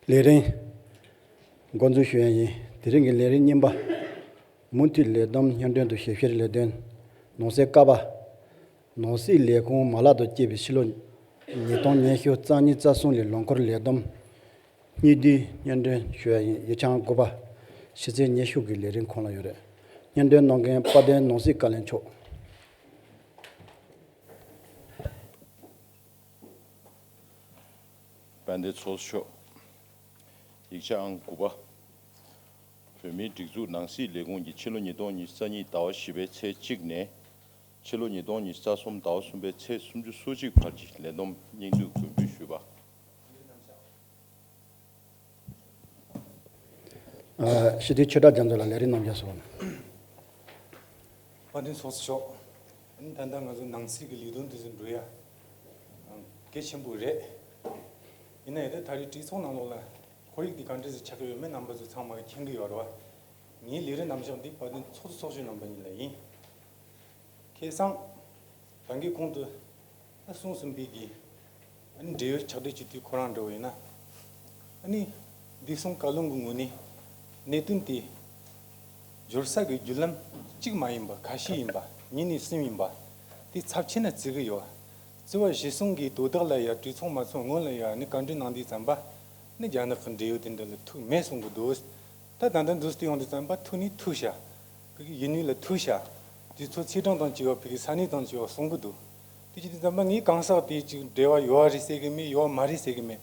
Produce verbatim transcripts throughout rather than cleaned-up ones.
ལས་རིམ་འགོ་འཛུགས་ཞུ་ཡ་ཡིན། དེ་རིང་གི་ལས་རིམ་གཉིས་པ། མུ་མཐུད་ལས་བསྡོམས་སྙན་སྒྲོན་དང་ཞིབ་བཤེར་ལས་དོན། ནང་གསེས་ཀ་པ། ནང་སྲིད་ལས་ཁུངས་མ་ལག་ཏུ་སྐྱེས་པའི་ཕྱི་ལོ་ཉིས་སྟོང་ཉི་ཤུ་རྩ་གཉིས་རྩ་གསུམ་ལོའི་ལོ་འཁོར་ལས་བསྡོམས་སྙིང་བསྡུས་སྙན་སྒྲོན་ཞུ་ཡ་ཡིན། ཡིག་ཆ་དགུ་པ། ཕྱི་ཚེས་ཉི་ཤུ་གི་ལས་རིམ་ཁོངས་ལ་ཡོད་རེད། སྙན་སྒྲོན་གནང་མཁན་དཔལ་ལྡན་ནང་སྲིད་བཀའ་བློན་མཆོག་དཔལ་ལྡན་ཚོགས་གཙོ་མཆོག་ཡིག་ཆ་ཨང་དགུ་པ། བོད་མིའི་སྒྲིག་འཛུགས་ནང་སྲིད་ལས་ཁུངས་ཀྱིས་ཕྱི་ལོ་ཉིས་སྟོང་ཉི་ཤུ་རྩ་གཉིས་ཟླ་བ་བཞི་པའི་ཚེས་གཅིག་ནས། ཕྱི་ལོ་ཉིས་སྟོང་ཉི་ཤུ་རྩ་གསུམ་ཟླ་བ་གསུམ་པའི་ཚེས་སུམ་ཅུ་སོ་གཅིག་བར་གྱི་ལས་བསྡོམས་སྙིང་བསྡུས་འགོད་འབུལ་ཞུས་པ། ཨ། སྤྱི་འཐུས་ཆོས་གྲགས་རྒྱ་མཚོ་ལགས་ལས་རིམ་རྣམ་གཞག་སོང་། དཔལ་ལྡན་ཚོགས་གཙོ་མཆོག་ཨ་ནི་ད་ལྟ་ང་ཚོ་ནང་སྲིད་ཀྱི་ལས་དོན་དེ་ཚོ་འགྲོ་ཡ་གལ་ཆེན་པོ་རེད། ཡིན་ན་ཡང་ད་ད་རེས་གྲོས་ཚོགས་ནང་ལོགས་ལ་ཁོར་ཡུག་དེ་ག་འདྲ་ཞིག་ཆགས་ཀྱི་ཡོད་མེད་རྣམ་པ་ཚོ་ཚང་མ་གིས་མཁྱེན་གྱི་ཡོད་རེད་བ། ངའི་ལས་རིམ་རྣམ་གཞག་འདི་དཔལ་ལྡན་ཚོགས་གཙོ་ཚོགས་གཞོན་རྣམ་པ་གཉིས་ལ་ཡིན། ཁ་སང་ད་གིན་གོང་དུ་ད་གསུངས་ཟིན་པའི་གི་ཨ་ནི་འབྲེལ་ཡོད་ཕྱག་སྦྲེལ་སྤྱི་འཐུས་ཁོ་རང་འདྲ་བོ་ཡིན་ན། ཨ་ནི་བདེ་སྲུང་བཀའ་བློན་གྱི་ངོས་ནས་གནད་དོན་དེ་འབྱོར་ས་གི་བརྒྱུད་ལམ་གཅིག་མ་ཡིན་པ་ཁ་ཤས་ཡིན་པ། གཉིས་ནས་གསུམ་ཡིན་པ། དེ་ཚབས་ཆེན་ན་བརྩི་གི་ཡོད། བརྩི་བ་གཞིར་བཟུང་གིས་དོ་བདག་ལ་ཡ་གྲོས་ཚོགས་མ་ཚོགས་སྔོན་ལ་ཡ་ཨ་ནི་བཀའ་འདྲི་གནང་དུས་ཙམ་པ་ནི་རྒྱ་ནག་གི་འབྲེལ་ཡོད་དེ་འདྲ་ལ་ཐུག་མེད་གསུང་གི་འདུག་ད་ད་ལྟ་འདུག་སྟེ་ཡོང་དུས་ཙམ་པ་ཐུག་ནི་ཐུག་ཤག་ཕ་གི་ཡུལ་དངོས་ལ་ཐུག་ཤག་དུས་ཚོད་ཚེས་གྲངས་དང་བཅས་པ་ཕ་གི་ས་གནས་དང་བཅས་པ་གསུང་གི་འདུག་དེ་བྱེད་དུས་ཙམ་པ་ངས་གང་ཟག་དེ་ཅིག་འབྲེལ་བ་ཡོད་རེད་ཟེར་གི་མེད། ཡོད་མ་རེད་ཟེར་གི་མེད།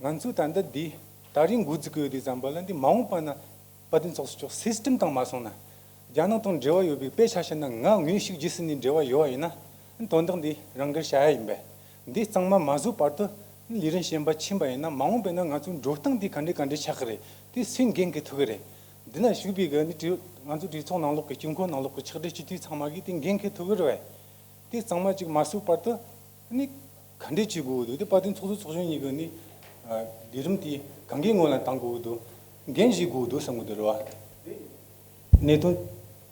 ང་ཚོས་ད་ལྟ་འདི་ད་རེས་འགོ་འཛུགས་གི་ཡོད་དུས་ཙམ་པ་ལ་འདི་མ་འོངས་པ་ན་དཔལ་ལྡན་ཚོགས་གཙོ་མཆོག་སིས་ཊེམ་དང་མ་སོང་ན། རྒྱ་ནག་དང་འབྲེལ་བ་ཡོད་པའི་དཔེ་ཆ་བཤད་ན། ང་དངོས་ཤུགས་རྗེས་ཟིན་ནས་འབྲེལ་བ་ཡོད་པ་ཡིན་ན་དོན་དག་འདི་རང་དགར་བྱ་ཡ་ཡིན་པས། འདི་གཙང་མ་མ་བཟོ་བར་དུ་ལས་རིམ་གཞན་པ་ཕྱིན་པ་ཡིན་ན་མ་འོངས་པ་ན་ང་ཚོའི་འགྲོ་སྟངས་འདི་ག་འདྲ་ག་འདྲ་ཆགས་ཀྱི་རེད། དེ་སུས་འགན་འཁུར་ཐུབ་ཀྱི་རེད། འདི་ན་བཞུགས་པའི་གི་ནི་ང་ཚོ་གྲོས་ཚོགས་ནང་ལོགས་ཀྱི་དཀྱིལ་འཁོར་ནང་ལོགས་ཀྱི་ཕྱག་སྦྲེལ་སྤྱི་འཐུས་ཚང་མ་གིས་དེ་འགན་འཁུར་ཐུབ་ཀྱི་རེད་བས། དེ་གཙང་མ་ཅིག་མ་བཟོ་བར་དུ་ནི་ག་འདྲས་བྱེད་དགོས་འདུག་དེ་དཔལ་ལྡན་ཚོགས་གཙོ་ཚོགས་གཞོན་གཉིས་ཀྱིས་ནི་ལས་རིམ་དེ་གང་གའི་ངོས་ལ་བཏང་དགོས་འདུག་འགན་བཞེས་དགོས་འདུག་བསམ་གྱི་འདུག་རེད་བ། གནད་དོན་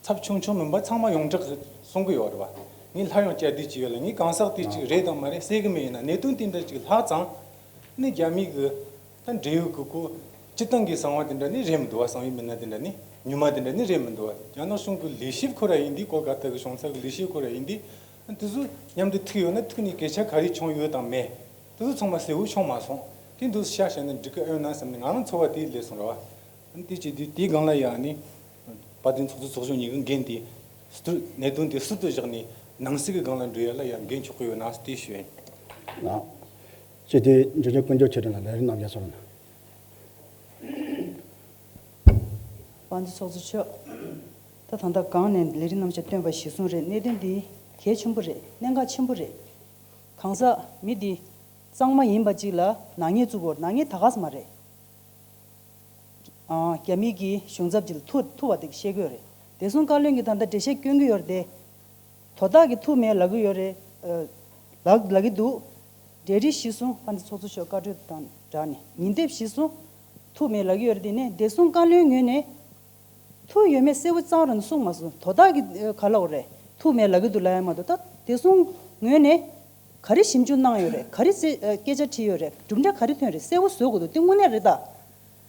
ཚབས་ཆུང་ཆུང་མིན་པ་ཚང་མ་ཡོངས་གྲགས་གསུང་གི་ཡོད་རེད་བ། ངས་སླར་ཡང་བསྐྱར་ཟློས་བྱེད་ཡོད་ལ། ངས་གང་ཟག་དེ་གཅིག་རེད་དང་མ་རེད་ཟེར་གི་མེད། ཡིན་ན་གནད་དོན་དེ་འདྲ་ཅིག་ལྷག་ཙང་ནི་རྒྱ་མི་གི་ད་འབྲེལ་ཡོད་ཀྱི་ཁོ་སྤྱི་བཏང་གི་གསང་བ་དེ་འདྲ་ནི་རེད་མི་འདུག་བ། གསང་བའི་མི་སྣ་དེ་འདྲ་ནི་ཉུང་མ་དེ་འདྲ་ནི་རེད་མི་འདུག་བ། རྒྱ་ནག་གཞུང་གི་ལས་བྱེད་ཁོ་ར་ཡིན་དུས། གོ་ག་ལྟ་གི་གཞུང་ཚབ་ཀྱི་ལས་བྱེད་ཁོ་ར་ཡིན་དུས། དེ་ཚོ་མཉམ་དུ་ཐུག་ཡོད་ན་ཐུག་ནས་སྐད་ཆ་ག་རེ་བྱུང་ཡོད་དང་མེད། དེ་ཚོ་ཚང་མ་གསལ་བོ་བྱུང་མ་སོང་། དེ་འདུག་ཤ་བཤད་ན་འགྲིག་གི་ཨེ་ཡོད་ན་བསམ་ནས་ང་རང་ཚོར་བ་དེ་སླེབས་སོང་ར་བ། དེ་བྱེད་དུས་དེའི་སྒང་ལ་ཡང་ནི་དཔལ་ལྡན་ཚོགས་གཙོ་ཚོགས་གཞོན་གཉིས་ཀྱི་འགན་དེ་ཟུར་གནད་དོན་དེ་ཟུར་དུ་བཞག་ནས་ནང་སྲིད་ཀྱི་སྒང་ལ་འགྲོ་ཡ་ལ་ཡང་འགན་འཁྱེར་གྱི་ཡོད་ན་དེ་ཞུ་ཡིན། ལགས། སྤྱི་འཐུས་འཇུ་ཆེན་དཀོན་མཆོག་ཆོས་སྒྲོན་ལགས་ལས་རིམ་རྣམ་གཞག་སོང་ན། དཔལ་ལྡན་ཚོགས་གཙོ་མཆོག་ད་ད་ལྟ་སྒང་ནས་ལས་རིམ་རྣམ་གཞག་བཏོན་པ་གཞིར་བཟུང་རེད། གནད་དོན་འདི་གལ་ཆེན་པོ་རེད། གནད་འགག་ཆེན་པོ་རེད། གང་ཟག་མི་འདི་གཙང་མ་ཡིན་པ་ཅིག་ལ་ནག་ཉེས་བཙུགས་པ་ནག་ཉེས་ད་ག་ས་མ་རེད། ཨ། རྒྱ་མི་གི་གཞུང་ཚབ་ཅིག་ལ་ཐུག་ཐུག་པ་དེ་བཤད་ཀྱི་ཡོད་རེད། བདེ་སྲུང་བཀའ་བློན་གྱིས་ད་ལྟ་འགྲེལ་བཤད་སྐྱོན་གྱི་ཡོད་རེད་དེ། དོ་བདག་གིས་ཐུག་མེད་ལབ་ཀྱི་ཡོད་རེད། ཨ། ལབ་ལབ་ཀྱི་འདུག་འབྲེལ་འདྲིས་གཞིར་བཟུང་དཔལ་ལྡན་ཚོགས་གཙོ་མཆོག་བཀའ་འཁྲོལ་དང་སྦྲགས་ནས་ཉིན་དེབ་གཞིར་བཟུང་ཐུག་མེད་ལབ་ཀྱི་ཡོད་རེད། དེ་ནས་བདེ་སྲུང་བཀའ་བློན་ངོས་ནས་ཐུག་ཡོད་མེད་གསལ་པོ་རྩ་བ་ནས་གསུངས་མ་སོང་། དོ་བདག་གིས་ག་ལབ་དགོས་རེད། ཐུག་མེད་ལབ་ཀྱི་འདུག་ལབ་ཡ་མ་གཏོགས། ད་བདེ་སྲུང་ངོས་ནས་ག་རེ་ཞིབ་འཇུག་གནང་ཡོད་རེད། ག་རེ་སྐད་ཆ་དྲིས་ཡོད་རེད། གྲུབ་འབྲས་ག་རེ་ཐོན་རེད། གསལ་པོ་བཟོ་དགོས་འདུག་དེ་དངོས་གནས་རེད་ད།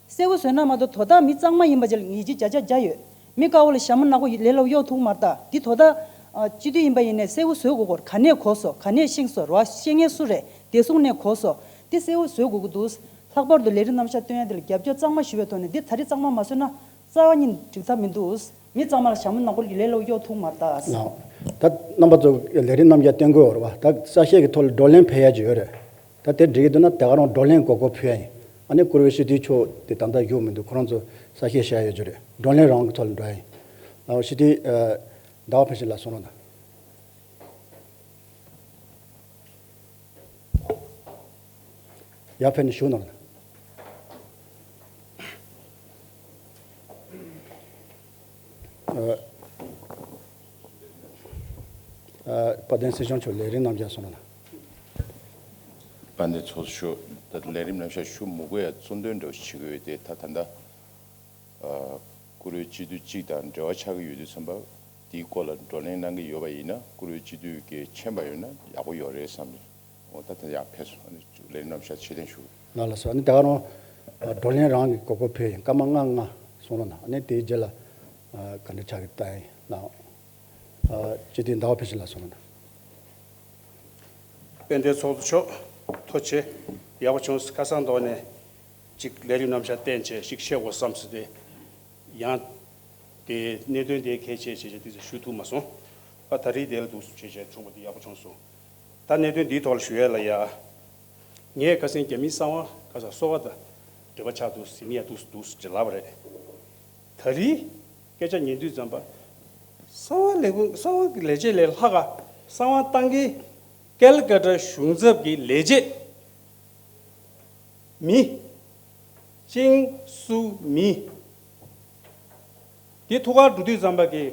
གསལ་པོ་བཟོས་ན་མ་གཏོགས་དོ་བདག་མི་གཙང་མ་ཡིན་པ་ཅིག་ལ་ངེས་ཀྱི་བརྒྱ་ཆ་བརྒྱ་ཡོད། མི་དཀར་པོ་ལ་ཞྭ་མོ་ནག་པོ་ལས་སླ་པོ་གཡོག་ཐུབ་མ་རེད་ད། འདི་དོ་བདག་སྤྱི་འཐུས་ཡིན་པ་ཡིན་ནའི་གསལ་པོ་བཟོ་དགོས་ཀྱི་ཡོད་རེད། ག་ནས་གོ་སོང་། ག་ནས་ཤེས་སོང་། རེད་བ། ཤེས་མཁན་སུ་རེད། བདེ་སྲུང་ནས་གོ་སོང་། འདི་གསལ་པོ་བཟོ་དགོས་ཀྱི་འདུག་ལྷག་པར་དུ་ལས་རིམ་རྣམ་གཞག་སྟོན་ཡ་འདི་ལ་རྒྱབ་སྐྱོར་གཙང་མ་ཞུ་བའི་ཐོག་ནས་འདི་ད་རེས་གཙང་མ་མ་བཟོས་ན་རྩ་བ་ཉིད་འགྲིག་ཐབས་མི་འདུག་མི་གཙང་མ་ལ་ཞྭ་མོ་ནག་པོ་ལས་སླ་པོ་གཡོག་ཐུབ་མ་རེད་ད། ལགས། ད་རྣམ་པ་ཚོ་ལས་རིམ་རྣམ་གཞག་སྟོན་དགོས་ཡོད་རེད་བ། ད་གསལ་བཤད་ཀྱི་ཐོག་ལ་བགྲོ་གླེང་ཕེབས་ཡ་ཅིག་ཡོད་རེད། ད་དེ་འགྲིག་གི་འདུག་ན་དེ་ག་རང་བགྲོ་གླེང་གོ་སྐབས་ཕུལ་ཡ་ཡིན། ཨ་ནི་བཀུར་འོས་སྤྱི་འཐུས་མཆོག་དེ་ད་ལྟ་བཞུགས་མི་འདུག་ཁོ་རང་ཚོ་གསལ་བཤད་བྱ་ཡ་ཡོད་རྒྱུ་རེད། བགྲོ་གླེང་རང་གི་ཐོག་ལ་འགྲོ་ཡ་ཡིན། ལགས། སྤྱི་འཐུས་ཟླ་བ་ཕུན་ཚོགས་ལགས་གསུང་རོགས་གནང་། ཡར་ཕེབས་ནས་བཞུགས་གནང་། ཨ། ཨ། དཔལ་ལྡན་སྲིད་སྐྱོང་མཆོག་ལས་རིམ་རྣམ་གཞག་གསུང་རོགས་གནང་། དཔལ་ལྡན་ཚོགས་གཙོ་མཆོག་ད་ལས་རིམ་རྣམ་གཞག་ཞུ་མི་དགོས་ཡ་གཙོ་འདོན་འདྲ་བོ་ཞིག་བྱེད་ཀྱི་ཡོད་དེ། ད་ད་ལྟ་ཨ། བཀུར་འོས་སྤྱི་འཐུས་གཅིག་དང་འབྲེལ་བ་ཆགས་ཀྱི་ཡོད་དུས་ཙམ་པ། དེའི་སྐོར་ལ་བགྲོ་གླེང་གནང་གི་ཡོད་པ་ཡིན་ན་བཀུར་འོས་སྤྱི་འཐུས་ཀྱིས་མཁྱེན་པ་ཡོད་ན་ཡག་པོ་ཡོད་རེད་བསམ་ནས། འོ་ད་ད་ཡར་ཕེབས་སོང་། ཨ་ནི་ལས་རིམ་རྣམ་གཞག་ཕྱིར་འཐེན་ཞུ། ལགས་ལགས་སོ། ཨ་ནི་ད་ག་རང་ བགྲོ་གླེང་རང་གི་གོ་སྐབས་ཕུལ་ཡིན། སྐར་མ་ལྔ་ལྔ་གསུང་རོགས་གནང་། ཨ་ནི་དེའི་རྗེས་ལ་ག་འདྲ་ཆགས་ཀྱི་ལྟ་ཡིན་ལ། སྤྱི་འཐུས་ཟླ་བ་ཕུན་ཚོགས་ལགས་གསུང་རོགས་གནང་། དཔལ་ལྡན་ཚོགས་གཙོ་མཆོག་ཐུགས་རྗེ་ཆེ། ཡག་པོ་བྱུང་། ཁ་སང་ཐོག་ནས་ཅིག་ལས་རིམ་རྣམ་གཞག་བསྟན་བྱས་ཞིག་བཤད་དགོས་བསམ་སོང་སྟེ། ཡང་དེ་གནད་དོན་དེ་གལ་ཆེ་བྱས་བྱས་དེ་ཚོ་ཞུ་ཐུབ་མ་སོང་། ཨ་ད་རེས་དེ་ལ་འདུག་བྱས་བྱས་བྱུང་བ་དེ་ཡག་པོ་བྱུང་སོང་། ད་གནད་དོན་འདིའི་ཐོག་ལ་ཞུ་ཡས་ལ་ཡ། ངས་ཁ་སང་རྒྱ་མིའི་གསང་བ་ཁ་སང་གསོ་བ་དང་འབྲེལ་བ་ཆགས་འདུག་ཟེར་ནས་ཡ་འདུག་འདུག་ཅེས་ལབ་པ་རེད། ད་རེས་སྐད་ཆ་ཉན་དུས་ཙམ་པ། གསང་བ་ལས་ཁུངས་གསང་བ་གི་ལས་བྱེད་ལས་ལྷག་ག་གསང་བ་བཏང་མཁན་ཀལ་ཀ་ཏ་གཞུང་ཚབ་ཀྱི་ལས་བྱེད་མི་ཅིང་སུ་མི། དེ་ཐུག་གར་འགྲོ་དུས་ཙམ་པ་གི་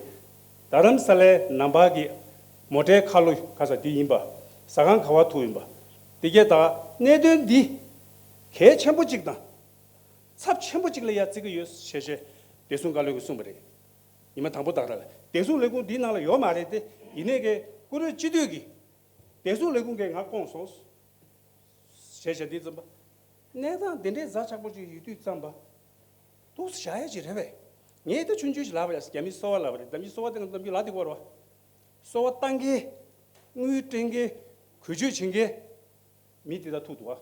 རྡ་རམ་ས་ལའི་ནང་པ་གི་མོ་ཊའི་ཁ་ལོ་ག་ས་དེ་ཡིན་པ། ཟ་ཁང་ག་བ་ཐུག་ཡིན་པ། དེ་གས་ད་གནད་དོན་འདི་གལ་ཆེན་པོ་གཅིག་དང་། ཚབས་ཆེན་པོ་གཅིག་ལ་ཡ་བརྩི་གི་ཡོད་ཞེས་བྱས་བདེ་སྲུང་བཀའ་བློན་གྱིས་གསུངས་པ་རེད། ཉི་མ་དང་པོ་དག་ར་ལ་བདེ་སྲུང་ལས་ཁུངས་འདིའི་ནང་ལ་ཡོད་མ་རེད་དེ། ཡིན་ནའི་གི་བཀུར་འོས་སྤྱི་འཐུས་ཀྱིས་བདེ་སྲུང་ལས་ཁུངས་ཀྱིས་ང་བསྐོངས་སོང་། ཞེས་བྱས་འདི་ཙམ་པ། གནས་སྟངས་འདི་འདྲའི་ཛ་དྲག་པོ་ཅིག་ཡོད་དུས་ཙམ་པ། འདུག་སེ་བཞག་ཡ་ཅིག་རེད་པས། ངས་ད་ཆུང་ཆུང་ཞིག་ལབ་པ་ཡ། རྒྱ་མིའི་གསོ་བ་ལབ་པ་རེད། རྒྱ་མིའི་གསོ་བ་དེ་ང་ནམ་རྒྱུན་ལབ་བསྡད་ཀྱི་ཡོད་རེད་པ། གསོ་བ་བཏང་མཁན། དངུལ་སྤྲད་མཁན། གུས་སྤྱོད་བྱེད་མཁན། མི་དེ་དག་ཐུག་འདུག་ག་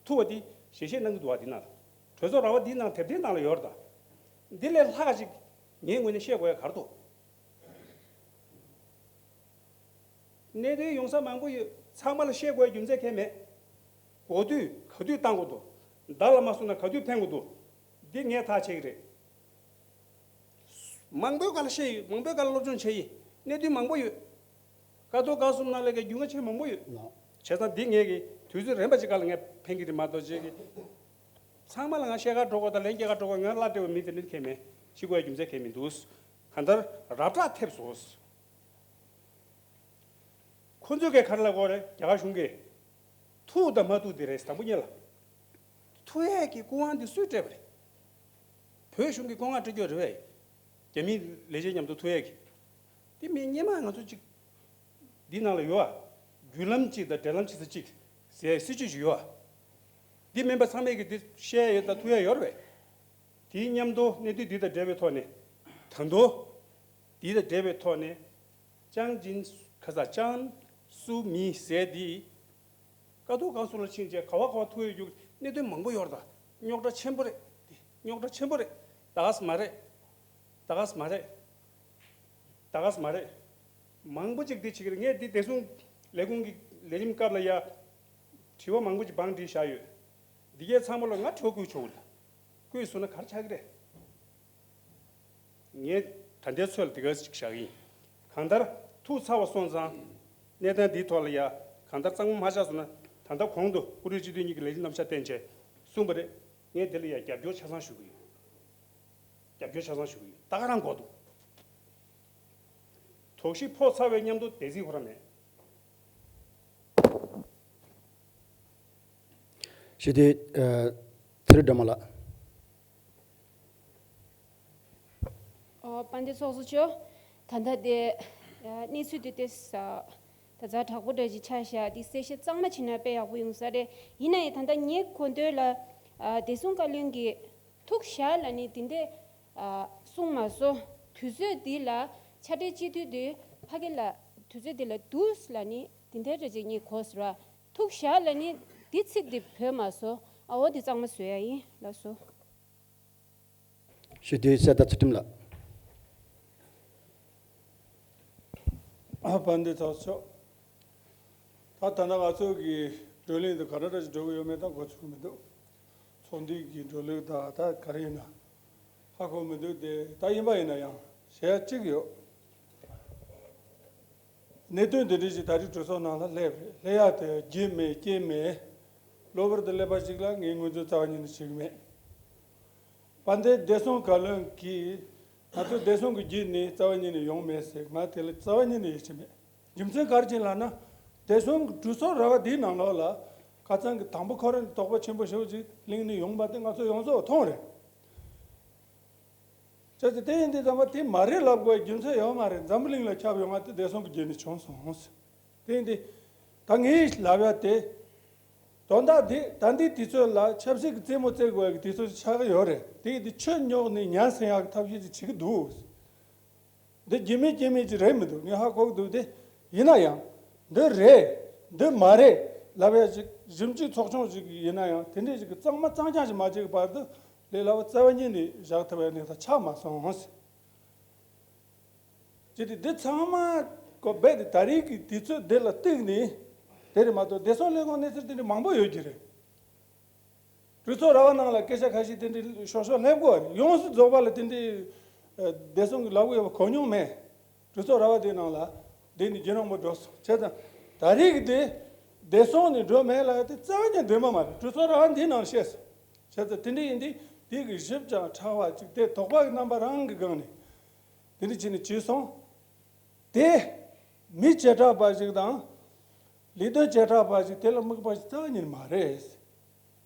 ཐུག་པ་དེ་ཞལ་བཞེས་གནང་གི་འདུག་ག་དེ་ནང་ལ། གྲོས་ཚོགས་ར་བ་དེའི་ནང་དེབ་ཐེར་ནང་ལ་ཡོད་རེད་ད། འདི་ལས་ལྷག་ཅིག་ངའི་ངོས་ནས་བཤད་དགོས་ཡ་ག་རེ་འདུག་གནད་དོན་ཡོང་ས་མང་པོ་ཡོད། ཚང་མ་ལ་བཤད་དགོས་རྒྱུ་མཚན་གང་ཡང་མེད། གོ་དུས་ག་དུས་བཏང་དགོས་འདུག་བརྡ་ལ་མ་སོང་ན་ག་དུས་ཕན་དགོས་འདུག་འདི་ངས་ཐག་བཅད་ཀྱི་རེད། མང་པོའི་སྒང་ལ་བཤད་ཡོད། མང་པོའི་སྒང་ལ་སློབ་སྦྱོང་བྱས་ཡིན། གནད་དོན་མང་པོ་ཡོད། ཀ་ཐོག་ཀ་གསུམ་ནང་ལ་གི་རྒྱུས་མངའ་ཆེ་མང་པོ་ཡོད། ལགས། བྱས་ཙང་འདི་ངས་ཀྱི་དུས་ཚོད་རན་པ་ཅིག་སྒང་ལ་ངས་ཕན་གྱི་རེད་མ་གཏོགས་ཅིག་གི། ཚང་མ་ལ་ང་བཤད་ག་འགྲོ་དགོས་དང་ལན་སྐྱེལ་ག་འགྲོ་དགོས། ང་བླ་སྤྲད་པའི་མི་དེ་འདྲ་གང་ཡང་མེད། ཤི་དགོས་ཡ་རྒྱུ་མཚན་གང་ཡང་མི་འདུག་གང་ལྟར་རབ་བསྒྲགས་ཐེབས་སོང་། ཁོ་ཚོས་ག་རེ་ལབ་ཀྱི་ཡོད་རེད། རྒྱ་གར་གཞུང་གིས། ཐུག་དང་མ་ཐུག་དེ་རེད། དང་པོ་ཉིད་ལ། ཐུག་ཡས་ཀྱི་སྐུ་དབང་དེ་སུས་སྤྲད་པ་རེད། བོད་གཞུང་གིས་སྐུ་དབང་སྤྲད་རྒྱུ་རེད་པས། རྒྱ་མིའི་ལས་བྱེད་མཉམ་དུ་ཐུག་ཡས་ཀྱི། དེ་མིན་སྔོན་མ་ང་ཚོ་གཅིག་འདི་ནང་ལ་ཡོད་པ། བརྒྱུད་ལམ་གཅིག་དང་འབྲེལ་ལམ་གཅིག་ས་གཅིག་ཟེར་སྲིད་ཇུས་ཤིག་ཡོད་པ། འདི་མིན་པ་ཚང་མས་ཀྱི་འདི་བཤད་ཡས་དང་ཐུག་ཡས་ཡོད་རེད་པས། དེའི་མཉམ་དུ་གནད་དོན་འདི་དང་འབྲེལ་བའི་ཐོག་ནས། ད་དུང་། འདི་དང་འབྲེལ་བའི་ཐོག་ནས། ཅང་ཅིན། ཁ་ས་ཅང་སུ་མི་ཟེར་འདི། ཀ་ཐོག་ཀ་སུ་ལ་ཕྱིན་བྱས་ག་བ་ག་བ་ཐུག་ཡོད་རྒྱུ་གནད་དོན་མང་པོ་ཡོད་རེད་ད། རྙོག་དྲ་ཆེན་པོ་རེད། འདི་རྙོག་དྲ་ཆེན་པོ་རེད། ད་ག་སེ་མ་རེད། ད་ག་སེ་མ་རེད། ད་ག་སེ་མ་རེད། མང་པོ་ཅིག་འདི་བྱེད་ཀྱི་རེད། ངས་འདི་བདེ་སྲུང་ལས་ཁུངས་ཀྱི་ལས་རིམ་སྐབས་ལ་ཡ། དྲི་བ་མང་པོ་ཅིག་བང་བསྒྲིགས་བཞག་ཡོད། འདི་གའི་ཚང་མ་ལ་ང་དྲི་བ་བསྐུལ་ཆོག་གི་རེད། བསྐུལ་སོང་ན་ག་རེ་ཆགས་ཀྱི་རེད། ངས་ད་ལྟའི་ཚོད་ལ་དེ་ག་ཅིག་བཞག་གི་ཡིན། གང་ལྟར་ཐུག་ཚར་བ་སོང་ཙང་། གནས་སྟངས་འདིའི་ཐོག་ལ་ཡ། གང་ལྟར་གཙང་མ་མ་ཆགས་སོང་ན། ད་ལྟ་གོང་དུ་བཀུར་འོས་སྤྱི་འཐུས་གཉིས་ཀྱི་ལས་རིམ་རྣམ་གཞག་བསྟན་བྱས་གསུངས་པ་རེད། ངས་དེ་ལ་ཡ་རྒྱབ་སྐྱོར་ཆ་ཚང་ཞུ་གི་ཡོད། རྒྱབ་སྐྱོར་ཆ་ཚང་ཞུ་གི་ཡོད། ད་ག་རང་གོ་འདུག་དོགས་གཞི་ཕོག་ཚར་བའི་མཉམ་དུ་བདེ་སྲིད་ཁོ་རང་མེད། སྤྱི་འཐུས། ཨ། ཚེ་རིང་སྒྲོལ་མ་ལགས། ཨོ། དཔལ་ལྡན་ཚོགས་གཙོ་མཆོག་ད་ལྟ་དེ། ཨ། གནས་ཚུལ་དེ་ཏོག་ཙམ། ད་ཛ་དྲག་པོ་འདྲ་ཞིག་ཆགས་ཤག་འདི་གསལ་བཤད་གཙང་མ་བྱས་ན་དཔེ་ཡག་པོ་ཡོང་ས་རེད། ཡིན་ན་ཡང་ད་ལྟ་ངའི་གོ་འདོད་ལ། ཨ། བདེ་སྲུང་བཀའ་བློན་གྱིས་ཐུག་བཞག་ལབ་ནས་དེ་འདྲ། ཨ། གསུངས་མ་སོང་། དུས་ཚོད་འདི་ལ་ཕྱག་སྦྲེལ་སྤྱི་འཐུས་དེ་ཕ་གི་ལ་དུས་ཚོད་འདི་ལ་འདུག་ལབ་ནས་དེ་འདྲ་འདྲ་ཅིག་ངས་གོ་སོང་ར། ཐུག་བཞག་ལབ་ནས་འདི་ཚིག་འདི་བོས་མ་སོང་། ཨ། འོ་འདི་གཙང་མ་བཟོ་ཡ་ཡིན་ལགས་སོ། སྤྱི་འཐུས་གསེར་རྟ་ཚུལ་ཁྲིམས་ལགས། ཨ། དཔལ་ལྡན་ཚོགས་གཙོ། ད་ད་ནང་ང་ཚོ་གི་བགྲོ་གླེང་འདི་ག་འདྲ་འདྲ་ཞིག་འགྲོ་གི་ཡོད་མེད་ད་གོ་ཚོད་མི་འདུག་ཚོགས་འདུ་གི་འགྲོ་ལུགས་ད་ད་ག་རེ་ཡིན་ན་ཧ་གོ་མི་འདུག་དེ་ད་ཡིན་པ་ཡིན་ན་ཡང་བཤད་ཡ་གཅིག་ཡོད། གནད་དོན་འདི་འདྲ་ཞིག་ད་རེས་གྲོས་ཚོགས་ནང་ལ་སླེབས་རེད། སླེབས་ཡ་དེ་རྒྱུ་མེད་རྐྱེན་མེད། གློ་བུར་དུ་སླེབས་པ་ཞིག་ལ་ངས་ངོས་འཛིན་རྩ་བ་ཉིད་ནས་བྱེད་ཀྱི་མེད། དཔལ་ལྡན་བདེ་སྲུང་བཀའ་བློན་གྱིས་ང་ཚོ་བདེ་སྲུང་གི་བརྒྱུད་ནས་རྩ་བ་ཉིད་ནས་ཡོང་མེད་ཟེར། ང་དེ་ལ་རྩ་བ་ཉིད་ནས་ཡིད་ཆེས་མེད། རྒྱུ་མཚན་ག་རེ་བྱས་ལབ་ན། བདེ་སྲུང་གི་གྲོས་ཚོགས་ར་བ་འདིའི་ནང་ལོགས་ལ་ཁ་སང་གི་དང་པོ་ཁོ་རང་གི་དོགས་པ་ཆེན་པོ་ཞེ་པོ་ཅིག་གླེང་ནས་ཡོང་པ་དེ་ང་ཚོ་ཡོངས་རྫོགས་མཐོང་རེད། བྱས་ཙང་དེ་ཡིན་དུས་ཙམ་པ་དེ་མ་རེད་ལབ་དགོས་རྒྱུ་མཚན་ཡོད་མ་རེད། འཛམ་བུ་གླིང་ལ་ཁྱབ་ཡོང་བ་དེ་བདེ་སྲུང་གི་བརྒྱུད་ནས་བྱུང་སོང་ཟེར། དེ་ཡིན་དུས་ད་ངས་ལབ་ཡ་དེ། དོན་དག་འདི་ད་ལྟའི་དུས་ཚོད་ལ་ཆབ་སྲིད་ཀྱི་རྩེད་མོ་རྩེ་དགོས་ཀྱི་དུས་ཚོད་ཆགས་ཀྱི་ཡོད་རེད། དེ་ཡིན་དུས་ཆོས་ཉོག་ནས་ཉན་སེང་ཡག་གི་ཐབས་ཤེས་ཅིག་བྱེད་ཀྱི་འདུག་འདི་རྒྱུས་མེད་རྐྱེན་མེད་ཅིག་རེད་མི་འདུག་ངས་ཧ་གོ་གི་འདུག་དེ་ཡིན་ན་ཡང་འདི་རེད། འདི་མ་རེད་ལབ་ཡ་ཅིག་ཞིབ་འཇུག་ཚོགས་ཆུང་ཞིག་ཡིན་ན་ཡང་དེ་འདྲས་ཅིག་གི་གཙང་མ་གཙང་རྐྱང་ཞིག་མ་བྱེད་ཀྱི་བར་དུ་ལས་སླ་བོ་རྩ་བ་ཉིད་ནས་བཞག་ཐུབ་ཡ་གནས་སྟངས་ཆགས་མ་སོང་། ཅེས་ཏེ་འདི་ཚང་མ་གོ་རྦད་དེ་ད་རེས་ཀྱི་དུས་ཚོད་འདི་ལ་གཏུགས་ནས། དེ་རེད་མ་གཏོགས་བདེ་སྲུང་ལས་ཁུངས་གནས་ཚུལ་དེ་འདྲ་མང་པོ་ཡོད་ཀྱི་རེད། གྲོས་ཚོགས་ར་བ་ནང་ལ་སྐད་ཆ་ཁ་ཤས་དེ་འདྲའི་ཤོར་ཤོར་སླེབས་དགོས་རེད། ཡོངས་སུ་རྫོགས་པ་ལ་དེ་འདྲའི་ཨ་བདེ་སྲུང་གི་ལག་འོས་ཡོད་པ་གོ་མྱོང་མེད། གྲོས་ཚོགས་ར་བ་དེའི་ནང་ལ་བསྡད་ནས་རྒྱུན་རིང་པོ་འགྲོ་སོང་། བྱས་ཙང་ད་རེས་ཀྱི་དེ་བདེ་སྲུང་ནས་འགྲོ་མེད་ལ་དེ་རྩ་བ་ཉིད་འདུན་པ་མ་རེད། གྲོས་ཚོགས་ར་བ་འདིའི་ནང་བཤད་སོང་། བྱས་ཙང་དེ་འདྲ་ཡིན་དུས་དེ་གི་ཞིབ་ཅིང་ཕྲ་བ་ཅིག་དེ་དོགས་པ་གི་རྣམ་པ་རང་གི་སྒང་ནས་དེ་འདྲ་བྱས་ནས་བྱས་སོང་། དེ་མི་བྱེ་བྲག་པ་ཞིག་དང་། ལས་དོན་བྱེ་བྲག་པ་ཞིག་དེ་ལ་དམིགས་པ་ཞིག་རྩ་བ་ཉིད་མ་རེད།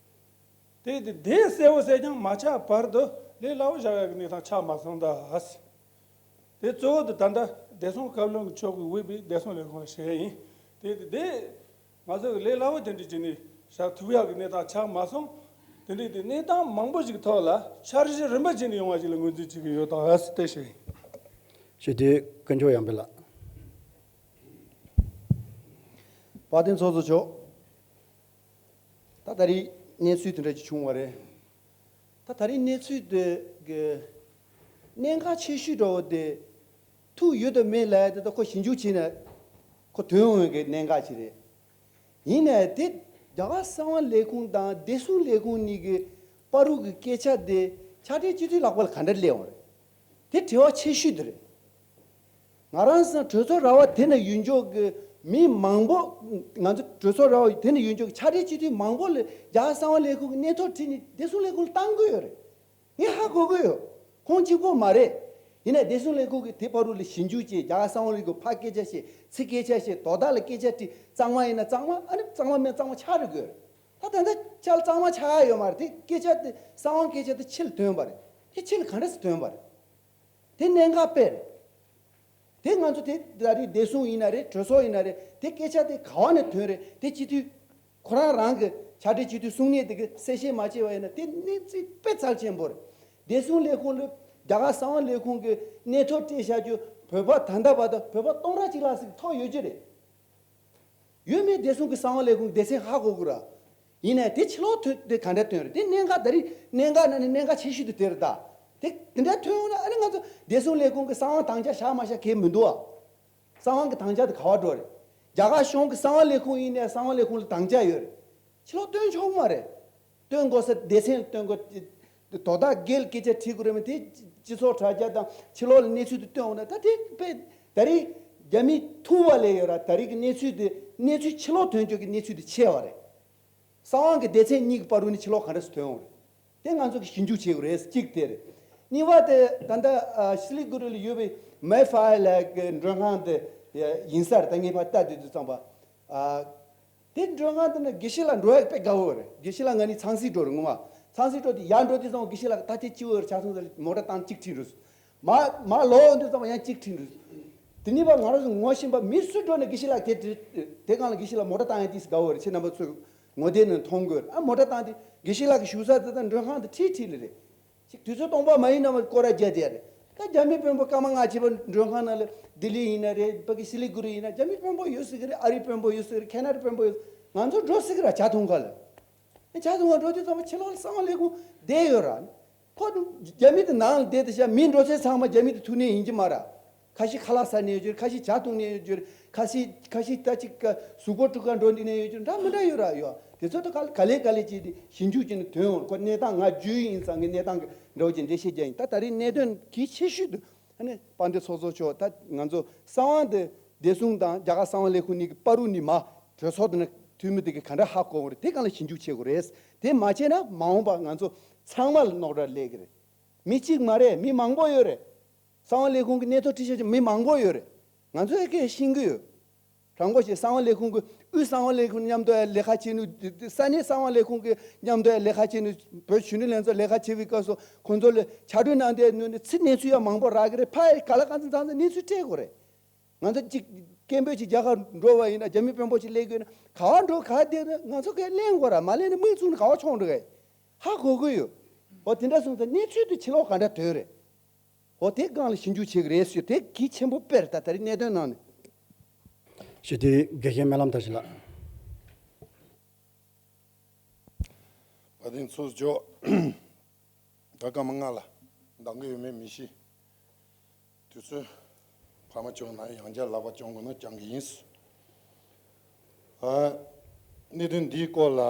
དེ་དེ་དེ་གསལ་བོ་གསལ་རྐྱང་མ་ཆགས་བར་དུ་ལས་སླ་བོ་བཞག་ཡག་གི་གནས་སྟངས་ཆགས་མ་སོང་ད། དེ་གཙོ་བོ་དེ་ད་ལྟ་བདེ་སྲུང་བཀའ་བློན་མཆོག་གིས་དབུས་པའི་བདེ་སྲུང་ལས་ཁུངས་ལ་ཞུ་ཡ་ཡིན། དེ་དེ་དེ་ང་ཚོ་གི་ལས་སླ་བོ་དེ་འདྲ་བྱས་ནས་བཞག་ཐུབ་ཡག་གི་གནས་སྟངས་ཆགས་མ་སོང་། དེ་འདྲའི་དེ་གནས་སྟངས་མང་པོ་ཞིག་ཐོག་ལ་འཆར་གཞི་རིམ་པ་བྱས་ནས་ཡོང་བ་ཞིག་ལ་ངོས་འཛིན་བྱེད་ཀྱི་ཡོད་དང་ཨ་སི་ཏེ་ཞེས། ཞེས་དེ་དཀོན་མཆོག་ཡང་འཕེལ་ལགས། དཔལ་ལྡན་ཚོགས་གཙོ་མཆོག་ད་ད་རེས་གནས་ཚུལ་དེ་འདྲ་ཅིག་བྱུང་བ་རེད། ད་ད་རེས་གནས་ཚུལ་དེ་གི་གནད་འགག་ཆེ་ཤོས་འདྲ་བོ་དེ་ཐུག་ཡོད་དམ་མེད་ལབ་ཡ་དེ་ད་ཁོ་ཞིབ་འཇུག་བྱས་ན་ཁོ་ཐོན་འོང་གི་གནད་འགག་ཅིག་རེད། ཡིན་ནའི་དེ་རྒྱ་གར་གསང་བ་ལས་ཁུངས་དང་བདེ་སྲུང་ལས་ཁུངས་གཉིས་ཀྱི་བར་དུ་གི་སྐད་ཆ་དེ་ཕྱག་སྦྲེལ་སྤྱི་འཐུས་ལག་པ་ལ་ག་འདྲ་སླེབས་འོང་རེད། དེ་དྲི་བ་ཆེ་ཤོས་དེ་རེད། ང་རང་ཚོ་གྲོས་ཚོགས་ར་བ་དེ་ན་ཡོད་འཇོག་གི་མི་མང་པོ། ང་ཚོ་གྲོས་ཚོགས་ར་བ་དེ་ན་ཡོད་འཇོག་གི་ཕྱག་སྦྲེལ་སྤྱི་འཐུས་མང་པོ་ལ་རྒྱ་གར་གསང་བ་ལས་ཁུངས་ཀྱི་གནས་ཐོ་བྲིས་ནས་བདེ་སྲུང་ལས་ཁུངས་ལ་བཏང་གི་ཡོད་རེད། ངས་ཧ་གོ་གི་ཡོད། ཁོང་གཅིག་པོ་མ་རེད། ཡིན་ནའི་བདེ་སྲུང་ལས་ཁུངས་ཀྱིས་དེ་བར་དུ་ལ་ཞིབ་འཇུག་བྱས། རྒྱ་གར་གསང་བ་ལས་ཁུངས་ཕར་སྐད་ཆ་བཤད། ཚུར་སྐད་ཆ་བཤད། དོ་བདག་ལ་སྐད་ཆ་དྲིས། གཙང་མ་ཡིན་ན་གཙང་མ། ཨ་ནི་གཙང་མ་མིན་གཙང་མ་ཆགས་རེད་དགོས། ད་ད་ལྟ་ཆ་ལ་གཙང་མ་ཆགས་ཡ་ཡོད་མ་རེད། དེ་སྐད་ཆ་དེ་གསང་བ་སྐད་ཆ་དེ་ཕྱི་ལ་ཐོན་པ་རེད། དེ་ཕྱི་ལ་ག་འདྲ་སེ་ཐོན་པ་རེད། དེ་གནད་འགག་དཔེ་རེད། དེ་ང་ཚོ་དེ་ད་རེས་བདེ་སྲུང་ཡིན་ན་རེད། གྲོས་ཚོགས་ཡིན་ན་རེད། དེ་སྐད་ཆ་དེ་ག་བ་ནས་ཐོན་རེད། དེ་སྤྱི་འཐུས་ཁོ་རང་རང་གི་ཕྱག་སྦྲེལ་སྤྱི་འཐུས་གསུང་མཁན་དེ་གི་གསལ་བཤད་མ་བྱས་པ་ཡིན་ན་དེ་གནས་ཚུལ་དཔེ་ཚབས་ཆེན་པོ་རེད། བདེ་སྲུང་ལས་ཁུངས་ལ་རྒྱ་གར་གསང་བ་ལས་ཁུངས་ཀྱི་གནས་ཐོ་སྤྲད་བཞག་རྒྱུ་བོད་པ་ད་ལྟ་བར་དུ་བོད་པ་སྟོང་ཕྲག་གཅིག་ལྷག་ཙམ་ཐོ་ཡོད་ཀྱི་རེད། ཡོད་མེད་བདེ་སྲུང་གི་གསང་བ་ལས་ཁུངས་སྡེ་ཚན་ཧ་གོ་དགོས་ར། ཡིན་ནའི་དེ་ཕྱི་ལོགས་ཐོན་དེ་ག་འདྲ་ཐོན་རེད། དེ་གནད་འགག་ད་རེས་གནད་འགག་ནང་ནས་གནད་འགག་ཆེ་ཤོས་དེ་དེ་རེད་ད། དེ་དེ་འདྲ་ཐོན་ཡོང་ན་ཨ་ནི་ང་ཚོ་བདེ་སྲུང་ལས་ཁུངས་ཀྱི་གསང་བ་དམ་བཅའ་བཞག་མ་བཞག་གལ་མི་འདུག་ཨ། གསང་བ་གི་དམ་བཅའ་དེ་ག་བ་འགྲོ་རེད། རྒྱ་གར་གཞུང་གི་གསང་བ་ལས་ཁུངས་ཡིན་ནའི་གསང་བ་ལས་ཁུངས་ལ་དམ་བཅའ་ཡོད་རེད། ཕྱི་ལོགས་སྟོན་ཆོག་མ་རེད། སྟོན་དགོས་ས་སྡེ་ཚན་སྟོན་དགོས། དོ་བདག་སྒེར་སྐད་ཆ་དྲིས་དགོས་རེད་མོད། དེ་སྤྱི་ཚོགས་དྲ་རྒྱ་དང་ཕྱི་ལོགས་ལ་གནས་ཚུལ་དེ་སྟོན་འོང་ན་ད་དེ་དཔེ་ད་རེས་རྒྱ་མི་ཐུག་པ་ལས་ཡོད་ར། ད་རེས་ཀྱི་གནས་ཚུལ་དེ་གནས་ཚུལ་ཕྱི་ལོགས་ཐོན་ཆོག་གི་གནས་ཚུལ་དེ་ཆེ་བ་རེད། གསང་བ་གི་སྡེ་ཚན་གཉིས་ཀྱི་བར་དུ་ནས་ཕྱི་ལོགས་ག་འདྲ་སེ་ཐོན་འོང་རེད། དེ་ང་ཚོ་གི་ཞིབ་འཇུག་བྱེད་དགོས་རེད། གཅིག་དེ་རེད། གཉིས་པ་དེ་ད་ལྟ་ཨ་སི་ལི་གུ་རི་ལ་ཡོད་པའི་མེ་ཕ་ཡ་ལ་གི་མགྲོན་ཁང་དེ་ཡིན་ས་རེད། ད་ངས་ཕར་ལྟ་དུས་དུས་ཙམ་པ་ཨ། དེ་མགྲོན་ཁང་དེ་ནི་དགེ་བཤེས་ལགས་འགྲོ་ཡག་དཔེ་དགའ་བོ་རེད། དགེ་བཤེས་ལགས་ང་གཉིས་ཚང་སྲིད་འགྲོ་རེད་ངོ་མ། ཚང་སྲིད་འགྲོ་དུས་ཡར་འགྲོ་དུས་ཙམ་དགེ་བཤེས་ལགས་ད་ལྟའི་སྤྱི་བོ་རེད་ཆ་ཚང་ས་མོ་ཊ་བཏང་གཅིག་ཁྲིད་འགྲོ། མར་མར་ལོག་འོང་དུས་ཙམ་ཡང་གཅིག་ཁྲིད་འགྲོ། དེ་ནས་ཕར་ང་རང་ཚོ་ངོ་ཤེས་པ་མི་སུ་འགྲོ་ན་དགེ་བཤེས་ལགས་དེ་དེ་དེ་སྒང་ལ་དགེ་བཤེས་ལགས་མོ་ཊ་བཏང་ཡག་དེ་དགའ་བོ་རེད། ཁྱེད་རྣམ་པ་ཚོས་ངོ་དེབ་ནང་མཐོང་དགོས་རེད། ཨ་མོ་ཊ་བཏང་དེ་དགེ་བཤེས་ལགས་ཀྱི་བཞུགས་ས་དེ་དང་མགྲོན་ཁང་དེ་ཁྲིད་ཁྲིད་ལ་རེད། ཅིག་དུས་ཚོད་སྟོང་པ་མ་ཡིན་ན་མ་སྐོར་ར་རྒྱག་བསྡད་རེད། ད་རྒྱ་མི་དཔོན་པོ་སྐར་མ་ལྔ་བྱས་པ་མགྲོན་ཁང་ནང་ལ་ལྡི་ལི་ཡིན་ན་རེད། ཕ་གི་སི་ལི་གུ་རི་ཡིན་ན་རྒྱ་མི་དཔོན་པོ་ཡོད་སྲིད་གི་རེད། ཨ་རི་དཔོན་པོ་ཡོད་སྲིད་གི་རེད། ཁེ་ན་ཌ་དཔོན་པོ་ཡོད། ང་ཚོ་འགྲོ་སྲིད་གི་ར་ཇ་འཐུང་ག་ལ། ཇ་འཐུང་ག་འགྲོ་དུས་ཙམ་པ་ཕྱི་ལོགས་ལ་གསང་བ་ལས་ཁུངས་བསྡད་ཡོད་ར། ཁོ་རྒྱ་མི་དེ་ནང་ལ་བསྡད་དེ་བཞག་མི་འགྲོ་ས་ཚང་མ་རྒྱ་མི་དེ་ཐུག་ནས་ཡིན་གྱི་མ་ར། ཁ་ཤས་ཁ་ལག་ཟ་ནས་ཡོད་རྒྱུ་རེད། ཁ་ཤས་ཇ་འཐུང་ནས་ཡོད་རྒྱུ་རེད། ཁ་ཤས་ཁ་ཤས་ད་ཅིག་ག་གཟུགས་པོ་དཀྲུག་ག་འགྲོ་འདི་ནས་ཡོད་རྒྱུ་འདྲ་མི་འདྲ་ཡོད་ར་ཡོད། དེ་ཚོ་ད་ག་ག་ལེ་ག་ལེ་བྱས་ཏེ་ཞིབ་འཇུག་བྱས་ནས་ཐོན་འོང་། ཁོ་གནས་སྟངས་ང་རྒྱུས་ཡིན་ཙང་ངས་གནས་སྟངས་ཀྱི་འདྲ་བོ་ཅིག་འགྲེལ་བཤད་རྒྱག་ཡིན། ད་ད་རེས་གནད་དོན་གལ་ཆེ་ཤོས་དེ་ཨ་ནི་དཔལ་ལྡན་ཚོགས་གཙོ་མཆོག་ད་ང་ཚོ་གསང་བ་འདི་བདེ་སྲུང་དང་རྒྱ་གར་གསང་བ་ལས་ཁུངས་གཉིས་ཀྱི་བར་དུ་ནི་མ་གྲོས་ཚོགས་དེ་ནི་འཐུས་མི་དེ་གི་ག་འདྲ་ཧ་གོ་འོང་རེད། དེ་སྒང་ལ་ཞིབ་འཇུག་བྱེད་དགོས་རེད། དེ་མ་བྱས་ན་མ་འོངས་པ་ང་ཚོ་ཚང་མ་ལ་རྣོ་ར་སླེབས་ཀྱི་རེད། མི་གཅིག་མ་རེད། མི་མང་པོ་ཡོད་རེད། གསང་བ་ལས་ཁུངས་ཀྱི་གནས་ཐོ་ཁྲིད་བྱས་ཀྱི་མི་མང་པོ་ཡོད་རེད། ང་ཚོས་ཡ་གས་ཤེས་ཀྱི་ཡོད། དྲང་པོ་བཤད་གསང་བ་ལས་ཁུངས་ཀྱི་དབུས་གསང་བ་ལས་ཁུངས་མཉམ་དུ་ཡ་ལས་ཀ་བྱེད་ནུས། ས་གནས་གསང་བ་ལས་ཁུངས་ཀྱི་མཉམ་དུ་ཡ་ལས་ཀ་བྱེད་ནུས། བོད་གཞོན་ནུ་ལྷན་ཚོགས་ལས་ཀ་བྱེད་པའི་སྐབས་སུ་ཁོང་ཚོ་ལ་ཕྱག་བྲིས་གནང་བསྡད་ནུས་ནི་ཚིག་གནས་ཚུལ་ཡང་མང་པོ་རག་གི་རེད། ཕ་ཡི་ག་ལ་གང་ཚང་ཚང་ཚང་གནས་ཚུལ་སྤྲད་དགོས་རེད། ང་ཚོ་གཅིག་ སྐད་འབོད་ཅིག་རྒྱག་གར་འགྲོ་བ་ཡིན་ན། རྒྱ་མི་དཔོན་པོ་ཅིག་སླེབས་དགོས་ན་ག་བ་འགྲོ། ག་བ་བསྡད་ན་ང་ཚོ་གས་གླེང་དགོས་ར། མ་གླེང་ན་མིག་བཙུམས་ནས་ག་བ་མཆོང་འགྲོ་གས། ཧ་གོ་གི་ཡོད། འོ་དེ་འདྲ་སོང་ཙང་གནས་ཚུལ་དེ་ཕྱི་ལོགས་ག་འདྲ་དོན་རེད། འོ་དེ་སྒང་ལ་ཞིབ་འཇུག་བྱེད་ཀྱི་རེད་ཟེར། དེ་གལ་ཆེན་པོ་དཔེར་ད་ད་རེས་གནད་དོན་ནང་ནས། ཞུ་དེ་དགེ་བཤེས་སྨོན་ལམ་བདག་ཞིང་ལགས། བ་དན་ཚོགས་མཆོག་ད་སྐར་མ་ལྔ་ལ་འདང་གི་ཡོད་མེད་མི་ཤེས། དུས་ཚོད་འཕར་མ་བྱུང་ན་ཡང་བསྐྱར་ལག་པ་བརྐྱང་དགོས་ན་བརྐྱང་གི་ཡིན། ཨ། གནད་དོན་འདིའི་སྐོར་ལ་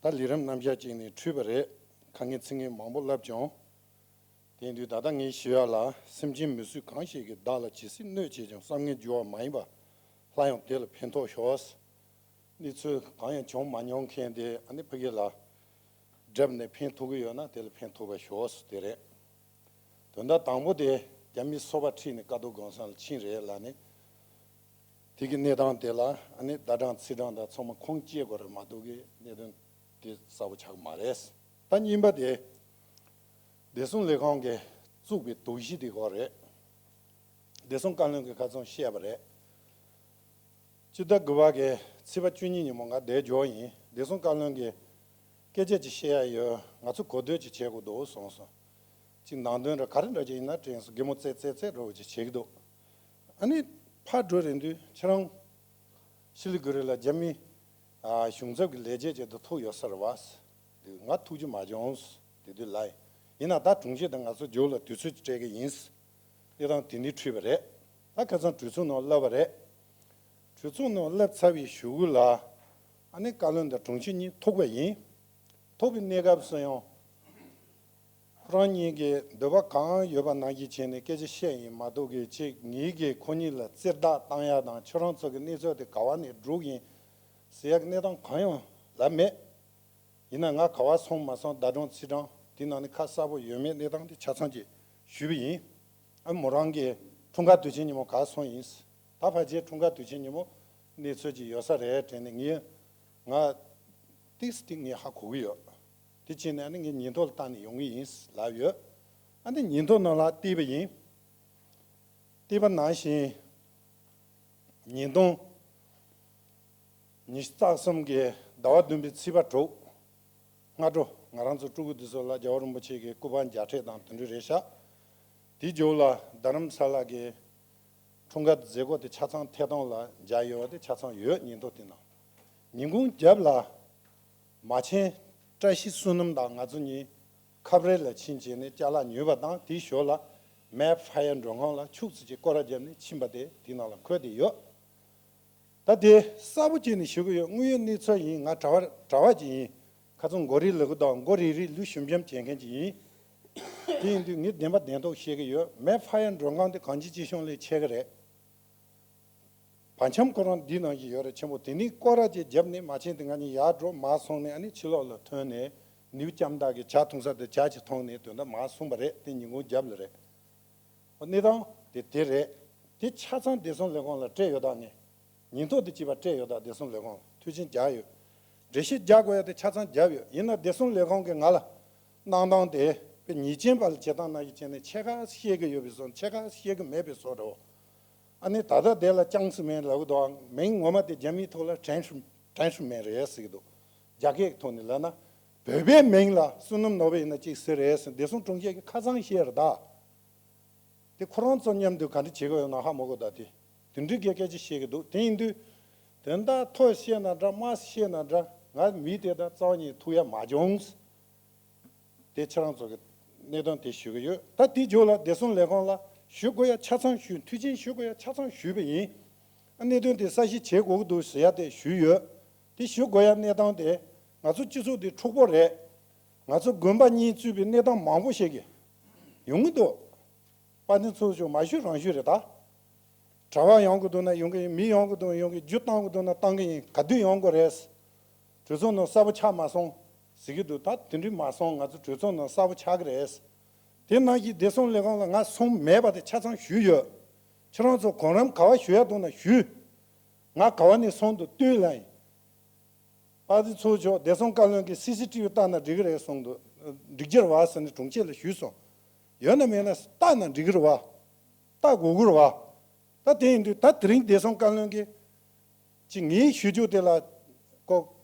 ད་ལས་རིམ་རྣམ་གཞག་ཅིག་ནས་འཁྲུལ་པ་རེད། ཁ་ངན་ཚིག་ངན་མང་པོ་ལབ་ཀྱང་། དེ་ཡིན་དུས་ད་ལྟ་ངས་ཞུ་ཡག་ལ། སེམས་ཅན་མི་སུ་གང་ཞིག་གིས་བདག་ལ་ཇི་སྲིད་གནོད་བྱས་ཀྱང་བསམ་ངན་འགྱུར་བ་མ་ཡིན་པ། སླར་ཡང་དེ་ལ་ཕན་ཐོགས་ཤོག། གནས་ཚུལ་གང་ཡང་བྱུང་མ་མྱོང་མཁན་དེ་ཨ་ནི་ཕ་གི་ལ་བསྒྲུབས་ནས་ཕན་ཐོགས་ཀྱི་ཡོད་ན་དེ་ལ་ཕན་ཐོགས་པ་ཤོག་དེ་རེད། དོན་དག་དང་པོ་དེ་རྒྱ་མིས་སོ་པ་ཁྲིད་ནས་ཀ་རྡོ་སྒང་ཚང་ལ་ཕྱིན་རེད་ལབ་ནས། དེ་གི་གནས་སྟངས་དེ་ལ་ཨ་ནི་ཟླ་གྲངས་ཚེས་གྲངས་དང་ཚང་མ་ཁུངས་སྐྱེལ་དགོས་རེད་མ་གཏོགས་གི་གནད་དོན་དེ་གསལ་པོ་ཆགས་ཀྱི་མ་རེད། ད་གཉིས་པ་དེ། བདེ་སྲུང་ལས་ཁང་གིས་བཙུགས་པའི་དོགས་གཞི་དེ་སྐོར་རེད། བདེ་སྲུང་བཀའ་བློན་གྱིས་ཁ་ཚོན་བཤད་པ་རེད། སྤྱི་ཟླ་དགུ་པ་གི་ཚེས་པ་བཅུ་གཉིས་ཉིན་མོ་ང་བསྡད་འཇོག་ཡིན། བདེ་སྲུང་བཀའ་བློན་གྱིས་སྐད་ཆ་ཅིག་བཤད་ཡ་ཡོད། ང་ཚོ་གོ་ཐོས་ཅིག་བྱེད་དགོས་འདུག་གསུངས་སོང་། ཅིག་ནང་དོན་ར་ག་རེ་འདྲ་ཅིག་ཡིན་ན་དྲན་སོང་། གད་མོ་ཙེ་ཙེ་ཙེ་འགྲོ་བ་ཅིག་བྱེད་ཀྱི་འདུག་ཨ་ནི་ཕར་འགྲོ་རན་དུས་ཁྱེད་རང་ཤི་ལི་གུ་རི་ལ་རྒྱ་མི་ཨ་གཞུང་ཚབ་ཀྱི་ལས་བྱེད་ཅིག་ཏུ་ཐུག་ཡོད་ས་རེད་བ། དེ་ང་ཐུག་རྒྱུ་མ་བྱུང་། དེ་དུས་ལ་ཡིན་ན་ད་དྲུང་ཆེ་དང་ང་ཚོ་མཇུག་ལ་དུས་ཚོད་ཅིག་སྤྲད་ཀྱི་ཡིན། གནས་སྟངས་དེ་འདྲ་འཁྲུལ་པ་རེད། ད་ཁ་སང་གྲོས་ཚོགས་ནང་བསླབས་པ་རེད། གྲོས་ཚོགས་ནང་བསླབས་ཚར་བའི་གཞུག་གུ་ལ་ཨ་ནི་བཀའ་བློན་དང་དྲུང་ཆེ་གཉིས་ཐུག་པ་ཡིན། ཐུག་པའི་གནས་སྐབས་སུ་ཡང་ཁོ་རང་གཉིས་ཀྱིས་འདོད་པ་གང་ཡོད་པ་ནང་བཞིན་བྱས་ནས་སྐད་ཆ་བཤད་ཡིན་མ་གཏོགས་གི་ཅིག་ངེད་ཀྱིས་ཁོ་གཉིས་ལ་རྩེད་བརྡ་བཏང་ཡ་དང་ཁྱོད་རང་ཚོ་གི་གནས་ཚུལ་དེ་ག་བ་ནས་སྒྲུག་ཡིན་ཟེར་ཡ་གི་གནས་སྟངས་གང་ཡང་ལབ་མེད། ཡིན་ན་ང་ག་བ་སོང་མ་སོང་ཟླ་གྲངས་ཚེས་གྲངས་དེ་ནང་ནས་ཁ་གསལ་པོ་ཡོད་མེད་གནས་སྟངས་དེ་ཆ་ཚང་ཅིག་ཞུས་པ་ཡིན། ཨ་མོ་རང་གི་འཁྲུངས་སྐར་དུས་ཆེན་ཉིན་མོ་ག་སོང་ཡིན། ད་ཕལ་ཆེར་འཁྲུངས་སྐར་དུས་ཆེན་ཉིན་མོ་གནས་ཚུལ་ཅིག་ཡོད་ས་རེད་དྲན་ནས་ངས་ང་ཏིག་སི་ཏིག་ངས་ཧ་གོ་གི་ཡོད། དེ་བྱས་ནས་ཨ་ནི་ངས་ཉིན་ཐོ་ལ་བལྟས་ནས་ཡོང་གི་ཡིན་ལབ་ཡོད། ཨ་ནི་ཉིན་ཐོ་ནང་ལ་བལྟས་པ་ཡིན། བལྟས་པ་ནང་བཞིན། ཉིས་སྟོང་ཉི་ཤུ་རྩ་གསུམ་གྱི་ཟླ་བ་བདུན་པའི་ཚེས་པ་དྲུག་སྔ་དྲོ་ང་རང་ཚོ་སྤྲུལ་སྐུ་འདི་ཚོ་ལ་རྒྱལ་བ་རིན་པོ་ཆེ་གི་སྐུ་པར་མཇལ་འཕྲད་དང་དེ་འདྲ་རེད་ཤག་དེའི་མཇུག་ལ་རྡ་རམ་ས་ལ་གི་འཁྲུངས་སྐར་མཛད་སྒོ་དེ་ཆ་ཚང་ཐད་གཏོང་ལ་མཇལ་ཡོད་པ་དེ་ཆ་ཚང་ཡོད། ཉིན་ཐོ་དེ་ནང་། ཉིན་གུང་རྒྱབ་ལ་མ་ཆེན་བཀྲ་ཤིས་བསོད་ནམས་དང་ང་ཚོ་གཉིས་ཁབ་རེ་ལ་ཕྱིན་བྱས་ནས་ཅ་ལག་ཉོས་པ་དང་། དེའི་ཞོར་ལ་མེབ་ཧྥ་ཡར་མགྲོན་ཁང་ལ་ཕྱུགས་ཙི་ཅིག་སྐོར་ར་བརྒྱབ་ནས་ཕྱིན་པ་དེ་དེའི་ནང་ལ་འཁོད་བསྡད་ཡོད། ད་དེ་གསལ་པོ་བྱས་ནས་ཞུ་གི་ཡོད། དངོས་ཡོད་གནས་ཚུལ་ཡིན། ང་གྲྭ་བ་གྲྭ་བ་ཅིག་ཡིན། ཁ་ཚོན་མགོ་རིལ་ལབ་གི་དང་མགོ་རིལ་རིལ་ལུས་ཞུམ་ཞུམ་བྱེད་མཁན་ཅིག་ཡིན། དེ་ཡིན་དུས་ངས་བདེན་པ་བདེན་མདོག་བཤད་གི་ཡོད། མེབ་ཧྥ་ཡར་མགྲོན་ཁང་དེ་གངས་ཅན་སྐྱིད་གཤོངས་ལས་ཆེ་གི་རེད། བར་འཁྱམས་ཁོ་རང་འདི་ནང་བཞིན་ཡོད་རེད། ཆེན་པོ་དེ་ནས་སྐོར་ར་ཅིག་བརྒྱབ་ནས་མ་ཆེན་དེ་ང་གཉིས་ཡར་འགྲོ་མར་སོང་ནས་ཨ་ནི་ཕྱི་ལོགས་ལ་ཐོན་ནས་ནིའུ་ལྕམ་དག་གི་ཇ་འཐུང་ས་དེ་ཇ་ཅིག་འཐུང་ནས་དོན་དག་མར་སོང་པ་རེད། དེ་ཉིན་གུང་རྒྱབ་ལ་རེད། ཨོ་གནས་སྟངས་དེ་དེ་རེད། དེ་ཆ་ཚང་བདེ་སྲུང་ལས་ཁུངས་ལ་སྤྲད་ཡོད་ད། ངས་ཉིན་ཐོ་དེ་གཅིག་པ་སྤྲད་ཡོད་ད། བདེ་སྲུང་ལས་ཁུངས་ལ་མཐུན་རྐྱེན་རྒྱག་ཡོད། འགྲེལ་བཤད་རྒྱག་དགོས་ཡ་དེ་ཆ་ཚང་བརྒྱབ་ཡོད། ཡིན་ན་བདེ་སྲུང་ལས་ཁུངས་ཀྱིས་ང་ལ་གནང་སྟངས་དེ་དཔེ་ཉེས་ཅན་པ་ལ་བྱེད་སྟངས་ནང་བཞིན་བྱས་ནས་ཕྱེད་ཀ་བཤད་གི་ཡོད་པའི་བཟོ། ཕྱེད་ཀ་བཤད་གི་མེད་པའི་བཟོ་འདྲ་བོ། ཨ་ནི་ད་ལྟ་དེ་ལ་ཅང་སི་མེན་ལབ་གི་འདུག་མིང་ངོ་མ་དེ་རྒྱ་མིའི་ཐོག་ལ་ཊན་ཧྲུ་ཊན་ཧྲུ་མེན་རེད་ཟེར་གི་འདུག་རྒྱ་སྐད་ཀྱི་ཐོག་ནས་ལབ་ན་བོད་པའི་མིང་ལ་བསོད་ནམས་ནོར་བུ་ཡིན་ན་ཅིག་ཟེར་རེད་ཟེར། བདེ་སྲུང་དྲུང་ཆེ་གིས་ཁ་སང་བཤད་རེད་ད། དེ་ཁོ་རང་ཚོ་མཉམ་དུ་ག་འདྲ་བྱེད་དགོས་ཡོད་ན་ཧ་མ་གོ་ད། དེ་དེ་འདྲའི་གི་སྐད་ཆ་བཤད་གི་འདུག་དེ་ཡིན་དུས་དོན་དག་མཐོ་བཤད་ན་འདྲ་དམའ་བཤད་ན་འདྲ། ང་མི་དེ་དང་རྩ་བ་ཉིད་ཐུག་ཡ་མ་བྱུང་། དེ་ཁྱེད་རང་ཚོ་གི་གནད་དོན་དེ་ཞུ་གི་ཡོད། ད་དེའི་མཇུག་ལ་བདེ་སྲུང་ལས་ཁུངས་ལ་ཞུ་དགོས་ཡ་ཆ་ཚང་ཞུས། མཐུན་རྐྱེན་ཞུ་དགོས་ཡ་ཆ་ཚང་ཞུས་པ་ཡིན། ཨ་གནད་དོན་དེ་གསལ་བཤད་བྱེད་དགོས་ཀྱི་འདུག་ཟེར་ཡ་དེ་ཞུས་ཡོད། དེ་ཞུ་དགོས་ཡ་གནས་སྟངས་དེ་ང་ཚོ་སྤྱི་ཚོགས་འདི་འཁྲུག་པོ་རེད། ང་ཚོ་དགོན་པ་གཉིས་གཙོས་པའི་གནས་སྟངས་མང་པོ་ཞིག་གི་ཡོང་གི་འདུག་དཔལ་ལྡན་ཚོགས་གཙོ་མ་ཞུས་རང་ཞུས་རེད་ད། གྲྭ་པ་ཡོང་གི་འདུག་ན་ཡོང་གི་ཡིན། མི་ཡོང་གི་འདུག་ན་ཡོང་གི། རྒྱུ་བཏང་གི་འདུག་ན་བཏང་གི་ཡིན། ག་དུས་ཡོང་དགོས་རེད། གྲོས་ཚོགས་ནང་གསལ་པོ་ཆགས་མ་སོང་ཟེར་གི་འདུག་ད་དེ་འདྲའི་མ་སོང་། ང་ཚོ་གྲོས་ཚོགས་ནང་གསལ་པོ་ཆགས་ཀྱི་རེད། དེ་ནང་བཞིན་བདེ་སྲུང་ལས་ཁུངས་ལ་ང་སོང་མེད་པ་དེ་ཆ་ཚང་ཞུས་ཡོད། ཁྱེད་རང་ཚོ་གོ་རིམ་ག་བ་ཞུ་ཡ་འདུག་ན་ཞུས། ང་ག་བ་ནས་སོང་འདུག་ལྟོས་ལ་ཡིན། དཔལ་ལྡན་ཚོགས་གཙོ་མཆོག་བདེ་སྲུང་བཀའ་བློན་གྱིས་སི་སི་ཊི་བི་བལྟས་ན་འགྲིག་གི་རེད་གསུངས་འདུག་འགྲིག་གི་རེད་བ་ཟེར་ནས་དྲུང་ཆེ་ལ་ཞུས་སོང་། ཡོད་ན་མེད་ན་བལྟས་ན་འགྲིག་གི་རེད་བ། བལྟ་དགོས་ཀྱི་རེད་བ། ད་དེ་ཡིན་དུས་ད་དེ་རིང་བདེ་སྲུང་བཀའ་བློན་གྱིས་ཅིག་ངའི་ཞུ་རྒྱུ་དེ་ལ་ཀོ་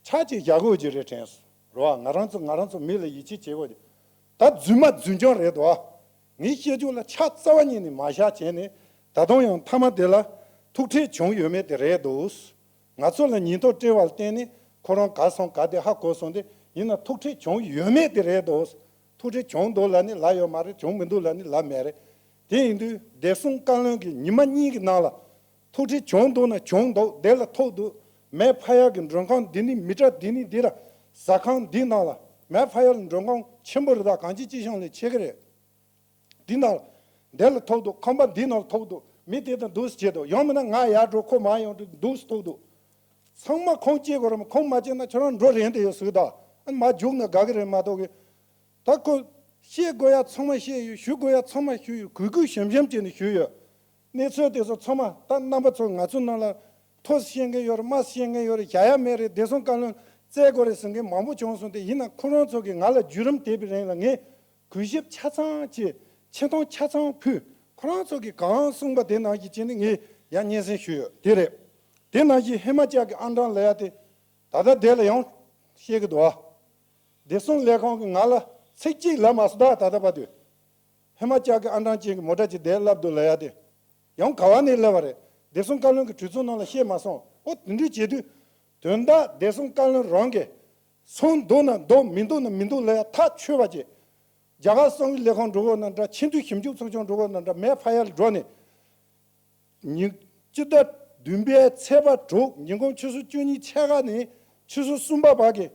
ཆ་ཅིག་བཞག་དགོས་ཀྱི་རེད་དྲན་སོང་རེད་བ། ང་རང་ཚོ་ང་རང་ཚོ་མི་ལ་ཡིད་ཆེས་བྱེད་དགོས་ཀྱི། ད་རྫུན་མ་རྫུན་རྐྱང་རེད་དོ། ངའི་བཤད་རྒྱུ་ལ་ཆ་རྩ་བ་ཉིད་ནས་མ་བཞག་བྱས་ནས་ད་དུང་ཡང་མཐའ་མ་དེ་ལ་ཐུག་འཕྲད་བྱུང་ཡོད་མེད་དེ་རེད་འདུག་ང་ཚོ་ལ་ཉེན་རྟོག་སྤྲད་པ་ལ་བརྟེན་ནས་ཁོ་རང་ག་སོང་ག་དེ་ཧ་གོ་སོང་སྟེ་ཡིན་ན་ཐུག་འཕྲད་བྱུང་ཡོད་མེད་དེ་རེད་དོ། ཐུག་འཕྲད་བྱུང་འདུག་ལབ་ནི་ལབ་ཡོད་མ་རེད། བྱུང་མི་འདུག་ལབ་ནི་ལབ་མེད་རེད། དེ་ཡིན་དུས་བདེ་སྲུང་བཀའ་བློན་གྱིས་ཉི་མ་གཉིས་ཀྱི་ནང་ལ་ཐུག་འཕྲད་བྱུང་འདུག་ན་བྱུང་འདུག་དེ་ལ་ཐུག་འདུག་མེ་ཕ་ཡག་གི་མགྲོན་ཁང་འདི་ནི་མི་ཊར་འདི་ནི་འདི་ར་ཟ་ཁང་འདི་ནང་ལ་མེ་ཕ་ཡག་ལ་མགྲོན་ཁང་ཆེན་པོ་རེད། ད་གང་ཅི་ཅི་ཤང་ལས་ཆེ་གི་རེད། འདི་ནང་ལ་འདི་ལ་ཐུག་འདུག་ཁང་པ་འདི་ནང་ལ་ཐུག་འདུག་མི་དེ་དང་འདུག་སེ་བྱེད་འདུག་ཡང་མིན་ན་ང་ཡར་འགྲོ་ཁོ་མར་ཡོང་དུས་འདུག་སེ་ཐུག་འདུག་ཚང་མ་ཁོང་སྐྱེ་དགོས་རེད་མ། ཁོང་མ་སྐྱེ་ན་ཁྱོད་རང་འགྲོ་རན་དེ་ཡོད་ཟིག་ད་ཨ་མ་རྒྱུག་ན་དགའ་གི་རེད་མ་གཏོགས་གི་ད་ཁོ་བཤད་དགོས་ཡ་ཚང་མ་བཤད་ཡོད། ཞུ་དགོས་ཡ་ཚང་མ་ཞུས་ཡོད། གུས་གུས་ཞུམ་ཞུམ་བྱས་ནས་ཞུས་ཡོད། གནས་ཚུལ་དེ་ཚོ་ཚང་མ་ད་རྣམ་པ་ཚོ་ང་ཚོ་ནང་ལ་མཐོ་ས་བཤད་མཁན་ཡོད་རེད། དམའ་ས་བཤད་མཁན་ཡོད་རེད། བྱ་ཡ་མེད་རེད། བདེ་སྲུང་བཀའ་བློན་བཙལ་དགོས་རེད་ཟེར་མཁན་མང་པོ་བྱུང་སོང་སྟེ་ཡིན་ན་ཁོ་རང་ཚོ་གིས་ང་ལ་བརྒྱུད་རིམ་དེད་པའི་རིང་ལ་ངས་གུས་ཞབས་ཆ་ཚང་བྱས། ཆེ་མཐོང་ཆ་ཚང་ཕུལ། ཁོ་རང་ཚོ་གིས་གང་གསུངས་པ་དེ་ནང་བཞིན་བྱས་ནས་ངས་ཡ་སྙན་སེང་ཞུས་ཡོད། དེ་རེད། དེ་ནང་བཞིན་ཧི་མ་ཅལ་གྱི་ཨང་གྲངས་ལབ་ཡ་དེ་ད་ལྟ་དེ་ལ་ཡང་བཤད་གི་འདུག་ཨ། བདེ་སྲུང་ལས་ཁང་གིས་ང་ལ་ཚིག་གཅིག་ལབ་མ་སོང་ད་ད་ལྟ་བར་དུ། ཧི་མ་ཅལ་གྱི་ཨང་གྲངས་ཅན་གྱི་མོ་ཊ་ཅིག་དེ་བསླབ་འདུག་ལབ་ཡ་དེ་ཡང་ག་བ་ནས་སླེབས་པ་རེད། བདེ་སྲུང་བཀའ་བློན་གྱི་གྲོས་ཚོགས་ནང་ལ་བཤད་མ་སོང་། ཨོ་དེ་འདྲ་བྱེད་དུས་དོན་དག་བདེ་སྲུང་བཀའ་བློན་རང་གིས་སོང་འདུག་ན་འདུག་མི་འདུག་ན་མི་འདུག་ལབ་ཡ་ཐག་ཆོད་པ་བྱེད། རྒྱ་གར་གསང་བའི་ལས་ཁང་འགྲོ་དགོས་ན་འདྲ། ཆེས་མཐོའི་ཞིབ་འཇུག་ཚོགས་ཆུང་འགྲོ་དགོས་ན་འདྲ། མེ་ཕ་ཡར་འགྲོ་ནས་ཉིན་སྤྱི་ཟླ་བདུན་པའི་ཚེས་པ་དྲུག་ཉིན་གུང་ཆུ་ཚོད་བཅུ་གཉིས་ཕྱེད་ཀ་ནས་ཆུ་ཚོད་གསུམ་པ་བར་གྱི་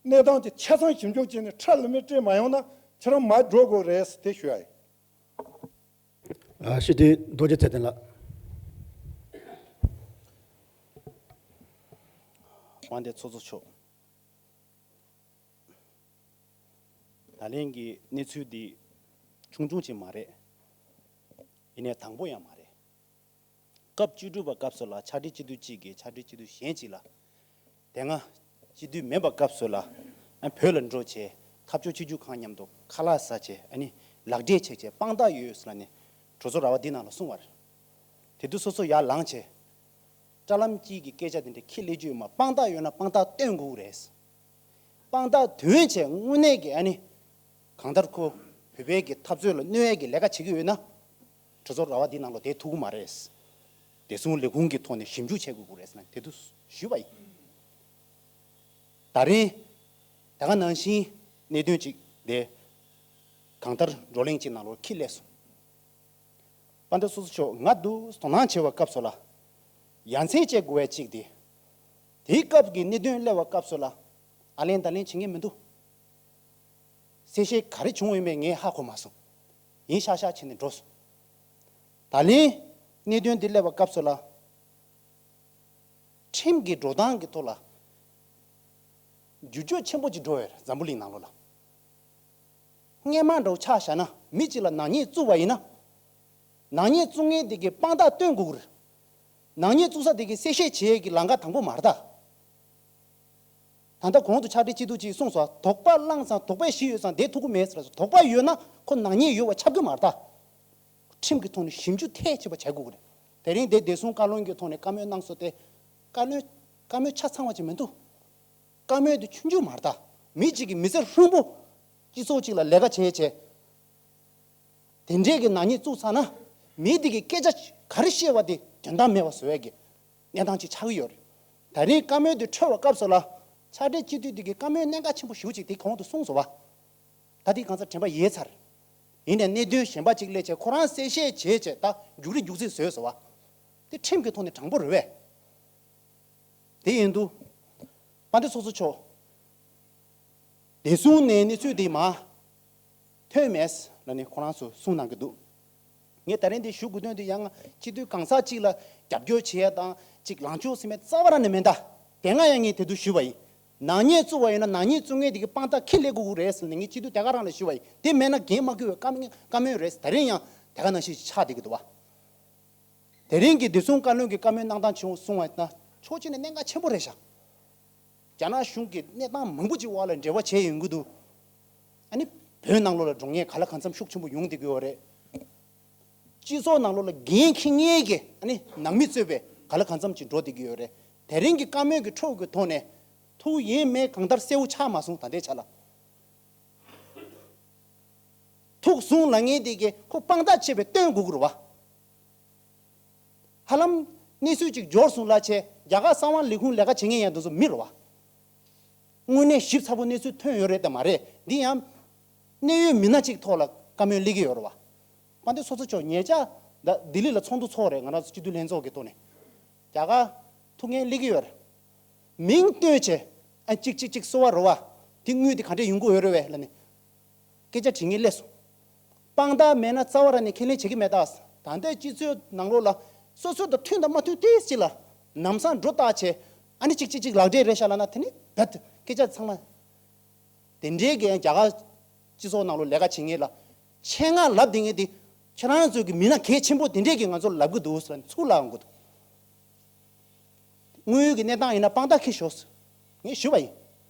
གནས་སྟངས་ཀྱི་ཆ་ཚང་ཞིབ་འཇུག་བྱས་ནས་ཁྲ་ལམ་མེར་སྤྲད་མ་ཡོང་ན་ཁྱེད་རང་མར་འགྲོ་དགོས་རེད་དེ་ཞུ་ཡ་ཡིན། ཨ། སྤྱི་འཐུས་རྡོ་རྗེ་ཚེ་བརྟན་ལགས། དབང་འདུས་ཚོགས་གཙོ་མཆོག་ད་ལན་གྱི་གནས་ཚུལ་འདི་ཆུང་ཆུང་ཅིག་མ་རེད། ཡིན་ནའི་དང་པོ་ཡང་མ་རེད། སྐབས་བཅུ་དྲུག་པ་སྐབས་སུ་ལ་ཕྱག་སྦྲེལ་སྤྱི་འཐུས་གཅིག་གིས་ཕྱག་སྦྲེལ་སྤྱི་འཐུས་གཞན་གཅིག་ལ་དེ་སྔ་སྤྱི་འཐུས་མེད་པ་སྐབས་སུ་ལ་ཨ་བོད་ལ་འགྲོ་བྱས་འཐབ་ཕྱོགས་གཅིག་གྱུར་ཁང་མཉམ་དུ་ཁ་ལག་ཟ་བྱས་ཨ་ནི་ལག་འབྲེལ་བྱས་བྱས་དཔང་རྟགས་ཡོད་ཟེར་ལ་ནི་གྲོས་ཚོགས་ར་བ་འདི་ནང་ལ་གསུངས་པ་རེད། དེ་དུས་སོ་སོ་ཡར་ལངས་བྱས་དྲ་ལམ་དཀྱིལ་གྱི་སྐད་ཆ་དེ་འདྲ་ཁྱི་ལས་རྒྱུ་ཡོད་མ། དཔང་རྟགས་ཡོད་ན་དཔང་རྟགས་སྟོན་དགོས་རེད། དཔང་རྟགས་ཐོན་བྱས་དངོས་གནས་ཀྱི་ཨ་ནི་གང་ལྟར་ཁོ་བོད་པའི་གི་འཐབ་རྩོད་ལ་གནོད་ཡས་ཀྱི་ལས་ཀ་བྱེད་ཀྱི་ཡོད་ན་གྲོས་ཚོགས་ར་བ་འདི་ནང་ལ་བསྡད་ཐུབ་ཀྱི་མ་རེད། བདེ་སྲུང་ལས་ཁུངས་ཀྱི་ཐོག་ནས་ཞིབ་འཇུག་བྱེད་དགོས་ཀྱི་རེད་ཟེར་ནས་དེ་དུས་ཞུས་པ་ཡིན། ད་རིང་ད་ག་ནང་བཞིན་གནད་དོན་ཅིག་དེ་གང་ལྟར་བགྲོ་གླེང་ཅིག་ནང་ལོགས་འཁྱེར་སླེབས་སོང་། དཔལ་ལྡན་ཚོགས་གཙོ་མཆོག་ང་འདུག་དོ་སྣང་བྱེད་པའི་སྐབས་སུ་ལ་ཡ་མཚན་སྐྱེ་དགོས་པའི་གཅིག་དེ། དེའི་སྐབས་ཀྱི་གནད་དོན་སླེབས་པའི་སྐབས་སུ་ལ་ཨ་ལན་ད་ལན་བྱེད་མཁན་མི་འདུག་གསལ་བཤད་ག་རེ་བྱུང་ཡོད་མེད་ངས་ཧ་གོ་མ་སོང་། ཡིན་ཤག་ཤག་བྱས་ནས་འགྲོ་སོང་། ད་ལན་གནད་དོན་འདི་སླེབས་པའི་སྐབས་སུ་ལ་ཁྲིམས་ཀྱི་འགྲོ་སྟངས་ཀྱི་ཐོག་ལ་འགྱུར་བཅོས་ཆེན་པོ་ཅིག་འགྲོ་ཡོད་རེད་འཛམ་བུ་གླིང་ནང་ལོགས་ལ། སྔས་མ་འདྲ་བོ་ཆ་བཞག་ན་མི་གཅིག་ལ་ནག་ཉེས་བཙུགས་པ་ཡིན་ན། ནག་ཉེས་བཙུགས་མཁན་དེ་གིས་དཔང་རྟགས་སྟོན་དགོས་ཀྱི་རེད། ནག་ཉེས་བཙུགས་ས་དེ་གིས་གསལ་བཤད་བྱེད་ཡས་ཀྱི་ལམ་ཁ་དང་པོ་མ་རེད་ད། ད་ལྟ་གོང་དུ་ཕྱག་སྦྲེལ་སྤྱི་འཐུས་ཀྱིས་གསུངས་སོང་། དོགས་པ་བསླངས་ཙང་དོགས་པའི་གཞི་ཡོད་ཙང་བསྡད་ཐུབ་ཀྱི་མེད་ཟེར་སོང་། དོགས་པ་ཡོད་ན་ཁོ་ནག་ཉེས་ཡོད་པ་ཁྱབ་ཀྱི་མ་རེད་ད། ཁྲིམས་ཀྱི་ཐོག་ནས་ཞིབ་འཇུག་མཐའ་གཅིག་པ་བྱ་དགོས་ཀྱི་རེད། དེ་རིང་འདིར་བདེ་སྲུང་བཀའ་བློན་གྱི་ཐོག་ནས་བཀའ་མོལ་གནང་སོང་སྟེ། བཀའ་བློན་བཀའ་མོལ་ཆ་ཚང་བ་ཅིག་མི་འདུག་བཀའ་མོལ་དེ་ཆུང་ཆུང་མ་རེད་ད། མི་གཅིག་གིས་མི་ཚེ་ཧྲིལ་པོ་སྤྱི་ཚོགས་གཅིག་ལ་ལས་ཀ་བྱས་བྱས། དེ་འདྲའི་གི་ནག་ཉེས་བཙུགས་ཚར་ན། མི་དེ་གི་སྐད་ཆ་ག་རེ་བཤད་པ་དེ་དོན་དག་མེད་པ་བཟོ་ཡས་ཀྱི་གནས་སྟངས་ཅིག་ཆགས་ཀྱི་ཡོད་རེད། ད་རིང་བཀའ་མོལ་དེ་འཕྲོས་པའི་སྐབས་སུ་ལ། ཕྱག་སྦྲེལ་སྤྱི་འཐུས་དེ་གི་བཀའ་མོལ་གནད་འགག་ཆེན་པོ་ཞེ་པོ་ཅིག་དེ་གོང་དུ་གསུངས་སོང་བ། ད་དེ་གང་ཚ་དྲན་པ་ཡལ་ཚར། ཡིན་ནའི་གནད་དོན་གཞན་པ་ཅིག་སླེབས་བྱས་ཁོ་རང་གསལ་བཤད་བྱས་བྱས་ད་མཇུག་རིས་མཇུག་སྒྲིལ་བཟོས་སོང་བ། དེ་ཁྲིམས་ཀྱི་ཐོག་ནས་དྲང་པོ་རེད་པས། དེ་ཡིན་དུས། དཔལ་ལྡན་ཚོགས་གཙོ་མཆོག་བདེ་སྲུང་ནས་གནས་ཚུལ་འདི་མར་ཐོན་མེད་ལབ་ནས་ཁོ་རང་ཚོས་གསུངས་གནང་གི་འདུག་ངས་ད་རིང་འདི་ཞུ་དགོས་དོན་དེ་ཡང་སྤྱི་འཐུས་གང་ཟག་གཅིག་ལ་རྒྱབ་སྐྱོར་བྱེད་ཡ་དང་གཅིག་ལངས་ཕྱོགས་ཟེར་མེད་རྩ་བ་རང་ནས་མེད་ད། དེ་སྔ་ཡང་ངས་དེ་དུས་ཞུས་པ་ཡིན། ནག་ཉེས་བཙུགས་པ་ཡིན་ན་ནག་ཉེས་བཙུགས་མཁན་དེ་གི་དཔང་རྟགས་ཁྱི་ལེན་དགོས་ཀྱི་རེད་ཟེར་ནས་ངས་སྤྱི་འཐུས་དེ་ག་རང་ལ་ཞུས་པ་ཡིན། དེ་མེད་ན་འགན་མ་འཁུར་བའི་བཀའ་མོལ་བཀའ་མོལ་རེད། ད་རིང་ཡང་དེ་ག་ནང་བཞིན་ཆགས་བསྡད་ཀྱི་འདུག་བ། དེ་རིང་གི་བདེ་སྲུང་བཀའ་བློན་གྱི་བཀའ་མོལ་གནང་སྟངས་བྱུང་སོང་བ་ཡིན་ན་ཕྱོགས་གཅིག་ནས་གནད་འགག་ཆེན་པོ་རེད་ཤག་རྒྱ་ནག་གཞུང་གིས་གནས་སྟངས་མང་པོ་ཅིག་འོག་ལ་འབྲེལ་བ་བྱས་ཡོང་གི་འདུག་ཨ་ནི་བོད་ནང་ལོགས་ལ་འགྲོ་མཁན་ག་ལ་གང་འཚམ་ཤུགས་ཆེན་པོ་ཡོང་བསྡད་ཀྱི་ཡོད་རེད། སྤྱི་ཚོགས་ནང་ལོགས་ལ་འགན་འཁྱེར་མཁན་གྱི་ཨ་ནི་ནང་མི་གཙོས་པའི་ག་ལ་གང་འཚམ་ཅིག་འགྲོ་བསྡད་ཀྱི་ཡོད་རེད། དེ་རིང་གི་བཀའ་མོལ་གྱི་འཕྲོ་གི་ཐོག་ནས་ཐུགས་ཡེངས་མེད་གང་ལྟར་གསལ་བོ་ཆགས་མ་སོང་། ད་ལྟའི་ཆ་ལ་ཐུགས་བཟུང་ལབ་མཁན་དེ་གིས་ཁོ་དཔང་རྟགས་བྱས་པའི་སྟོན་དགོས་ཀྱི་རེད་བ། ཧ་ལམ་གནས་ཚུལ་ཅིག་འབྱོར་སོང་ལབ་བྱས། རྒྱ་གར་གསང་བ་ལས་ཁུངས་ལས་ཀ་བྱེད་མཁན་ཡང་དེ་ཚོ་མི་རེད་བ། དངོས་གནས་ཞིབ་ཚགས་པོ་གནས་ཚུལ་ཐོན་ཡོད་རེད་དམ་མ་རེད། འདི་ཡང་གནད་ཡོད་མི་སྣ་གཅིག་ཐོག་ལ་བཀའ་མོལ་སླེབས་ཀྱི་ཡོད་རེད་བ། དཔལ་ལྡན་ཚོགས་གཙོ་མཆོག་ཉེ་ཆར་ད་ལྡི་ལི་ལ་ཚོགས་འདུ་ཚོགས་རེད། ང་རང་ཚོ་སྤྱི་འཐུས་ལྷན་ཚོགས་ཀྱི་ཐོག་ནས་རྒྱ་གར་ཐུག་མཁན་སླེབས་ཀྱི་ཡོད་རེད། མིང་བཏོན་བྱས་ཨ་གཅིག་གཅིག་གཅིག་གསོལ་བ་རེད་བ། དེ་དངུལ་དེ་ག་འདྲས་ཡོང་གི་ཡོད་རེད་བས་ལབ་ནས་སྐད་ཆ་དྲི་མཁན་སླེབས་སོང་། དཔང་རྟགས་མེད་ན་རྩ་བ་རང་ནས་ཁས་ལེན་བྱེད་ཀྱི་མེད་ད། ད་ལྟའི་སྤྱི་ཚོགས་ནང་ལོགས་ལ་སོ་སོ་དང་མཐུན་དང་མ་མཐུན་ཏོག་ཙམ་ལ་ལམ་སང་འགྲོ་བཏགས་བྱས་ཨ་ནི་གཅིག་གཅིག་གཅིག་ལག་འབྲེལ་རེད་ཤག་ལབ་ན། དེ་ནི་རྦད་དེ་སྐད་ཆ་ཚང་མ། དེ་འདྲའི་གི་རྒྱ་གར་སྤྱི་ཚོགས་ནང་ལོགས་ལས་ཀ་བྱེད་མཁན་ལ་ཆེད་མངགས་ལབ་བསྡད་མཁན་དེ་ཁྱེད་རང་ཚོའི་གི་མི་སྣ་གལ་ཆེན་པོ་དེ་འདྲས་ཀྱིས་ང་ཚོར་ལབ་གི་འདུག་ཟེར་ནས་ཚུར་ལབ་ཡོང་གི་འདུག། དངོས་ཡོད་ཀྱི་གནས་སྟངས་ཡིན་ན་དཔང་རྟགས་འཁྱེར་ཤོག་ཟེར་ངས་ཞུས་པ་ཡིན།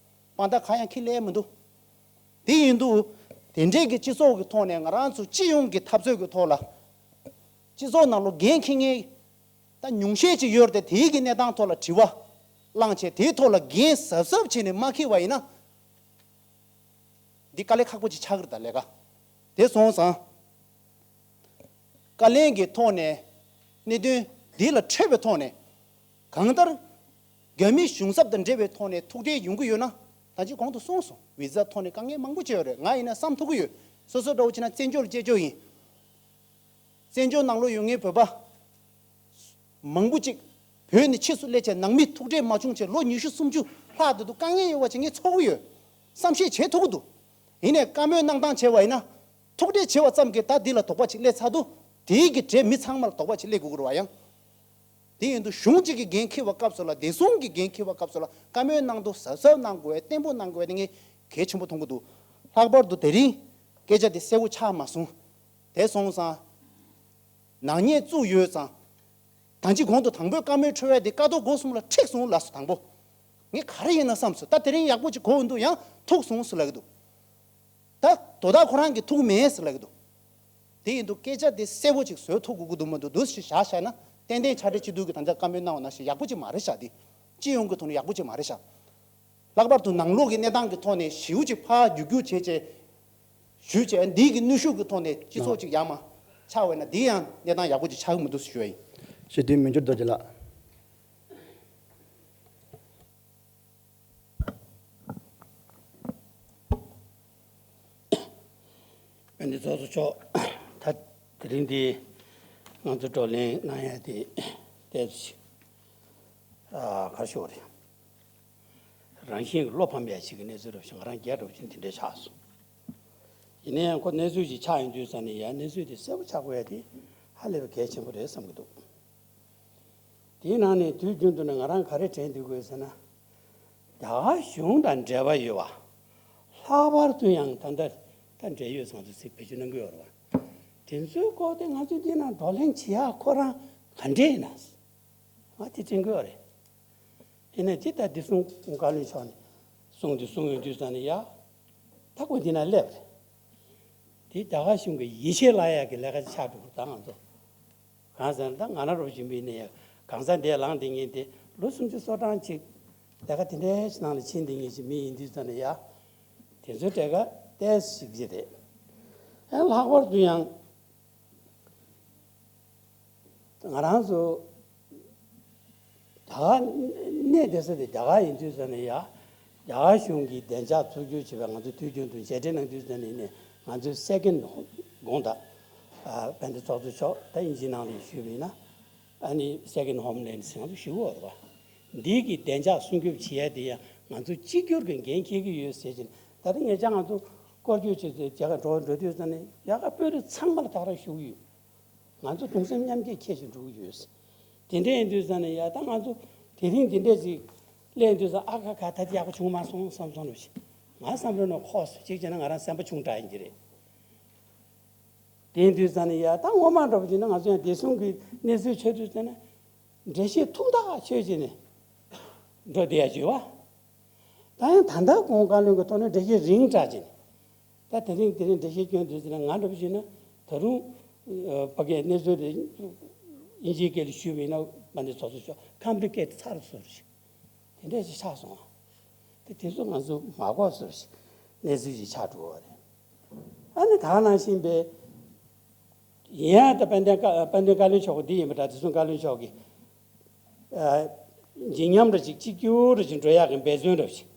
དཔང་རྟགས་གང་ཡང་འཁྱེར་སླེབས་མི་འདུག། དེ་ཡིན་དུས་དེ་འདྲས་ཀྱི་སྤྱི་ཚོགས་ཀྱི་ཐོག་ནས་ང་རང་ཚོ་སྤྱི་ཡོངས་ཀྱི་འཐབ་རྩོད་ཀྱི་ཐོག་ལ་སྤྱི་ཚོགས་ནང་ལོགས་འགན་འཁྱེར་མཁན་ད་ཉུང་ཤས་ཅིག་ཡོད་རེད་དེ། དེའི་གི་གནས་སྟངས་ཐོག་ལ་དྲི་བ་བླངས་བྱས་དེའི་ཐོག་ལ་འགན་གཟབ་གཟབ་བྱས་ནས་མ་འཁྱེར་བ་ཡིན་ན། འདི་དཀའ་ལས་ཁག་པོ་ཅིག་ཆགས་ཀྱི་རེད་ད་ལས་ཀ། དེ་སོང་ཙང་བཀའ་ལན་གྱི་ཐོག་ནས་གནད་དོན་འདི་ལ་འཕྲོད་པའི་ཐོག་ནས་གང་ལྟར་རྒྱ་མི་གཞུང་ཚབ་དང་འབྲེལ་བའི་ཐོག་ནས་ཐུག་འཕྲད་ཡོང་གི་ཡོད་ན། ད་ཅི་གོང་དུ་གསུངས་སོང་། བི་ཛ་ཐོག་ནས་དཀའ་ངལ་མང་པོ་བྱས་ཡོད་རེད། ང་ཡིན་ན་བསམ་ཐུབ་ཀྱི་ཡོད། སོ་སོ་འདྲ་བོ་བྱས་ན་བཙན་བྱོལ་སྐྱེས་ཆོག་ཡིན། བཙན་བྱོལ་ནང་ལོགས་ཡོད་མཁན་བོད་པ་མང་པོ་ཅིག་བོད་ནས་ཕྱིས་སུ་སླེབས་བྱས་ནང་མི་ཐུག་འཕྲད་མ་བྱུང་བྱས་ལོ་ཉི་ཤུ་སུམ་ཅུ་ལྷག་འདི་འདུག། དཀའ་ངལ་ཡོད་པ་ཅིག་ངས་ཚོར་གྱི་ཡོད། བསམ་ཤེས་བྱེད་ཐུབ་ཀྱི་འདུག། ཡིན་ནའི་བཀའ་མོལ་གནང་སྟངས་བྱས་པ་ཡིན་ན་ཐུག་འཕྲད་བྱས་པ་ཙམ་གྱིས་ད་འདི་ལ་དོགས་པ་ཅིག་སླེབས་ཚར་འདུག། དེའི་གི་གྲས་མི་ཚང་མ་ལ་དོགས་པ་ཅིག་སླེབས་དགོས་ཀྱི་རེད་བ། ཡང་དེ་ཡིན་དུས་གཞུང་གཅིག་གི་འགན་འཁྱེར་བ་སྐབས་སུ་ལ། བདེ་སྲུང་གི་འགན་འཁྱེར་བ་སྐབས་སུ་ལ་བཀའ་མོལ་གནང་དུས་གཟབ་གཟབ་གནང་དགོས། བརྟན་པོ་གནང་དགོས་དེ་ངས་གལ་ཆེན་པོ་མཐོང་གི་འདུག། ལྷག་པར་དུ་དེ་རིང་སྐད་ཆ་དེ་གསལ་པོ་ཆགས་མ་སོང་། དེ་སོང་ཙང་། ནག་ཉེས་བཙུགས་ཡོད་ཙང་། ད་ཅི་གོང་དུ་དང་པོའི་བཀའ་མོལ་འཕྲོས་པ་དེ་ཀ་ཐོག་སྒོ་གསུམ་ལ་འཁྲིགས་སོང་ལབ་སོང་། དང་པོ་ངས་ག་རེ་ཡིན་ན་བསམ་སོང་། ད་དེ་རིང་ཡག་པོ་ཅིག་གོ་འདུག། ཡང་ཐུག་སོང་ཟེར་ལབ་ཀྱི་འདུག། ད་དོ་བདག་ཁོ་རང་གིས་ཐུག་མེད་ཟེར་ལབ་ཀྱི་འདུག། དེ་ཡིན་དུས་སྐད་ཆ་དེ་གསལ་པོ་ཅིག་བཟོ་ཐུབ་དགོས་ཀྱི་འདུག་མ་འདུག་འདུག་ཞིག་བཞག་བཞག་ན། ཏན་ཏན་ཕྱག་སྦྲེལ་སྤྱི་འཐུས་ཀྱིས་ད་ལྟ་བཀའ་མོལ་གནང་བ་ནང་བཞིན་ཡག་པོ་ཅིག་མ་རེད་བཞག། དེ་སྤྱི་ཡོངས་ཀྱི་ཐོག་ནས་ཡག་པོ་ཅིག་མ་རེད་བཞག། ལྷག་པར་དུ་ནང་ལོགས་ཀྱི་གནས་སྟངས་ཀྱི་ཐོག་ནས་ཞེ་པོ་ཅིག་ཕར་རྒྱུག་རྒྱུག་བྱས་བྱས་ཞུས་བྱས། འདི་གི་གནོན་ཤུགས་ཀྱི་ཐོག་ནས་སྤྱི་ཚོགས་ཅིག་ཡར་མར་ཆགས་པ་ཡིན་ན་འདི་ཡང་གནས་སྟངས་ཡག་པོ་ཅིག་ཆགས་ཀྱི་མི་འདུག་ཞུ་བ་ཡིན། སྤྱི་འཐུས་མི་འགྱུར་རྡོ་རྗེ་ལགས། དཔལ་ལྡན་ཚོགས་གཙོ་མཆོག། ད་དེ་རིང་འདི་ང་ཚོ་བགྲོ་གླེང་གནང་ཡ་དེ་ཏོག་ཙམ་ཅིག་ཨ་ག་རེ་ཞུ་དགོས་རེད། རང་བཞིན་གྱི་བློ་ཕམ་ཡ་ཞིག་གི་གནས་ཚུལ་འདྲ་བོ་ཞིག་ང་རང་རྒྱལ་འདྲ་བོ་ཞིག་དེ་འདྲ་ཆགས་སོང་། ཡིན་ན་ཡང་ཁོ་གནས་ཚུལ་ཞིག་ཆགས་ཡོང་དུས་ཙ་ནས་ཡ་གནས་ཚུལ་དེ་གསལ་པོ་ཆགས་དགོས་ཡ་དེ་ཧ་ལས་པའི་གལ་ཆེན་པོ་རེད་བསམ་གྱི་འདུག། དེའི་ནང་ནས་དུས་རྒྱུན་དུ་ནས་ང་རང་ག་རེ་དྲན་བསྡད་དགོས་ཟེར་ན། རྒྱ་གར་གཞུང་དང་འབྲེལ་བ་ཡོད་པ། ལྷག་པར་དུ་ཡང་ད་ལྟ་ད་འབྲེལ་ཡོད་ཟེར་ང་ཚོ་ཚིག་བེད་སྤྱོད་གནང་གི་ཡོད་རེད་པ། དེ་ཚོའི་སྐོར་དེ་ང་ཚོས་འདི་ན་བགྲོ་གླེང་བྱེད་ཡག་ཁོ་རང་ག་འདྲས་ཡིན་ན། ང་དེ་དྲན་གི་ཡོད་རེད། ཡིན་ནའི་དེ་ལྟར་བདེ་སྲུང་བཀའ་བློན་མཆོག་ནས་གསུངས་དུས་གསུངས་ཡོང་དུས་ཙ་ནས་ཡ། ད་ཁོ་འདི་ན་སླེབས་རེད། དེ་རྒྱ་གར་གཞུང་གི་ཡིད་ཆེས་བརླག་ཡག་གི་ལས་ཀ་ཆགས་འགྲོ་གི་རེད་ད་ང་ཚོ། གང་ཟེར་ན་ད་ང་རང་རོགས་བྱེད་མི་ནས་གང་ཟག་འདས་ལངས་བསྡད་མཁན་དེ་ལོ་སུམ་ཅུ་སོ་གྲངས་ཅིག་ལས་ཀ་དེ་འདྲའི་ནང་ལ་ཕྱིན་བསྡད་མཁན་ཞིག་མི་ཡིན་དུས་ཙ་ནས་ཡ། དེ་ཚོའི་གྲས་ཀ་ཏོག་ཙམ་ཞིག་ཅིག་རེད། ཨ་ལྷག་པར་དུ་ཡང་། ང་རང་ཚོ་རྒྱ་གར་གནས་བསྡད་ས་དེ་རྒྱ་གར་ཡིན་དུས་ཙ་ནས་ཡ། རྒྱ་གར་གཞུང་གིས་བདེ་འཇགས་ཚོགས་སྒྱུར་བྱེད་པའི་ང་ཚོ་དུས་རྒྱུན་དུ་མཇལ་འཕྲད་གནང་དུས་ཙ་ནས་ནས་ང་ཚོའི་སེ་ཀེན་ཌི་ཧོམ་དགོངས་དག། ཨ་དཔལ་ལྡན་ཚོགས་གཙོ་མཆོག་ད་དབྱིན་ཇིའི་ནང་ལ་ཞུས་པ་ཡིན་ན། ཨ་ནི་སེ་ཀེན་ཌི་ཧོམ་ལེན་ཟེར་ང་ཚོ་ཞུ་གི་ཡོད་རེད་པ། འདི་གི་བདེ་འཇགས་སྲུང་སྐྱོབ་བྱེད་ཡ་དེ་ཡང་ང་ཚོ་གཅིག་གྱུར་གྱི་འགན་འཁྱེར་གྱི་ཡོད་ཟེར་བཞིན། ད་ལྟ་ཉེ་ཆར་ང་ཚོ་སྐོར་སྐྱོད་བྱས་ཏེ་རྒྱ་གར་འགྲོ་འགྲོ་དུས་ཙ་ནས་རྒྱ་གར་དཔོན་རིགས་ཚང་མ་ལ་ད་ག་རང་ཞུ་གི་ཡོད། ང་ཚོ་གདུང་སེམས་མཉམ་སྐྱེད་འཁྱེར་བཞིན་འགྲོ་གི་ཡོད། དེ་འདྲ་ཡིན་དུས་ཙ་ནས་ཡ་ད་ང་ཚོ་དེ་རིང་དེ་འདྲ་ཞིག་སླེབས་དུས་ཙ་ཨ་ཁ་ཁ་ད་དེ་ཡག་པོ་བྱུང་མ་སོང་བསམ་སོང་ལོ་ཞིག་ང་བསམ་བློ་ནང་འཁོར་སོང་། གཅིག་བྱས་ན་ང་རང་སེམས་པ་ཆུང་དྲགས་ཡིན་གྱི་རེད། དེ་ཡིན་དུས་ཙ་ནས་ཡ་ད་སྔོན་མ་འདྲ་པོ་བྱས་ན་ང་ཚོ་ཡང་བདེ་སྲུང་གི་གནས་ཚུལ་ཆེ་དུས་ཙ་ནས་འགྲེལ་བཤད་ཐུང་ཐག་ཆོད་བྱས་ནས་འགྲོ་བསྡད་ཡ་བྱོས་པ། ད་ཡང་ད་ལྟ་གོང་བཀའ་བློན་གྱི་ཐོག་ནས་འགྲེལ་བཤད་རིང་དྲགས་བྱས་ནས། ད་དེ་རིང་དེ་རིང་འགྲེལ་བཤད་སྐྱོན་དུས་ཙམ་ན་ང་འདྲ་པོ་བྱས་ན་ད་རུང་ ཕ་གིའི་གནས་ཚུལ་དེ་དབྱིན་ཇིའི་སྐད་ལ་ཞུས་པ་ཡིན་ན་མ་ནི་ཚོགས་གཙོ་མཆོག་complicated ཚར་སོང་ཞིག་དེ་འདྲས་ཞིག་ཆགས་སོང་། དེ་དེ་ཚོ་ང་ཚོ་མ་གོ་སོང་ཞིག་གནས་ཚུལ་ཞིག་ཆགས་འགྲོ་བ་རེད། ཨ་ནི་ད་ག་ནང་བཞིན་པའི་ཡིན་ཡང་ད་དཔལ་ལྡན་བཀའ་དཔལ་ལྡན་བཀའ་བློན་མཆོག་འདི་ཡིན་པ་འདྲ། བདེ་སྲུང་བཀའ་བློན་མཆོག་གིས་ཨ་ཇི་སྙམ་འདྲ་ཅིག་གཅིག་གྱུར་འདྲ་ཅིག་འགྲོ་ཡག་གི་འབད་བརྩོན་འདྲ་ཞིག་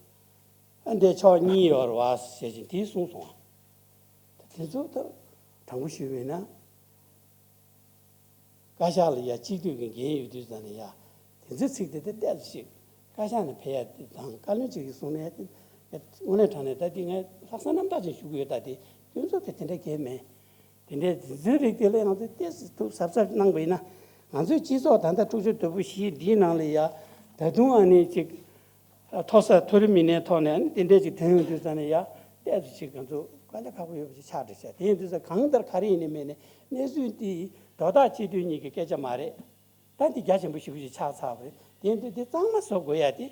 ཨ་འདི་ཕྱོགས་གཉིས་ཡོད་རེད་བ་ཞེས་ཀྱིན་དེ་གསུངས་སོང་། དེ་ཚོ་ད་དྲང་པོ་ཞུས་པ་ཡིན་ན། བཀའ་ཤག་ལ་ཡ་གཅིག་སྡུད་ཀྱི་འགན་ཡོད་དུས་ཙང་ནས་ཡ། དེ་ཚོའི་ཚིག་དེ་ད་ཏོག་ཙམ་ཞིག་བཀའ་ཤག་ནས་ཕེབས་ཡ་དེ་དང་བཀའ་བློན་གཅིག་གིས་གསུངས་ནས་དེ་དངོས་གནས་དྲང་གནས་ད་དེ་ངས་ལྷག་བསམ་རྣམ་དག་ཅིག་ཞུ་གི་ཡོད། ད་དེ་སྐྱོན་འཛུགས་དེ་དེ་འདྲ་གང་ཡང་མེད། དེ་འདྲའི་དེ་ཚོའི་རིགས་དེ་ལ་ང་ཚོས་ཏོག་ཙམ་གཟབ་གཟབ་གནང་པ་ཡིན་ན། ང་ཚོའི་སྤྱི་ཚོགས་ད་ལྟ་འཁྲུག་ཆ་དོད་པོ་བཞི་འདིའི་ནང་ལ་ཡ། ད་དུང་ཨ་ནི་ཅིག་མཐོ་ས་མཐོ་རིམ་མི་སྣའི་ཐོག་ནས་ཨ་ནི་དེ་འདྲས་ཅིག་ཐོན་ཡོང་དུས་ཙང་ནས་ཡ། ཏོག་ཙམ་ཅིག་ང་ཚོ་དཀའ་ལས་ཁག་པོ་ཡོད་པ་ཅིག་ཆགས་འགྲོ་ཤག་དེ་ཡིན་དུས་ཙང་གང་ལྟར་ག་རེ་ཡིན་ནའི་མིན་ནའི་གནས་ཚུལ་འདི་དོ་བདག་སྤྱི་འཐུས་གཉིས་ཀྱི་སྐད་ཆ་མ་རེད། ད་འདི་རྒྱ་ཆེན་པོ་ཞེ་པོ་ཅིག་ཆགས་ཚར་བ་རེད། དེ་ཡིན་དུས་འདི་གཙང་མ་བཟོ་དགོས་ཡ་དེ་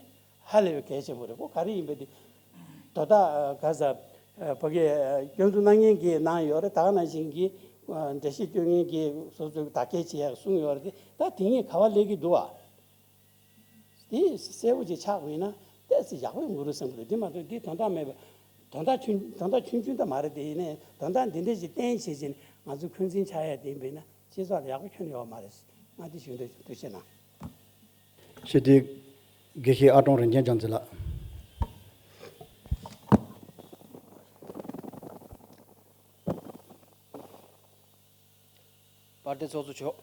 ཧ་ལས་པའི་གལ་ཆེན་པོ་རེད། ཁོ་ག་རེ་ཡིན་པ་འདི་དོ་བདག་ག་ས་ཕ་གིའི་སྐྱོན་འཛུགས་གནང་མཁན་གྱིས་གནང་ཡོད་རེད། ད་ག་ནང་བཞིན་གྱི་འགྲེལ་བཤད་སྐྱོན་མཁན་གྱིས་སོ་སོའི་བདག་སྐྱེལ་བྱེད་ཡ་གསུངས་ཡོད་རེད། དེ་ད་དེ་གཉིས་ག་བ་སླེབས་ཀྱི་འདུག་ཨ། དེ་གསལ་པོ་ཅིག་ཆགས་པ་ཡིན་ན་ཏོག་ཙམ་ཡག་པོ་ཡོང་གི་རེད་བསམ་གི་འདུག་དེ་མ་གཏོགས་འདི་དོན་དག་མེད་པ། དོན་དག་ཆུང་དོན་དག་ཆུང་ཆུང་ད་མ་རེད། དེ་ཡིན་ནའི་དོན་དག་འདི་འདྲ་ཞིག་བསྟན་བྱས་བྱས་ནས་ང་ཚོ་འཁོན་འཛིན་ཆགས་ཡ་དེ་ཡིན་པས་ན་སྤྱི་ཚོགས་ལ་ཡག་པོ་ཁྱོན་ཡོད་མ་རེད། ང་འདི་ཞུ་འདོད་བྱུང་། ཐུགས་རྗེ་གནང་། ཞེས་དེ་དགེ་བཤེས་ཨ་ཀྲོང་རིན་ཆེན་རྒྱ་མཚོ་ལགས། བར་དེ་ཚོགས་གཙོ་མཆོག་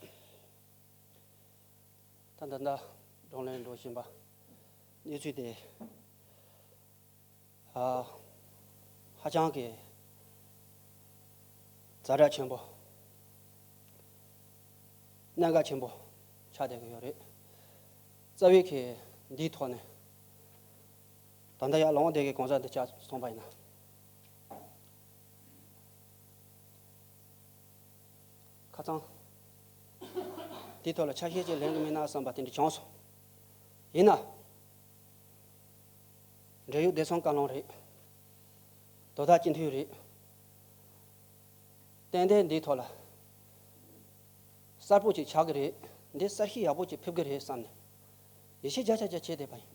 ད་ད་ལྟ་བགྲོ་གླེང་འགྲོ་བཞིན་པ་གནས་ཚུལ་དེ་ཨ་ཧ་ཅང་གི་ཛ་དྲག་ཆེན་པོ། གནད་འགག་ཆེན་པོ་ཆགས་བསྡད་ཀྱི་ཡོད་རེད། རྩ་བའི་གི་འདིའི་ཐོག་ནས་ད་ལྟ་ཡར་ལུང་བསྟན་གྱི་གང་ཟག་འདི་ཆ་སོང་པ་ཡིན་ན། ཁ་སང་། དེའི་ཐོག་ལ་ཆ་ཤས་ཅིག་ལེན་གྱི་མིན་ན་བསམ་པ་དེ་འདྲ་བྱུང་སོང་། ཡིན་ན། འབྲེལ་ཡོད་བདེ་སྲུང་བཀའ་བློན་རེད། དོ་བདག་སྤྱི་འཐུས་རེད། ཏན་ཏན་འདིའི་ཐོག་ལ། གསལ་པོ་ཅིག་ཆགས་ཀྱི་རེད། འདི་གསལ་བཤད་ཡག་པོ་ཅིག་ཕེབས་ཀྱི་རེད་བསམ་ནས། ཡིད་ཆེས་བརྒྱ་ཆ་བརྒྱ་བྱས་བསྡད་པ་ཡིན།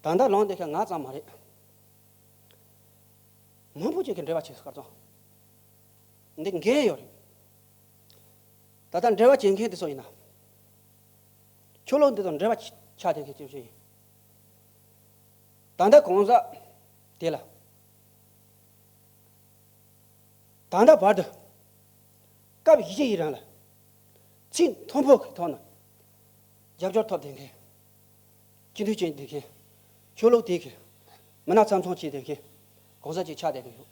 ད་ལྟ་ལུང་བསྟན་མཁན་ང་ཙམ་མ་རེད། མང་པོ་ཅིག་གིས་འབྲེལ་བ་བྱེད་སྐར་ཚོང་། འདི་འགན་ཡོད་རེད། ད་ལྟ་འབྲེལ་བ་བྱེད་མཁན་དེ་ཚོ་ཡིན་ན། ཆོས་ལུགས་འདི་དང་འབྲེལ་བ་ཆགས་བསྡད་མཁན་ཅིག་ཡིན། ད་ལྟ་གང་ཟག་དེ་ལ། ད་ལྟ་བར་དུ། སྐབས་བཞི་ཡི་རིང་ལ། ཚིག་མཐོན་པོ་གི་ཐོག་ནས། རྒྱབ་སྐྱོར་ཐོབ་བསྡད་མཁན། སྤྱི་འཐུས་བྱས་བསྡད་མཁན། ཆོས་ལུགས་དེ་གི། མི་སྣ་ཚབ་མཚོན་བྱས་བསྡད་མཁན། གང་ཟག་ཅིག་ཆགས་བསྡད་ཀྱི་ཡོད།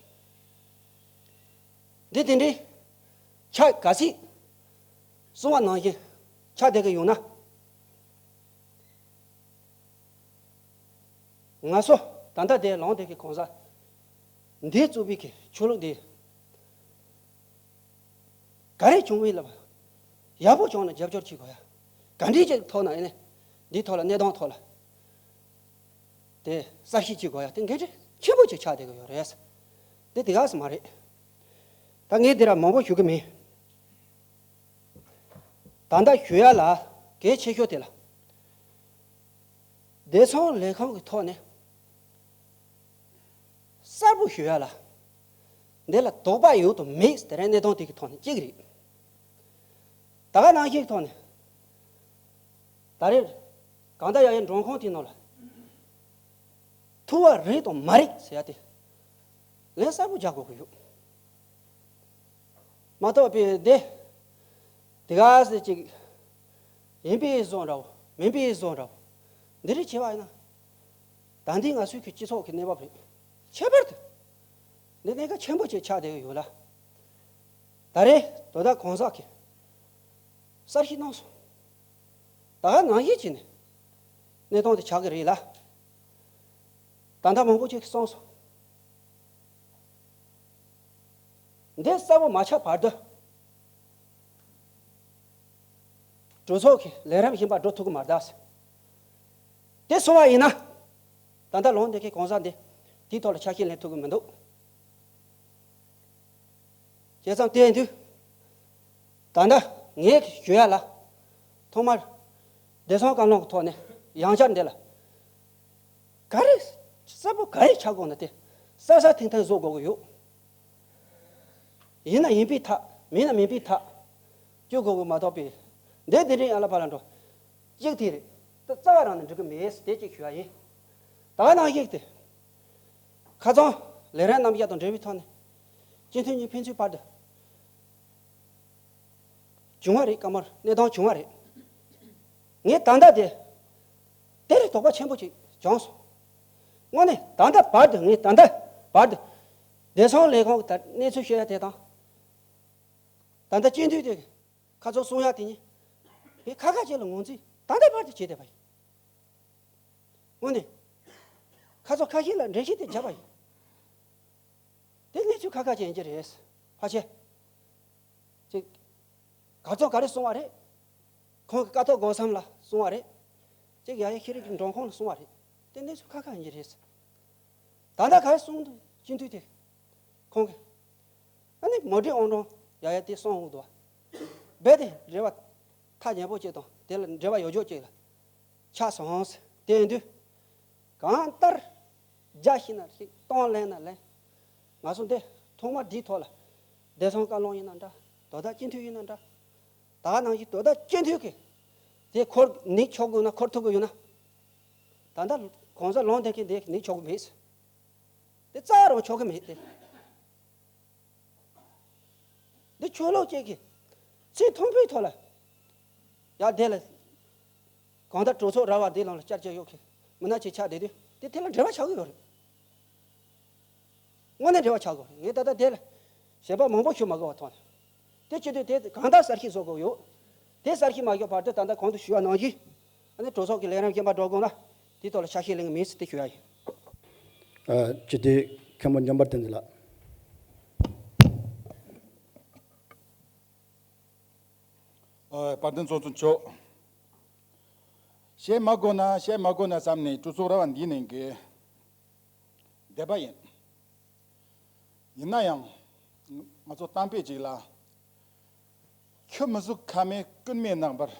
འདི་དེ་འདྲའི། ཆ་ག་ཚིག་གསུང་བ་ནང་བཞིན། ཆགས་བསྡད་ཀྱི་ཡོད་ན། ང་ཚོ་ད་ལྟ་དེ་ལུང་བསྟན་གྱི་གང་ཟག་འདི་གཙོས་པའི་གི་ཆོས་ལུགས་འདི། ག་རེ་བྱུང་བའི་ལ། ཡག་པོ་བྱུང་ན་རྒྱབ་སྐྱོར་བྱེད་དགོས་ཡ། ག་འདྲའི་ཅིག་ཐོག་ན་ཡིན་ནའི། འདིའི་ཐོག་ལ་གནས་སྟངས་ཐོག་ལ། དེ་གསལ་བཤད་བྱེད་དགོས་ཡ་དེ་འགན་འཁྲི་ཆེན་པོ་ཅིག་ཆགས་བསྡད་ཀྱི་ཡོད་རེད། དེ་དེ་ག་ས་མ་རེད། ད་ངས་འདི་ར་མང་པོ་ཞུ་གི་མིན། ད་ལྟ་ཞུ་ཡ་ལ་གལ་ཆེ་ཤོས་དེ་ལ། བདེ་སྲུང་ལས་ཁང་གི་ཐོག་ནས་གསལ་པོ་ཞུ་ཡ་ལ། འདི་ལ་དོགས་པ་ཡོད་དམ་མེད་དེ་རིང་གནས་སྟངས་དེ་གི་ཐོག་ནས་གཅིག་རེད། ད་ག་ནང་བཞིན་གྱི་ཐོག་ནས། ད་རེས་གང་ལྟར་ཡ་ཡི་མགྲོན་ཁང་དེའི་ནང་ལ་ཐུག་པ་རེད་དང་མ་རེད་ཟེར་ཡ་དེ་ལན་གསལ་པོ་རྒྱག་དགོས་ཀྱི་ཡོད། མ་གཏོགས་པའི་འདི་དེ་ག་ཟེར་ཅིག་ཡིན་པའི་བཟོ་འདྲ་བོ་མིན་པའི་བཟོ་འདྲ་བོ་འདི་རིགས་བྱས་པ་ཡིན་ན། ད་འདི་ང་ཚོའི་གི་སྤྱི་ཚོགས་ཀྱི་གནས་བབ་རེད། ཁྱད་པར་དུ་འདི་གནད་འགག་ཆེན་པོ་ཅིག་ཆགས་བསྡད་ཀྱི་ཡོད་ལ། ད་རེས་དོ་བདག་གང་ཟག་གིས་གསལ་བཤད་གནང་སོང་། ད་ག་ནང་བཞིན་བྱས་ནས་གནས་སྟངས་དེ་ཆགས་ཀྱི་རེད་ལ། ད་ལྟ་མང་པོ་ཅིག་གིས་གསུངས་སོང་། འདི་གསལ་པོ་མ་ཆགས་བར་དུ་གྲོས་ཚོགས་ཀྱི་ལས་རིམ་གཞན་པ་འགྲོ་ཐུབ་ཀྱི་མ་རེད་ཟེར། དེ་སོང་བ་ཡིན་ན། ད་ལྟ་ལུང་བསྟན་མཁན་གང་ཟག་འདི་དེའི་ཐོག་ལ་ཆ་ཤས་ལེན་ཐུབ་ཀྱི་མི་འདུག་བྱས་ཙང་དེ་ཡིན་དུས། ད་ལྟ་ངས་ཞུ་ཡ་ལ། ཐོག་མར་བདེ་སྲུང་བཀའ་བློན་གྱི་ཐོག་ནས་ཡང་བསྐྱར་འདི་ལ། ག་རེ་གསལ་པོ་ག་རེ་ཆགས་དགོས་ན་དེ་གསལ་གསལ་ཐིང་ཐིང་བཟོ་དགོས་ཀྱི་ཡོད། ཡིན་ན་ཡིན་པའི་ཐག་མིན་ན་མིན་པའི་ཐག་སྐྱོན་དགོས་ཀྱི་མ་གཏོགས་པའི། འདི་དེ་རིང་ཨ་ལ་ཕ་ལ་འགྲོ། གཅིག་དེ་རེད། དེ་རྩ་བ་རང་ནས་འགྲིག་གི་མེད་དེ་གཅིག་ཞུ་ཡ་ཡིན། ད་ག་ནང་བཞིན་དེ། ཁ་རྩང་ལས་རིམ་རྣམ་གཞག་དང་འབྲེལ་བའི་ཐོག་ནས། སྤྱི་འཐུས་གཉིས་ཕན་ཚུན་བར་དུ། བྱུང་བ་རེད། བཀའ་མོལ་གནས་སྟངས་བྱུང་བ་རེད། ངས་ད་ལྟ་དེ། དེ་རིགས་དོགས་པ་ཆེན་པོ་ཅིག་བྱུང་སོང་། དངོས་གནས་ད་ལྟ་བར་དུ་ངས་ད་ལྟ་བར་དུ། བདེ་སྲུང་ལས་ཁུངས་ཀྱི་ད་གནས་ཚུལ་ཤོད་ཡ་དེ་དང་། ད་ལྟ་སྤྱི་འཐུས་དེ་ཁ་རྩང་གསུང་ཡ་དེ་གཉིས། ངས་ཁ་ཁ་ཅིག་ལ་ངོས་འཛིན་ད་ལྟ་བར་དུ་བྱས་བསྡད་པ་ཡིན། དངོས་གནས། ཁ་རྩང་ཁ་ཤས་ལ་འགྲེལ་བཤད་དེ་བརྒྱབ་པ་ཡིན། དེ་གནས་ཚུལ་ཁ་ཁ་ཅན་གྱི་རེད། ཕལ་ཆེར། ཅིག་ག་ཚོད་ག་རེ་གསུང་བ་རེད། ཁོང་གི་ཀཿཐོག་སྒོ་སམ་ལ་གསུང་བ་རེད། ཅིག་ཡ་ཡ་ཤེས་རིག་གི་མགྲོན་ཁང་ལ་གསུང་བ་རེད། དེ་གནས་ཚུལ་ཁ་ཁ་ཡིན་གྱི་རེད། ད་ལྟ་ག་རེ་གསུང་འདུག་སྤྱི་འཐུས་དེ། ཁོང་གིས། ཨ་ནི་མོ་ཌི་ཨང་གྲངས་ཡ་ཡ་དེ་གསུང་འོང་འདུག་བ། རྦད་དེ་འབྲེལ་བ་ཐག་ཉེ་པོ་ཅིག་དང་དེ་ལ་འབྲེལ་བ་ཡོད་ཆོག་ཅིག་ལ། ཆགས་སོང་། དེ་ཡིན་དུས། གང་ལྟར། རྒྱ་ཤི་ན་ཤི་གཏོང་ལེན་ན་ལེན། ང་ཚོ་འདི་ཐོག་མ་འདིའི་ཐོག་ལ། བདེ་སྲུང་བཀའ་བློན་ཡིན་ན་འདྲ། དོ་བདག་སྤྱི་འཐུས་ཡིན་ན་འདྲ། ད་ག་ནང་བཞིན་དོ་བདག་སྤྱི་འཐུས་ཀྱིས། དེ་འཁུར་ནུས་ཆོག་དགོས་ན་འཁུར་ཐུབ་ཀྱི་ཡོད་ན། ད་ལྟ་གོང་ས་ལུང་བསྟན་མཁན་འདི་ནུས་ཆོག་གི་མེད། དེ་རྩ་རང་ཆོག་གི་མེད་དེ། འདི་ཆོས་ལུགས་གཅིག་གིས་ཚེ་མཐོན་པོའི་ཐོག་ལ། ཡ་དེ་ལ། གང་ལྟར་གྲོས་ཚོགས་ར་བ་འདི་ལ་བསྐྱར་བཅོས་ཡོད་མཁན་མི་སྣ་ཅིག་ཆགས་བསྡད་དུས་དེ་དེ་ལ་འབྲེལ་བ་ཆགས་ཀྱི་ཡོད་རེད། དངོས་གནས་འབྲེལ་བ་ཆགས་དགོས་རེད། ངས་ད་ལྟ་དེ་ལ་ཞེ་པོ་མང་པོ་ཞུ་མ་དགོས་པ་མཐོང་། དེ་བྱེད་དུས་དེ་གང་ལྟར་གསལ་བཤད་བཟོ་དགོས་ཡོད། དེ་གསལ་བཤད་མ་བྱུང་བར་དུ་ད་ལྟ་གོང་དུ་ཞུས་པ་ནང་བཞིན། ཨ་ནི་གྲོས་ཚོགས་ཀྱི་ལས་རིམ་གཞན་པ་འགྲོ་དགོས་ན། དེའི་ཐོག་ལ་ཆ་ཤས་ལེན་གྱི་མེད་ཟེར་དེ་ཞུ་ཡ་ཡིན། ཨ། སྤྱི་འཐུས་མཁན་པོ་འཇམ་དཔལ་བསྟན་འཛིན་ལགས། ཨ། དཔལ་ལྡན་ཚོགས་གཙོ་མཆོག་བཤད་མ་དགོས་ན་བཤད་མ་དགོས་ན་བསམ་ནས་གྲོས་ཚོགས་ར་བ་འདིའི་ནང་གི་འདས་པ་ཡིན། ཡིན་ན་ཡང་། ང་ཚོ་གཏམ་དཔེ་ཅིག་ལ། ཆུ་མི་ཟུག་ཁ་མེད་རྐུན་མའི་ནག་འབར།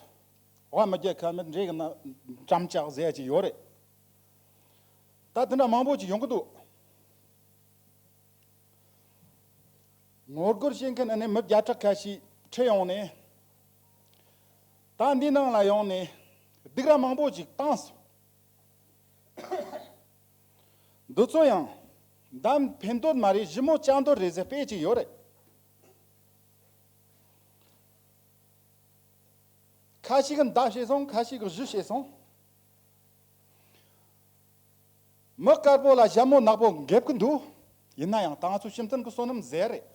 དབའ་མི་རྒྱག་ཁ་མེད་འདྲེ་གི་ནག་འགྲམ་ལྕག་ཟེར་ཡ་ཅིག་ཡོད་རེད། ད་དེ་འདྲ་མང་པོ་ཅིག་ཡོང་གི་འདུག་ངོ་རྒོལ་བྱེད་མཁན་ཨ་ནི་མི་བརྒྱ་ཕྲག་ཁ་ཤས་ཁྲིད་ཡོང་ནས། ད་འདི་ནང་ལ་ཡོང་ནས་སྡིགས་ར་མང་པོ་ཅིག་བཏང་སོང་། འདི་ཚོ་ཡང་མདའ་འཕེན་འདོད་མ་རེད། ཞི་མོ་བཅག་འདོད་རེད་ཟེར་དཔེ་ཅིག་ཡོད་རེད། ཁ་ཤས་ཀྱིས་མདའ་བྱས་སོང་། ཁ་ཤས་ཀྱིས་གཞུ་བྱས་སོང་། མི་དཀར་པོ་ལ་ཞྭ་མོ་ནག་པོ་འགེབས་ཀྱི་འདུག་ཡིན་ན་ཡང་ད་ང་ཚོ་སྤྱི་མཐུན་གྱི་བསོད་ནམས་ཟེར་རེད།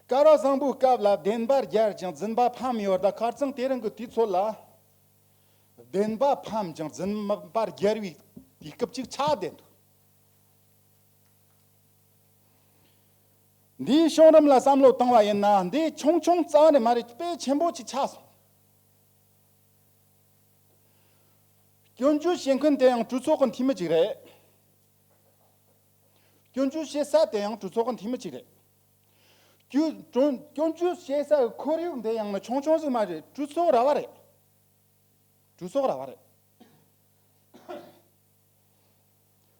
སྐལ་བ་བཟང་པོའི་སྐབས་ལ་བདེན་པ་རྒྱལ་ཅིང་འཛིན་པ་ཕམ་ཡོད། ད་ཁ་རྩང་དེ་རིང་གི་དུས་ཚོད་ལ་བདེན་པ་ཕམ་ཅིང་འཛིན་པ་རྒྱལ་བའི་དུས་སྐབས་ཅིག་ཆགས་བསྡད་འདུག་འདིའི་བྱུང་རིམ་ལ་བསམ་བློ་བཏང་བ་ཡིན་ན། འདི་ཆུང་ཆུང་རྩ་བ་ནས་མ་རེད། དཔེ་ཆེན་པོ་ཅིག་ཆགས་སོང་། སྐྱོན་བརྗོད་བྱེད་མཁན་དེ་ཡང་གྲོས་ཚོགས་ཀྱི་འཐུས་མི་ཅིག་རེད། སྐྱོན་བརྗོད་བྱེད་ས་དེ་ཡང་གྲོས་ཚོགས་ཀྱི་འཐུས་མི་ཅིག་རེད། སྐྱོན་སྐྱོན་སྐྱོན་བརྗོད་བྱེད་སའི་ཁོར་ཡུག་འདི་ཡང་ནི་ཆུང་ཆུང་ཟིག་མ་རེད། གྲོས་ཚོགས་ར་བ་རེད། གྲོས་ཚོགས་ར་བ་རེད།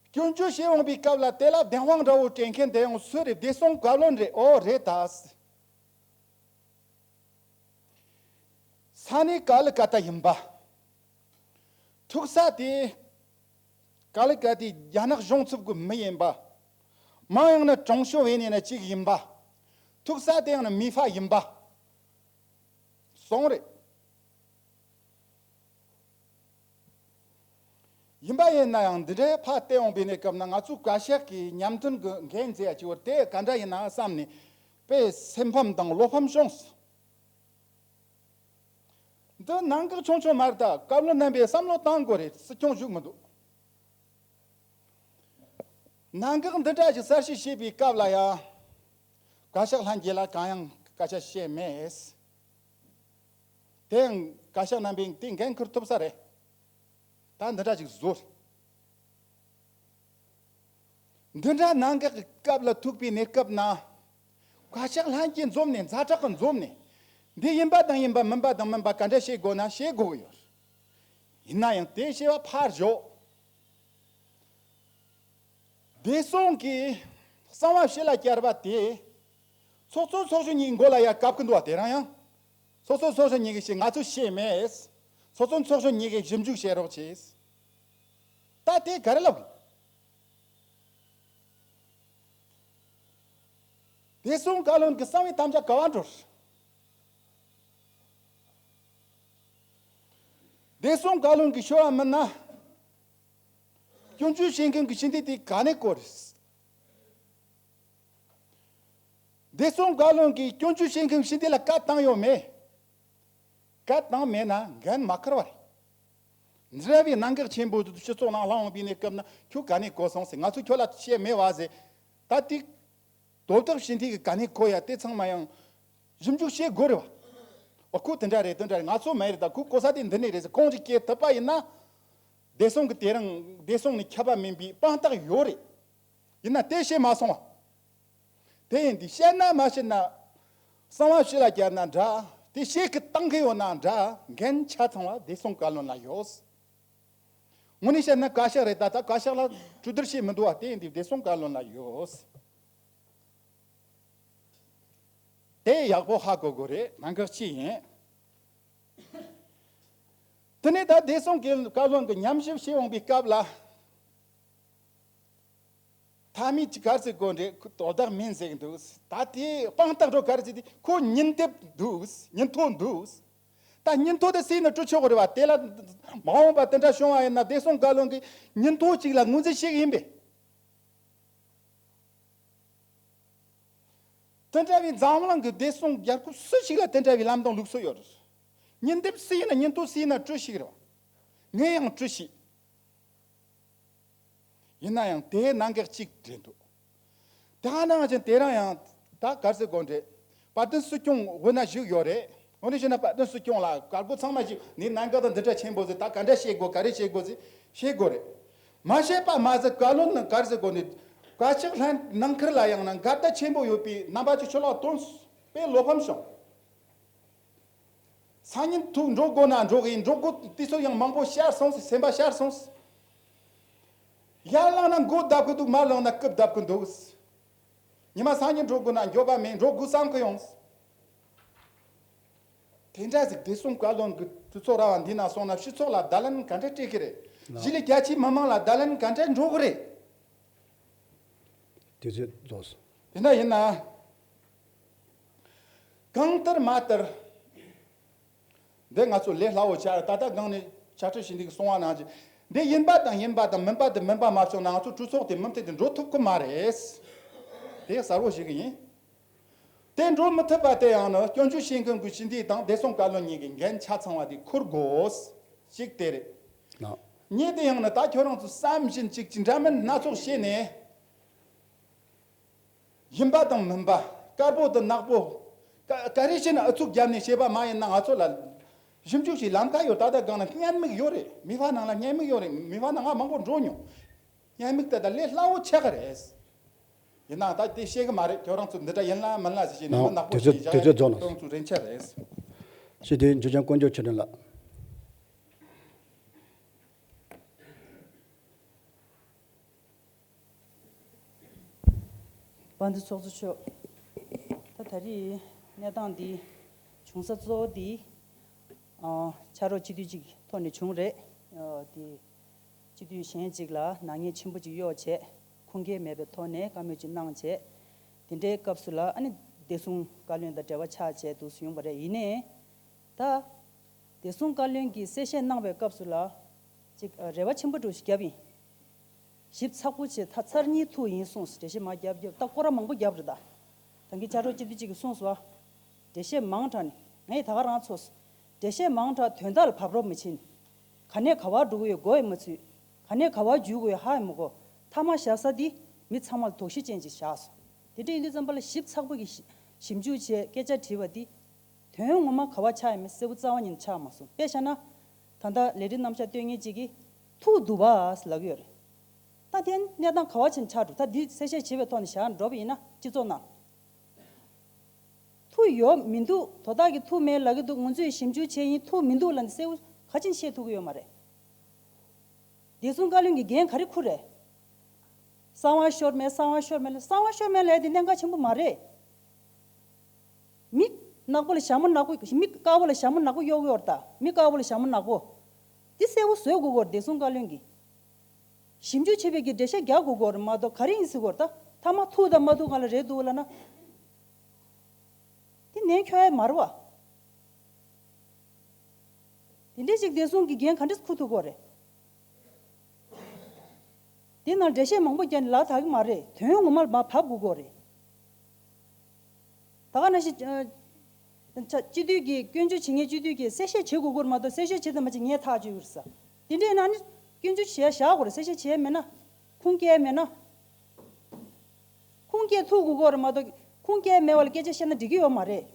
སྐྱོན་བརྗོད་བྱེད་འོང་པའི་སྐབས་ལ་དེ་ལ་བདེན་དཔང་འདྲ་བོ་སྤྲད་མཁན་དེ་ཡང་སུ་རེད། བདེ་སྲུང་བཀའ་བློན་རེད། ཨོ་རེད་ད། ས་གནས་ཀ་ལི་ཀ་ཏ་ཡིན་པ། ཐུག་ས་དེ་ཀ་ལི་ཀ་ཏའི་རྒྱ་ནག་གཞུང་ཚབ་ཀྱི་མི་ཡིན་པ། མིང་ཡང་ནི་ཀྲུང་ཞོ་ཝེ་ནི་ནི་གཅིག་ཡིན་པ། ཐུག་ས་དེ་ཡང་ནི་མི་ཧྥ་ཡིན་པ། སོང་རེད། ཡིན་པ་ཡིན་ན་ཡང་འདི་འདྲའི་ཕར་བལྟས་འོང་པའི་གནས་སྐབས་ན་ང་ཚོའི་བཀའ་ཤག་གི་ཉམས་མཐུན་གྱི་འགན་མཛད་ཡ་ཅིག་བར་དེ་ག་འདྲ་ཡིན་ན་བསམ་ནས་དཔེ་སེམས་ཕམ་དང་བློ་ཕམ་བྱུང་སོང་། འདི་གནད་འགག་ཆུང་ཆུང་མ་རེད། ད་བཀའ་བློན་རྣམ་པས་བསམ་བློ་བཏང་དགོས་རེད། སྲིད་སྐྱོང་བཞུགས་མི་འདུག་གནད་འགག་འདི་འདྲ་ཞིག་གསལ་བཤད་བྱེད་པའི་སྐབས་ལ་ཡང་བཀའ་ཤག་ལྷན་རྒྱས་ལ་གང་ཡང་སྐད་ཆ་བཤད་མེད། དེ་ཡང་བཀའ་ཤག་རྣམ་པས་དེ་འགན་འཁུར་ཐུབ་ས་རེད། ད་འདི་འདྲ་ཞིག་བཟོ། འདི་འདྲ་གནད་འགག་གི་སྐབས་ལ་ཐུག་པའི་གནས་སྐབས་ན། བཀའ་ཤག་ལྷན་རྒྱས་འཛོམས་ནས། ཛ་དྲག་གི་འཛོམས་ནས། འདི་ཡིན་པ་དང་ཡིན་པ། མིན་པ་དང་མིན་པ། ག་འདྲ་བྱེད་དགོས་ན་བྱེད་དགོས་ཀྱི་ཡོད། ཡིན་ན་ཡང་དེ་བྱས་པ་ཕར་ཞོག་བདེ་སྲུང་གི་གསང་བ་ཕྱི་ལ་བསྐྱར་བ་དེ། ཚོགས་གཙོ་ཚོགས་གཞོན་གཉིས་མགོ་ལ་ཡར་བཀབ་ཀྱི་འདུག་བ། དེ་རིང་ཡང་ཚོགས་གཙོ་ཚོགས་གཞོན་གཉིས་ཀྱིས་བཤད། ང་ཚོས་བཤད་མེད། ཚོགས་གཙོ་ཚོགས་གཞོན་གཉིས་ཀྱིས་ཞིབ་འཇུག་བྱེད་རོགས་བྱེད། ད་དེ་ག་རེ་ལབ། བདེ་སྲུང་བཀའ་བློན་གྱི་གསང་བའི་དམ་བཅའ་ག་པར་འགྲོ། བདེ་སྲུང་བཀའ་བློན་གྱིས་ཞུ་བ་མིན་ན། སྐྱོན་བརྗོད་བྱེད་མཁན་གྱི་ཞི་བདེ་དེ་ག་ནས་བསྐོ་རེད། བདེ་སྲུང་བཀའ་བློན་གྱིས་སྐྱོན་བརྗོད་བྱེད་མཁན་ཞི་བདེ་ལ་བཀའ་བཏང་ཡོད་མེད། བཀའ་བཏང་མེད་ན་འགན་མ་འཁུར་བ་རེད། འདྲ་བའི་གནད་འགག་ཆེན་པོ་དེ་སྤྱི་ཚོགས་ནང་ལྷག་འོང་པའི་གནས་སྐབས་ན་ཁྱོད་ག་ནས་གོ་སོང་ཟེར། ང་ཚོས་ཁྱོད་ལ་བཤད་མེད་བ་ཟེར། ད་དེ་དོ་བདག་ཞི་བདེ་གིས་ག་ནས་གོ་ཡ། དེ་ཚང་མ་ཡང་ཞིབ་འཇུག་བྱེད་དགོས་རེད་བ། ཨོ་ཁོ་དེ་འདྲ་རེད། དེ་འདྲ་རེད། ང་ཚོ་མ་རེད། ད་ཁོ་གོ་ས་དེ་འདི་ནས་རེད་ཟེར་ཁོང་ཅིག་སྐད་ཐུབ་པ་ཡིན་ན། བདེ་སྲུང་གི་དེ་རིང་བདེ་སྲུང་ནས་ཁྱབ་པ་མིན་པའི་དཔང་རྟགས་ཡོད་རེད། ཡིན་ན་དེ་བཤད་མ་སོང་བ། དེ་ཡིན་དུས་བཤད་ན་མ་བཤད་ན། གསང་བ་ཕྱི་ལ་བསྐྱར་ན་འདྲ། དེ་བཤད་ཀྱི་བཏང་གི་ཡོད་ན་འདྲ། འགན་ཆ་ཚང་བ་བདེ་སྲུང་བཀའ་བློན་ལ་ཡོད། དངོས་གནས་བཤད་ན་བཀའ་ཤག་རེད། ད་ལྟ་བཀའ་ཤག་ལ་གྲོས་བསྡུར་བྱེད་མི་འདུག་བ། དེ་ཡིན་དུས་བདེ་སྲུང་བཀའ་བློན་ལ་ཡོད། དེ་ཡག་པོ་ཧ་གོ་དགོས་རེད། གནད་འགག་ཅིག་ཡིན། དེ་ནས་ད་བདེ་སྲུང་གི་བཀའ་བློན་གྱི་ཉམས་ཞིབ་བྱེད་འོང་པའི་སྐབས་ལ། མཐའ་མའི་ག་རེ་ཟེར་དགོས་རེད། ཁོ་དོ་བདག་མིན་ཟེར་གི་འདུག་ད་དེ་དཔང་རྟགས་འགྲོ་ག་རེ་ཟེར་དུས་ཁོ་ཉིན་དེབ་འདུག་ཉིན་ཐོ་འདུག་ད་ཉིན་ཐོ་དེ་གཟིགས་ནས་སྤྲོད་ཆོག་གི་རེད་བ། དེ་ལ་མ་འོངས་པ་དེ་འདྲ་བྱུང་བ་ཡིན་ན་བདེ་སྲུང་བཀའ་བློན་གྱིས་ཉིན་ཐོ་གཅིག་ལ་ངོས་འཛིན་བྱེད་གི་ཡིན་པས། དེ་འདྲ་བའི་འཛམ་གླིང་གི་བདེ་སྲུང་རྒྱལ་ཁབ་སུ་ཞིག་ལ་དེ་འདྲ་བའི་ལམ་སྟོན་ལུགས་སྲོལ་ཡོད་རེད། ཉིན་དེབ་སུ་ཡིན་ན་ཉིན་ཐོ་སུ་ཡིན་ན་སྤྲོད་ཤེས་ཀྱི་རེད་བ། ངས་ཡང་སྤྲོད་ཤེས། ཡིན་ན་ཡང་དེའི་གནད་འགག་གཅིག་རེད་འདུག་དེ་ག་ནང་བཞིན་དེ་རིང་ཡང་ད་ག་རེ་ཟེར་དགོས་རེད། དཔལ་ལྡན་སྲིད་སྐྱོང་དབུས་ན་བཞུགས་ཡོད་རེད། འོ་ན་བྱས་ན་དཔལ་ལྡན་སྲིད་སྐྱོང་ལ་བཀའ་བསྒོ་ཚང་མ་ཞིག་ནས་གནད་འགག་དང་འདི་འདྲ་ཆེན་པོ་ཟིག་ད་ག་འདྲ་བྱེད་དགོས། ག་རེ་བྱེད་དགོས་ཟིག་བྱེད་དགོས་རེད། མ་བྱས་པ་མ་ཟད་བཀའ་བློན་ནི་ག་རེ་ཟེར་དགོས་ནི། བཀའ་ཤག་ལྷན་ནང་ཁུལ་ལ་ཡང་ན་འགལ་ཟླ་ཆེན་པོ་ཡོད་པའི་རྣམ་པ་ཅིག་ཁྱོད་ལ་སྟོན་སོང་། དཔེ་བློ་ཕམ་བྱུང་། སང་ཉིན་ཐུག་འགྲོ་དགོས་ན་འགྲོ་གི་ཡིན། འགྲོ་དགོས་དུས་ཚོད་ཡང་མང་པོ་ཤར་སོང་ཟེར། སེམས་པ་ཤར་སོང་ཟེར། ཡར་ལངས་ན་མགོ་བརྡབ་གི་འདུག་མར་ལངས་ན་རྐུབ་བརྡབ་གི་འདུག་ཉི་མ་སང་ཉིན་འགྲོ་དགོས་ན་འགྱོད་པ་མེད། འགྲོ་དགོས་བསམ་གི་ཡོང་། དེ་འདྲ་ཟིག་བདེ་སྲུང་བཀའ་བློན་གྱི་གྲོས་ཚོགས་ར་བ་འདི་ན་སོང་ན་སྤྱི་ཚོགས་ལ་བརྡ་ལན་ག་འདྲ་སྤྲད་གི་རེད། ལགས། གཞིས་ལུས་རྒྱ་ཆེའི་མི་མང་ལ་བརྡ་ལན་ག་འདྲ་འགྲོ་གི་རེད། དུས་ཚོད་རྫོགས་སོང་། དེ་འདྲ་ཡིན་ན། གང་ལྟར་མ་ལྟར། འདི་ང་ཚོ་ལས་སླ་བོ་ཆགས། ད་ལྟ་སྒང་ནས་ཕྱག་ཁྲིད་བྱེད་འདི་གི་གསུང་བ་ནང་བཞིན། འདི་ཡིན་པ་དང་ཡིན་པ་དང་མིན་པ་དང་མིན་པ་མ་བྱུང་ན་ང་ཚོ་གྲོས་ཚོགས་དེ་མུ་མཐུད་དུ་འགྲོ་ཐུབ་ཀྱི་མ་རེད། དེ་གསལ་བོ་ཞིག་ཡིན། དེ་འགྲོ་མི་ཐུབ་པ་དེ་ཡང་ནི་སྐྱོན་བརྗོད་བྱེད་མཁན་གྱི་སྤྱི་འཐུས་དང་བདེ་སྲུང་བཀའ་བློན་གཉིས་ཀྱི་འགན་ཆ་ཚང་བ་དེ་འཁུར་དགོས། གཅིག་དེ་རེད། ལགས། གཉིས་དེ་ཡང་ནི་ད་ཁྱོད་རང་ཚོ་བསམ་བཞིན་གཅིག་གཅིག་འདྲ་མིན་སྣ་ཚོགས་བྱས་ནས། ཡིན་པ་དང་མིན་པ། དཀར་པོ་དང་ནག་པོ། ཀ་ཀ་རེ་བྱས་ན་ཨུ་ཚུགས་བརྒྱབ་ནས་བྱས་པ་མ་ཡིན་ན་ང་ཚོ་ལ་ཞིབ་འཇུག་བྱེད་ལམ་ཁ་ཡོད། ད་ལྟ་སྒང་ལ་བརྙན་མིག་ཡོད་རེད། མི་ཕ་ནང་ལ་བརྙན་མིག་ཡོད་རེད། མི་ཕ་ནང་ང་མང་པོ་འགྲོ་མྱོང་། བརྙན་མིག་དེ་ད་ལས་སླ་བོ་ཆགས་ཀྱི་རེད། ཡིན་ནའང་ད་དེ་ཤེས་གི་མ་རེད། ཁྱོད་རང་ཚོ་འདི་འདྲ་ཡིན་ལ་མིན་ལ་ཟེར་བྱས་ནས་ནོ། མི་ནག་པོ་དེ་ཚོ་ཞིག་བཞག་དེ་ཚོ་རྫོགས་ནོ། ཁྱོད་རང་ཚོ་རིན་ཆེན་རེད། ཞི་བདེའི་འཇུ་ཆེན་དཀོན་མཆོག་ཆོས་སྒྲོན་ལགས། དཔལ་ལྡན་ཚོགས་གཙོ་མཆོག་ད་ད་རེས་གནས་སྟངས་འདི་བྱུང་ས་གཙོ་བོ་འདི་ཨ་ཕྱག་རོགས་སྤྱི་འཐུས་གཅིག་གི་ཐོག་ནས་བྱུང་རེད། ཨ་དེ་སྤྱི་འཐུས་གཞན་གཅིག་ལ་ནག་ཉེས་ཆེན་པོ་གཅིག་གཡོགས་བྱས། ཁུངས་སྐྱེལ་མེད་པའི་ཐོག་ནས་བཀའ་མོལ་གཅིག་གནང་བྱས། དེ་འདྲའི་སྐབས་སུ་ལ་ཨ་ནི་བདེ་སྲུང་བཀའ་བློན་དང་འབྲེལ་བ་ཆགས་བྱས་འདུག་སེ་ཡོང་བ་རེད། ཡིན་ནའི། ད། བདེ་སྲུང་བཀའ་བློན་གྱིས་གསལ་བཤད་གནང་བའི་སྐབས་སུ་ལ། ཅིག་རེ་བ་ཆེན་པོ་འདྲ་ཞིག་བརྒྱབ་ཡིན། ཞིབ་ཚགས་པོ་བྱས། ད་ཚར་གཉིས་ཐུག་ཡིན་གསུངས། འགྲེལ་བཤད་མར་རྒྱབ་རྒྱབ་ད་སྐོར་ར་མང་པོ་རྒྱབ་རེད་ད། ད་གིན་ཕྱག་རོགས་སྤྱི་འཐུས་གཅིག་གིས་གསུངས་སོང་། འགྲེལ་བཤད་མང་དྲགས་ནས་ངས་ད་ག་རང་ཚོར། འགྲེལ་བཤད་མང་དྲགས་དོན་དག་ལ་བབ་རོགས་མི་བྱེད། ག་ནས་ག་བར་འགྲོ་གི་ཡོད་མགོ་ཡང་མ་ཚོས། ག་ནས་ག་བར་འཇུག་གི་ཡོད་ཧ་ཡང་མ་གོ། མཐའ་མ་བཞག་ས་འདི་མི་ཚང་མ་ལ་དོགས་གཞི་ཅན་ཅིག་བཞག་སོང་། དེ་འདྲ་ཡིན་དུས་ཙམ་པ་ལ་ཞིབ་ཚགས་པོ་གིས་ཞིབ་འཇུག་བྱས་སྐད་ཆ་དྲིས་པ་འདི། དོན་ངོ་མ་ག་བ་ཆགས་ཡོད་མེད་གསལ་པོ་རྩ་བ་ཉིད་ནས་ཆགས་མ་སོང་། དཔེ་བཞག་ན། ད་ལྟ་ལས་རིམ་རྣམ་གཞག་སྟོན་མཁན་གཅིག་གིས་ཐུག་འདུག་བ་ལབ་ཀྱི་ཡོད་རེད། ད་དེ་གནས་སྟངས་ག་བ་ཕྱིན་ཆགས་འགྲོ། ད་འདི་གསལ་བཤད་བྱེད་པའི་ཐོག་ནས་བཞག་འགྲོ་བ་ཡིན་ན་སྤྱི་ཚོགས་ནང་། ཐུག་ཡོད་མི་འདུག་དོ་བདག་གིས་ཐུག་མེད་ལབ་ཀྱི་འདུག་ང་ཚོས་ཞིབ་འཇུག་བྱས་ཡིན། ཐུག་མི་འདུག་ལབ་ནས་གསལ་པོ་ག་ཅིན་བཤད་ཐུབ་ཀྱི་ཡོད་མ་རེད། བདེ་སྲུང་བཀའ་བློན་གྱི་འགན་ག་རེ་འཁུར་རེད། གསང་བ་ཤོར་མེད། གསང་བ་ཤོར་མེད་ལ། གསང་བ་ཤོར་མེད་ལབ་ཡ་དེ་གནད་འགག་ཆེན་པོ་མ་རེད། མི་ནག་པོ་ལ་ཞྭ་མོ་ནག་པོ། མི་དཀར་པོ་ལ་ཞྭ་མོ་ནག་པོ་གཡོག་གི་ཡོད་རེད་ད། མི་དཀར་པོ་ལ་ཞྭ་མོ་ནག་པོ། དེ་གསལ་པོ་བཟོ་དགོས་ཀྱི་ཡོད་རེད། བདེ་སྲུང་བཀའ་བློན་གྱིས་ཞིབ་འཇུག་བྱེད་པའི་གི་འགྲེལ་བཤད་རྒྱག་དགོས་ཀྱི་ཡོད་རེད་མ་གཏོགས། ག་རེ་ཡིན་ཟེར་གྱི་ཡོད་རེད་ད། མཐའ་མ་ཐུག་དང་མ་ཐུག་སྒང་ལ་རེད་འདུག་ལབ་ན། དེ་ནས་འཁྱོག་ཡ་མ་རེད་བ། དེ་འདྲའི་ཅིག་བདེ་སྲུང་གི་འགན་ག་འདྲས་འཁུར་ཐུབ་ཀྱི་ཡོད་རེད། དེ་ནང་འགྲེལ་བཤད་མང་པོ་བརྒྱབ་ནས་ལག་ཐག་གི་མ་རེད། དོན་ངོ་མར་མར་བབས་དགོས་ཀྱི་ཡོད་རེད། ད་ག་ནང་བཞིན་ཨ། ཆ་སྤྱི་འཐུས་ཀྱི་སྐྱོན་བརྗོད་བྱེད་མཁན་སྤྱི་འཐུས་ཀྱིས་གསལ་བཤད་བྱེད་དགོས་ཀྱི་ཡོད་རེད་མ་གཏོགས། གསལ་བཤད་བྱེད་དང་མ་བྱེད་ངས་ཐག་གཅོད་ཀྱི་རེད་ཟེར། དེ་འདྲའི་ནང་ནས་སྐྱོན་བརྗོད་བྱས་བཞག་དགོས་རེད། གསལ་བཤད་བྱས་མེད་ན། ཁུངས་སྐྱེལ་མེད་ན། ཁུངས་སྐྱེལ་ཐུབ་དགོས་ཀྱི་ཡོད་རེད་མ་གཏོགས། ཁུངས་སྐྱེལ་མེད་པ་ལ་སྐད་ཆ་བཤད་ན་འགྲིག་གི་ཡོད་མ་རེད།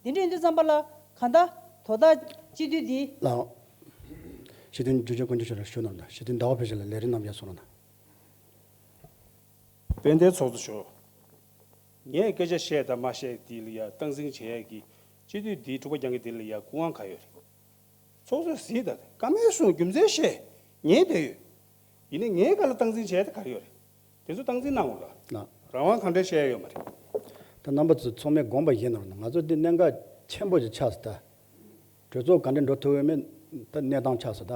དེ་འདྲ་ཡིན་དུས་ཙམ་པ་ལ་གང་ལྟར་དོ་བདག་སྤྱི་འཐུས་འདི། ལགས། སྤྱི་འཐུས་འཇུ་ཆེན་དཀོན་མཆོག་མཆོག་ལ་ཞུ་གནང་དང་། སྤྱི་འཐུས་ཟླ་བ་ཕུན་ཚོགས་ལགས། ལས་རིམ་རྣམ་གཞག་གསུང་རོགས་གནང་། དཔལ་ལྡན་ཚོགས་གཙོ་མཆོག་ངས་སྐད་ཆ་བཤད་དང་མ་བཤད་འདི་ལ་ཡ་སྟངས་འཛིན་བྱེད་ཡ་གི། སྤྱི་འཐུས་འདིའི་འཁྲུག་པ་རྒྱག་མཁན་འདི་ལ་ཡ་སྐུ་དབང་ག་ཡོད་རེད། ཚོགས་གཙོས་གཟིགས་དང་། བཀའ་མོལ་གསུང་། རྒྱུ་མཚན་བཤད། ཉན་བསྡད་ཡོད། ཡིན་ནའི་ངའི་སྒང་ལ་སྟངས་འཛིན་བྱས་ཏེ་ག་རེ་ཡོད་རེད། དེ་ཚོ་སྟངས་འཛིན་གནང་དགོས་ལ། ལགས། རང་དབང་གང་འདྲ་བཤད་ཡ་ཡོད་མ་རེད། ད་རྣམ་པ་ཚོ་ཚང་མས་དགོངས་པ་བཞེས་གནང་རོགས་གནང་། ང་ཚོ་འདི་གནད་འགག་ཆེན་པོ་ཞིག་ཆགས་སོང་ད། གྲོས་ཚོགས་ག་འདྲ་འགྲོ་ཐུབ་ཡོད་མེད་ད་གནས་སྟངས་ཆགས་སོང་ད།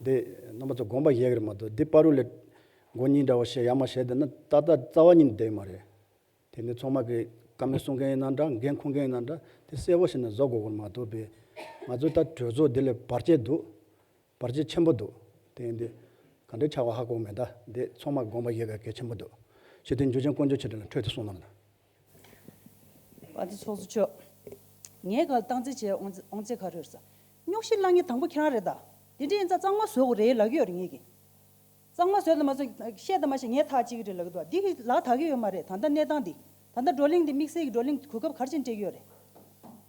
འདི་རྣམ་པ་ཚོ་དགོངས་པ་བཞེས་ཀྱི་རེད་མ་གཏོགས། འདི་བར་དུ་ལ་མགོ་གཉིས་འདྲ་བོ་བཤད་ཡ་མ་བཤད་བསྡད་ན་ཏག་ཏག་རྩ་བ་ཉིད་ནས་བསྡད་ཡོད་མ་རེད། དེ་ནི་ཚང་མ་གིས་བཀའ་མོལ་གསུང་མཁན་ཡིན་ན་འདྲ། འགན་འཁུར་མཁན་ཡིན་ན་འདྲ། དེ་གསལ་པོ་བྱས་ནས་བཟོ་དགོས་ཀྱི་མ་གཏོགས་པས། ང་ཚོ་ད་གྲོས་ཚོགས་འདི་ལ་བར་ཆད་འདུག་བར་ཆད་ཆེན་པོ་འདུག་དེ་ཡིན་དུས་ག་འདྲ་ཆགས་པ་ཧ་གོ་མེད། ད་འདི་ཚང་མ་དགོངས་པ་བཞེས་དགོས་གལ་ཆེན་པོ་འདུག་སྤྱི་འཐུས་འཇུ་ཆེན་དཀོན་མཆོག་མཆོག་ལ་འཕྲོས་དེ་གསུང་གནང་། དཔལ་ལྡན་ཚོགས་གཙོ་མཆོག་ངའི་སྒང་ལ་སྟངས་འཛིན་བྱས་དབང་ཚད་ག་རེ་ཡོད་ཟེར། རྙོག་གཞི་བསླང་མཁན་དང་པོ་ཁྱེད་རང་རེད་ད། དེ་འདྲ་ཡིན་ཙང་གཙང་མ་བཟོ་དགོས་རེད་ལབ་ཀྱི་ཡོད་རེད་ངེད་ཀྱིས། གཙང་མ་བཟོས་དང་མ་བཟོས་བཤད་དང་མ་བཤད་ངས་ཐག་གཅོད་ཀྱི་རེད་ལབ་ཀྱི་འདུག་འདི་གི་ལག་ཐག་གི་ཡོད་མ་རེད། ད་ལྟ་གནས་སྟངས་འདི། ད་ལྟ་བགྲོ་གླེང་འདི་དམིགས་བསལ་གྱི་བགྲོ་གླེང་གོ་སྐབས་ག་རེ་བྱས་ནས་སྤྲད་ཀྱི་ཡོད་རེད།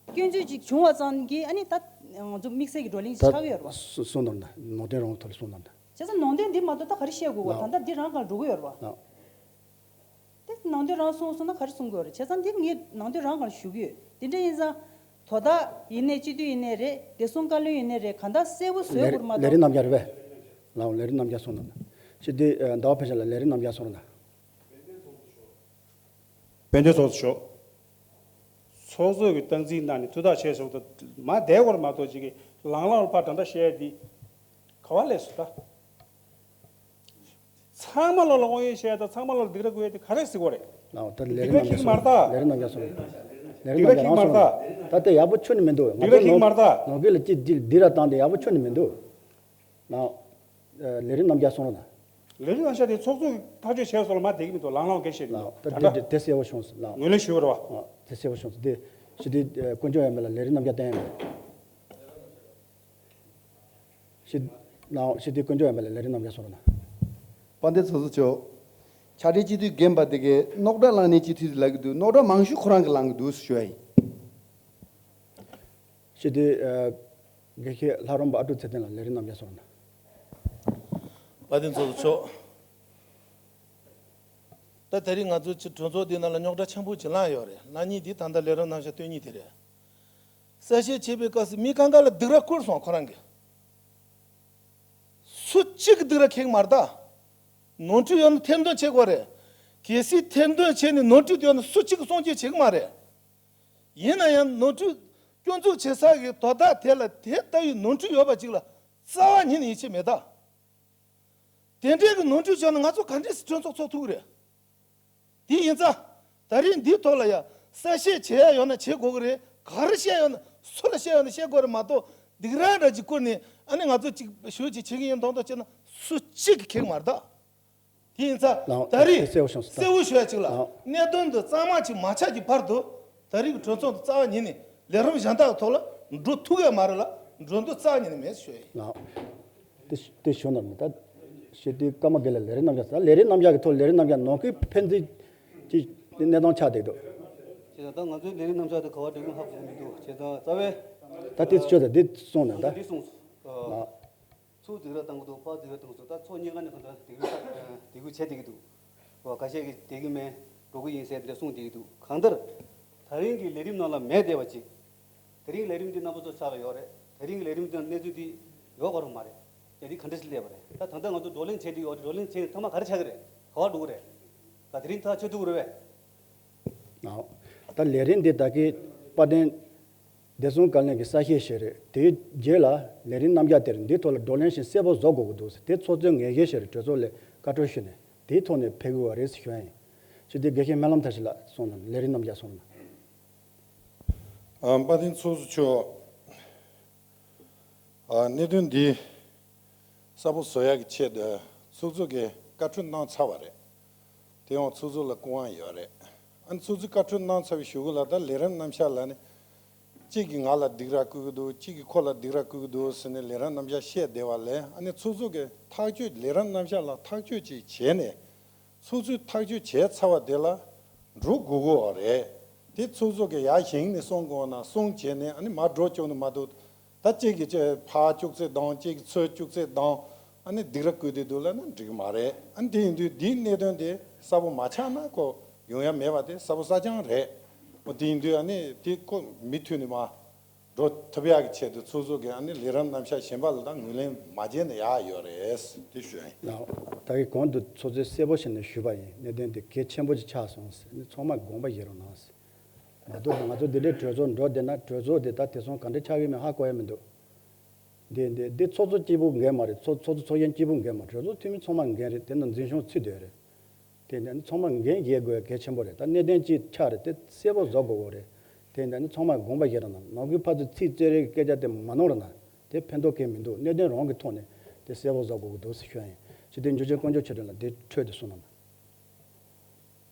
སྐྱོན་བརྗོད་ཅིག་བྱུང་བ་ཙམ་གྱིས་ཨ་ནི་ད་ང་ཚོ་དམིགས་བསལ་གྱི་བགྲོ་གླེང་ཅིག་ད་ཆགས་ཀྱི་ཡོད་རེད་བ། སུ་སུ་ནང་ད་ནང་དོན་རང་ཐོག་ལ་གསུང་གནང་ད། བྱས་ཙང་ནང་དོན་འདི་མ་གཏོགས་ད་ག་རེ་བཤད་དགོས་གོ། ད་ལྟ་འདི་རང་སྒང་ལ་འགྲོ་གི་ཡོད་རེད་བ། ལགས། དེ་ནང་དོན་རང་གསུངས་སོང་ན་ག་རེ་གསུང་དགོས་རེད། བྱས་ཙང་འདི་ངས་ནང་དོན་རང་སྒང་ལ་ཞུ་གི་ཡོད། དེ་འདྲ་ཡིན་ཙང་། དོ་བདག་ཡིན་ནའི་སྤྱི་འཐུས་ཡིན་ནའི་རེད། བདེ་སྲུང་བཀའ་བློན་ཡིན་ནའི་རེད། གང་ལྟར་གསལ་པོ་བཟོས་ལས་དགོས་རེད་མ་ལས་རིམ་གཏོགས། རྣམ་གཞག་རེད་པས། ལགས། ལས་རིམ་རྣམ་གཞག་གསུང་གནང་། སྤྱི་འཐུས་ཟླ་བ་ཕུན་ཚོགས་ལགས། ལས་རིམ་རྣམ་གཞག་གསུང་གནང་། དཔལ་ལྡན་ཚོགས་གཙོ་མཆོག་ཚོགས་གཙོ་གི་སྟངས་འཛིན་གནང་ནས་ཐུགས་ཐག་བཅད་སོང་ད་མར་བསྡད་དགོས་རེད་མ་གཏོགས། ཅིག་གིས་ལང་ལང་ལ་ཕར་དྲང་བརྡ་བཤད་ཡ་འདི་ག་པར་སླེབས་སོང་ད། ཚང་མ་ལོ་ལ་དབང་ཡོད་བཤད་དང་། ཚང་མ་ལོ་ལ་སྡིགས་ར་བསྐུལ་ཡ་དེ་ག་རེ་ཟེར་དགོས་རེད། ལགས། ད་ལས་རིམ་རྣམ་གཞག་སོང་། ལས་རིམ་རྣམ་གཞག་སོང་། ལས་རིམ་རྣམ་གཞག་རང་སོང་། ད་ལྟ་ཡག་པོ་ཁྱོན་ནས་མི་འདུག་ང་ཚོ་ནང་ནང་གི་ལ་ཅིག་འདི་འདི་ར་བཏང་སྟེ་ཡག་པོ་ཁྱོན་ནས་མི་འདུག་ལགས། ལས་རིམ་རྣམ་གཞག་སོང་ལ། ལས་རིམ་རྣམ་གཞག་དེ་ཚོགས་གཙོས་ཐག་གཅོད་བྱས་སོང་ལ་མར་བསྡད་ཀྱི་མི་འདུག་ལང་ལང་གས་བཤད་མི་འདུག་ད་ལྟ་དེ་དེ་གསལ་པོ་བྱུང་སོང་ལགས། ངོས་ལེན་ཞུ་བ་རེད་བ། ལགས། དེ་གསལ་པོ་བྱུང་སོང་། དེ་སྤྱི་འཐུས་དཀོན་མཆོག་ཡིན་པ་ལ་ལས་རིམ་རྣམ་གཞག་བསྟན་ཡ་མེད། ཤི། ནའོ་ཤི་དེ་དཀོན་མཆོག་ཡིན་པ་ལ་ལས་རིམ་རྣམ་གཞག་སོང་ར་ན། དཔལ་ལྡན་ཚོགས་གཙོ་མཆོག་ཕྱག་སྦྲེལ་སྤྱི་འཐུས་རྒན་པ་དེ་གས་རྙོག་དྲ་བསླངས་ནས་སྤྱི་འཐུས་དེ་ལབ་ཀྱི་འདུག་རྙོག་དྲ་མང་ཤོས་ཁོ་རང་གིས་བསླངས་ཀྱི་འདུག་ཞུ་ཡ་ཡིན། ཤི་དེ་དགེ་བཤེས་ལྷ་རམས་པ་ཨ་ཀྲུག་ཚེ་བརྟན་ལ་ལས་རིམ་རྣམ་གཞག་སོང་ར་ན། དཔལ་ལྡན་ཚོགས་གཙོ་མཆོག་ད་དེ་རིང་ང་ཚོ་ཕྱི་གྲོས་ཚོགས་འདི་ནང་ལ་རྙོག་དྲ་ཆེན་པོ་ཅིག་ལངས་ཡོད་རེད། ལངས་མཁན་འདི་ད་ལྟ་ལས་རིམ་རྣམ་གཞག་སྟོན་མཁན་དེ་རེད། གསལ་བཤད་བྱེད་པའི་སྐབས་སུ་མི་གང་ག་ལ་སྡིགས་ར་བསྐུལ་སོང་ཁོ་རང་གིས། སུ་གཅིག་གིས་སྡིགས་ར་འཁྱེར་གྱི་མ་རེད་ད། ནོར་འཁྲུལ་ཡོད་ན་ཐེར་འདོན་བྱེད་དགོས་རེད། གལ་སྲིད་ཐེར་འདོན་བྱས་ནས་ནོར་འཁྲུལ་དེ་ཡོད་ན་སུ་གཅིག་གིས་སྲུང་སྐྱོབ་བྱེད་ཀྱི་མ་རེད། ཡིན་ན་ཡང་ནོར་འཁྲུལ་སྐྱོན་འཛུགས་བྱེད་ས་གི་དོ་བདག་དེ་ལ་དེ་ལྟ་བུའི་ནོར་འཁྲུལ་ཡོད་པ་ཅིག་ལ་རྩ་བ་ཉིད་ནས་ཡིད་ཆེས་མེད་ད། དེ་འདྲའི་གི་ནོར་འཁྲུལ་བྱུང་ན་ང་ཚོ་ག་འདྲས་སེ་གྲོས་ཚོགས་ཚོགས་ཐུབ་ཀྱི་རེད། དེ་ཡིན་ཙང་། ད་རེས་འདིའི་ཐོག་ལ་ཡ་གསལ་བཤད་བྱེད་ཡ་ཡོད་ན་བྱེད་དགོས་ཀྱི་རེད། ག་རེ་བཤད་ཡོད་ན་སུ་ལ་བཤད་ཡོད་ན་བཤད་དགོས་རེད་མ་གཏོགས། སྡིགས་ར་འདྲ་ཅིག་བསྐུར་ནས་ཨ་ནི་ང་ཚོ་ཅིག་ཞུ་ཅིག་བྱེད་ཀྱི་ཡིན་མདོག་མདོག་བྱས་ན་སུ་གཅིག་གིས་འཁྱེར་གྱི་མ་རེད་ད། དེ་ཡིན་ཙང་ལགས། ད་རེས་དེ་གསལ་པོ་བྱུང་སོང་། གསལ་པོ་ཞུ་ཡ་གཅིག་ལ། ལགས། གནད་དོན་འདི་གཙང་མ་གཅིག་མ་ཆགས་ཀྱི་བར་དུ་ད་རེས་ཀྱི་གྲོས་ཚོགས་འདི་རྩ་བ་ཉིད་ནས་ལས་རིམ་གཞན་དག་གི་ཐོག་ལ་འགྲོ་ཐུབ་ཀྱི་མ་རེད་ལ། འགྲོ་འདོད་རྩ་བ་ཉིད་ནས་མེད་ཞུ་ཡ་ཡིན། ལགས། དེ་དེ་ཞུ་ན་མི་ད་ཤེས་དུས་སྐར་མ་དགེ་ལ་ལས་རིམ་རྣམ་གཞག་ད་ལས་རིམ་རྣམ་གཞག་གི་ཐོག་ལས་རིམ་རྣམ་གཞག་ནང་ཁུལ་ཕན་ཚུན་གྱི་གནས་སྟངས་ཆགས་བསྡད་འདུག་བྱས་ཙང་ད་ང་ཚོའི་ལས་རིམ་རྣམ་གཞག་དེ་ག་བར་འགྲོ་གི་ཧ་གོ་གི་མི་འདུག་བྱས་ཙང་རྩ་བའི་ད་དེ་ཆོས་ད་དེ་གསུངས་ན་ད། ད་དེ་གསུངས་སོང་། ལགས། ཚུར་སྡིགས་ར་བཏང་གི་འདུག་ཕར་སྡིགས་ར་བཏང་སོང་། ད་ཚོགས་གཉིས་ཀ་ནས་གང་ལྟར་སྡིགས་ར་བཏང་། སྡིགས་ར་བྱས་བསྡད་ཀྱི་འདུག་ཁ་ཤས་ཀྱིས་བསྡད་ཀྱི་མེད། འགྲོ་གི་ཡིན་ཟེར་འདི་འདྲ་གསུངས་བསྡད་ཀྱི་འདུག་གང་ལྟར་ ད་རིང་གི་ལས་རིམ་ནང་ལ་མེད་བསྡད་པ་ཅིག་དེ་རིང་གི་ལས་རིམ་འདི་རྣམ་པ་ཚོ་ཕྱག་ལ་ཡོད་རེད། དེ་རིང་གི་ལས་རིམ་འདི་ནང་གནས་ཚུལ་འདི་ཡོད་ག་རུང་མ་རེད། དེ་འདི་ག་འདྲ་ཞིག་སླེབས་པ་རེད། ད་ད་ལྟ་ང་ཚོ་བགྲོ་གླེང་བྱེད་འདི་ཡོད་རེད། བགྲོ་གླེང་བྱེད་ཐ་མ་ག་རེ་ཆགས་ཀྱི་རེད། ག་པར་འགྲོ་གི་རེད། ད་དེ་རིང་ཐག་ཆོད་ཐུབ་ཀྱི་རེད་པས། ཨའོ། ད་ལས་རིམ་འདི་ད་གིན་དཔལ་ལྡན་བདེ་སྲུང་བཀའ་བློན་གྱིས་གསལ་བཤད་བྱས་རེད། དེའི་རྗེས་ལ་ལས་རིམ་རྣམ་གཞག་དེར་འདིའི་ཐོག་ལ་བགྲོ་གླེང་ཞིག་གསལ་པོ་བཟོ་དགོས་ཀྱི་འདུག་ཟེར། དེ་ཚོགས་གཙོས་ངེས་གལ་ཞིག་རེད། གྲོས་ཚོགས་ལ་བཀའ་འཁྲོལ་ཞུས་ནས་དེའི་ཐོག་ནས་ཕེབས་དགོས་པ་རེད་ཟེར་ཞུ་ཡ་ཡིན། སྤྱི་འཐུས་དགེ་བཤེས་སྨོན་ལམ་མཐར་ཕྱིན་ལགས་གསུངས་གནང་། ལས་རིམ་རྣམ་གཞག་གསུངས་གནང་། ཨ། དཔལ་ལྡན་ཚོགས་གཙོ་མཆོག་ཨ། གནད་དོན་འདི་གསལ་པོ་བཟོ་ཡག་གི་ཆེད་དུ་ཚོགས་གཙོ་གིས་བཀའ་འཁྲོལ་གནང་ཚར་བ་རེད། དེ་ཡང་ཚོགས་གཙོ་ལ་སྐུ་དབང་ཡོད་རེད། ཨ་ནི་ཚོགས་གཙོས་བཀའ་འཁྲོལ་གནང་ཚར་བའི་གཞུག་གུ་ལ་ད་ལས་རིམ་རྣམ་གཞག་ལ་ནི། གཅིག་གིས་ང་ལ་སྡིགས་ར་བསྐུལ་གྱི་འདུག་གཅིག་གིས་ཁོ་ལ་སྡིགས་ར་བསྐུལ་གྱི་འདུག་ཟེར་ནས་ལས་རིམ་རྣམ་གཞག་བཤད་བསྡད་པ་ལས། ཨ་ནི་ཚོགས་གཙོ་གིས་ཐག་གཅོད། ལས་རིམ་རྣམ་གཞག་ལ་ཐག་གཅོད་ཅིག་བྱས་ནས། ཚོགས་གཙོས་ཐག་གཅོད་བྱས་ཚར་བ་དེ་ལ་འགྲོ་དགོས་ཀྱི་ཡོད་རེད། དེ་ཚོགས་གཙོ་གིས་ཡར་བཞེངས་ནས་གསུང་དགོས་ན་གསུང་བྱས་ནས། ཨ་ནི་མར་འགྲོ་བཅུག་ནས་མ་གཏོགས། ད་གཅིག་གིས་གཅིག་ཕར་བཅུག་ཚད་དང་། གཅིག་གིས་ཚུར་བཅུག་ཚད་དང་། ཨ་ནི་སྡིགས་ར་བསྐུལ་བསྡད་འདུག་ལབ་ན་འགྲིག་གི་མ་རེད། ཨ་ནི་དེ་ཡིན་དུས་འདིའི་གནད་དོན་དེ་གསལ་པོ་མ་ཆགས་ན་ཁོ་ཡོང་ཡ་མེད་པ་དེ་གསལ་པོ་གསལ་རྐྱང་རེད། འོ། དེ་ཡིན་དུས་ཨ་ནི་དེ་ཁོ་མུ་མཐུད་ནས་མར་འགྲོ་ཐུབ་ཡག་གི་ཆེད་དུ་ཚོགས་གཙོ་གིས་ཨ་ནི་ལས་རིམ་རྣམ་གཞག་གཞན་པ་ལ་ད་ངོས་ལེན་མ་བྱས་ནས་ཡར་ཡོད་རེད། དེ་ཞུ་ཡ་ཡིན། ལགས། ད་གིན་གོང་དུ་ཚོགས་གཙོས་གསལ་པོ་བྱས་ནས་ཞུས་པ་ཡིན། གནད་དོན་དེ་གལ་ཆེན་པོ་ཅིག་ཆགས་སོང་ཟེར། ཨ་ནི་ཚང་མས་དགོངས་པ་བཞེས་རོགས་གནང་ཟེར། མ་གཏོགས་ང་ཚོ་འདི་འདྲའི་གྲོས་ཚོགས་འགྲོ་བསྡད་ན་གྲོས་ཚོགས་དེ་ད་དེང་སང་ག་འདྲ་ཆགས་ཡོད་མེད་ཧ་གོ་ཡ་མི་འདུག་འདི་འདི་འདི་ཚོགས་གཙོ་གཅིག་པུ་འགན་མ་རེད། ཚོགས་ཚོགས་གཙོ་ཚོགས་གཞོན་གཅིག་པུ་འགན་མ་རེད། གྲོས་ཚོགས་འཐུས་མི་ཚང་མ་འགན་རེད། དེ་ནང་འཛིན་སྐྱོང་ཚུད་བསྡད་ཡོད་རེད། དེ་འདྲ་ནི་ཚང་མ་འགན་བཞེས་དགོས་གལ་ཆེན་པོ་རེད། ད་གནད་དོན་གཅིག་ཆགས་རེད། དེ་གསལ་པོ་བཟོ་དགོས་ཀྱི་རེད། དེ་འདྲ་ནི་ཚང་མ་དགོངས་པ་བཞེས་རོགས་གནང་། ནང་ཁུལ་ཕར་ཚུར་ཚིག་རྩོད་རེས་ཀྱི་སྐད་ཆ་དེ་མ་གནང་རོགས་གནང་། དེ་ཕན་ཐོགས་གང་ཡང་མི་འདུག་གནད་དོན་རང་གི་ཐོག་ནས་དེ་གསལ་པོ་བཟོ་དགོས་ཀྱི་འདུག་ཟེར་ཞུ་ཡ་ཡིན། སྤྱི་འཐུས་འཇུ་ཆེན་དཀོན་མཆོག་ཆོས་སྒྲོན་ལགས་དེ་འཕྲོས་དེ་གསུང་གནང་།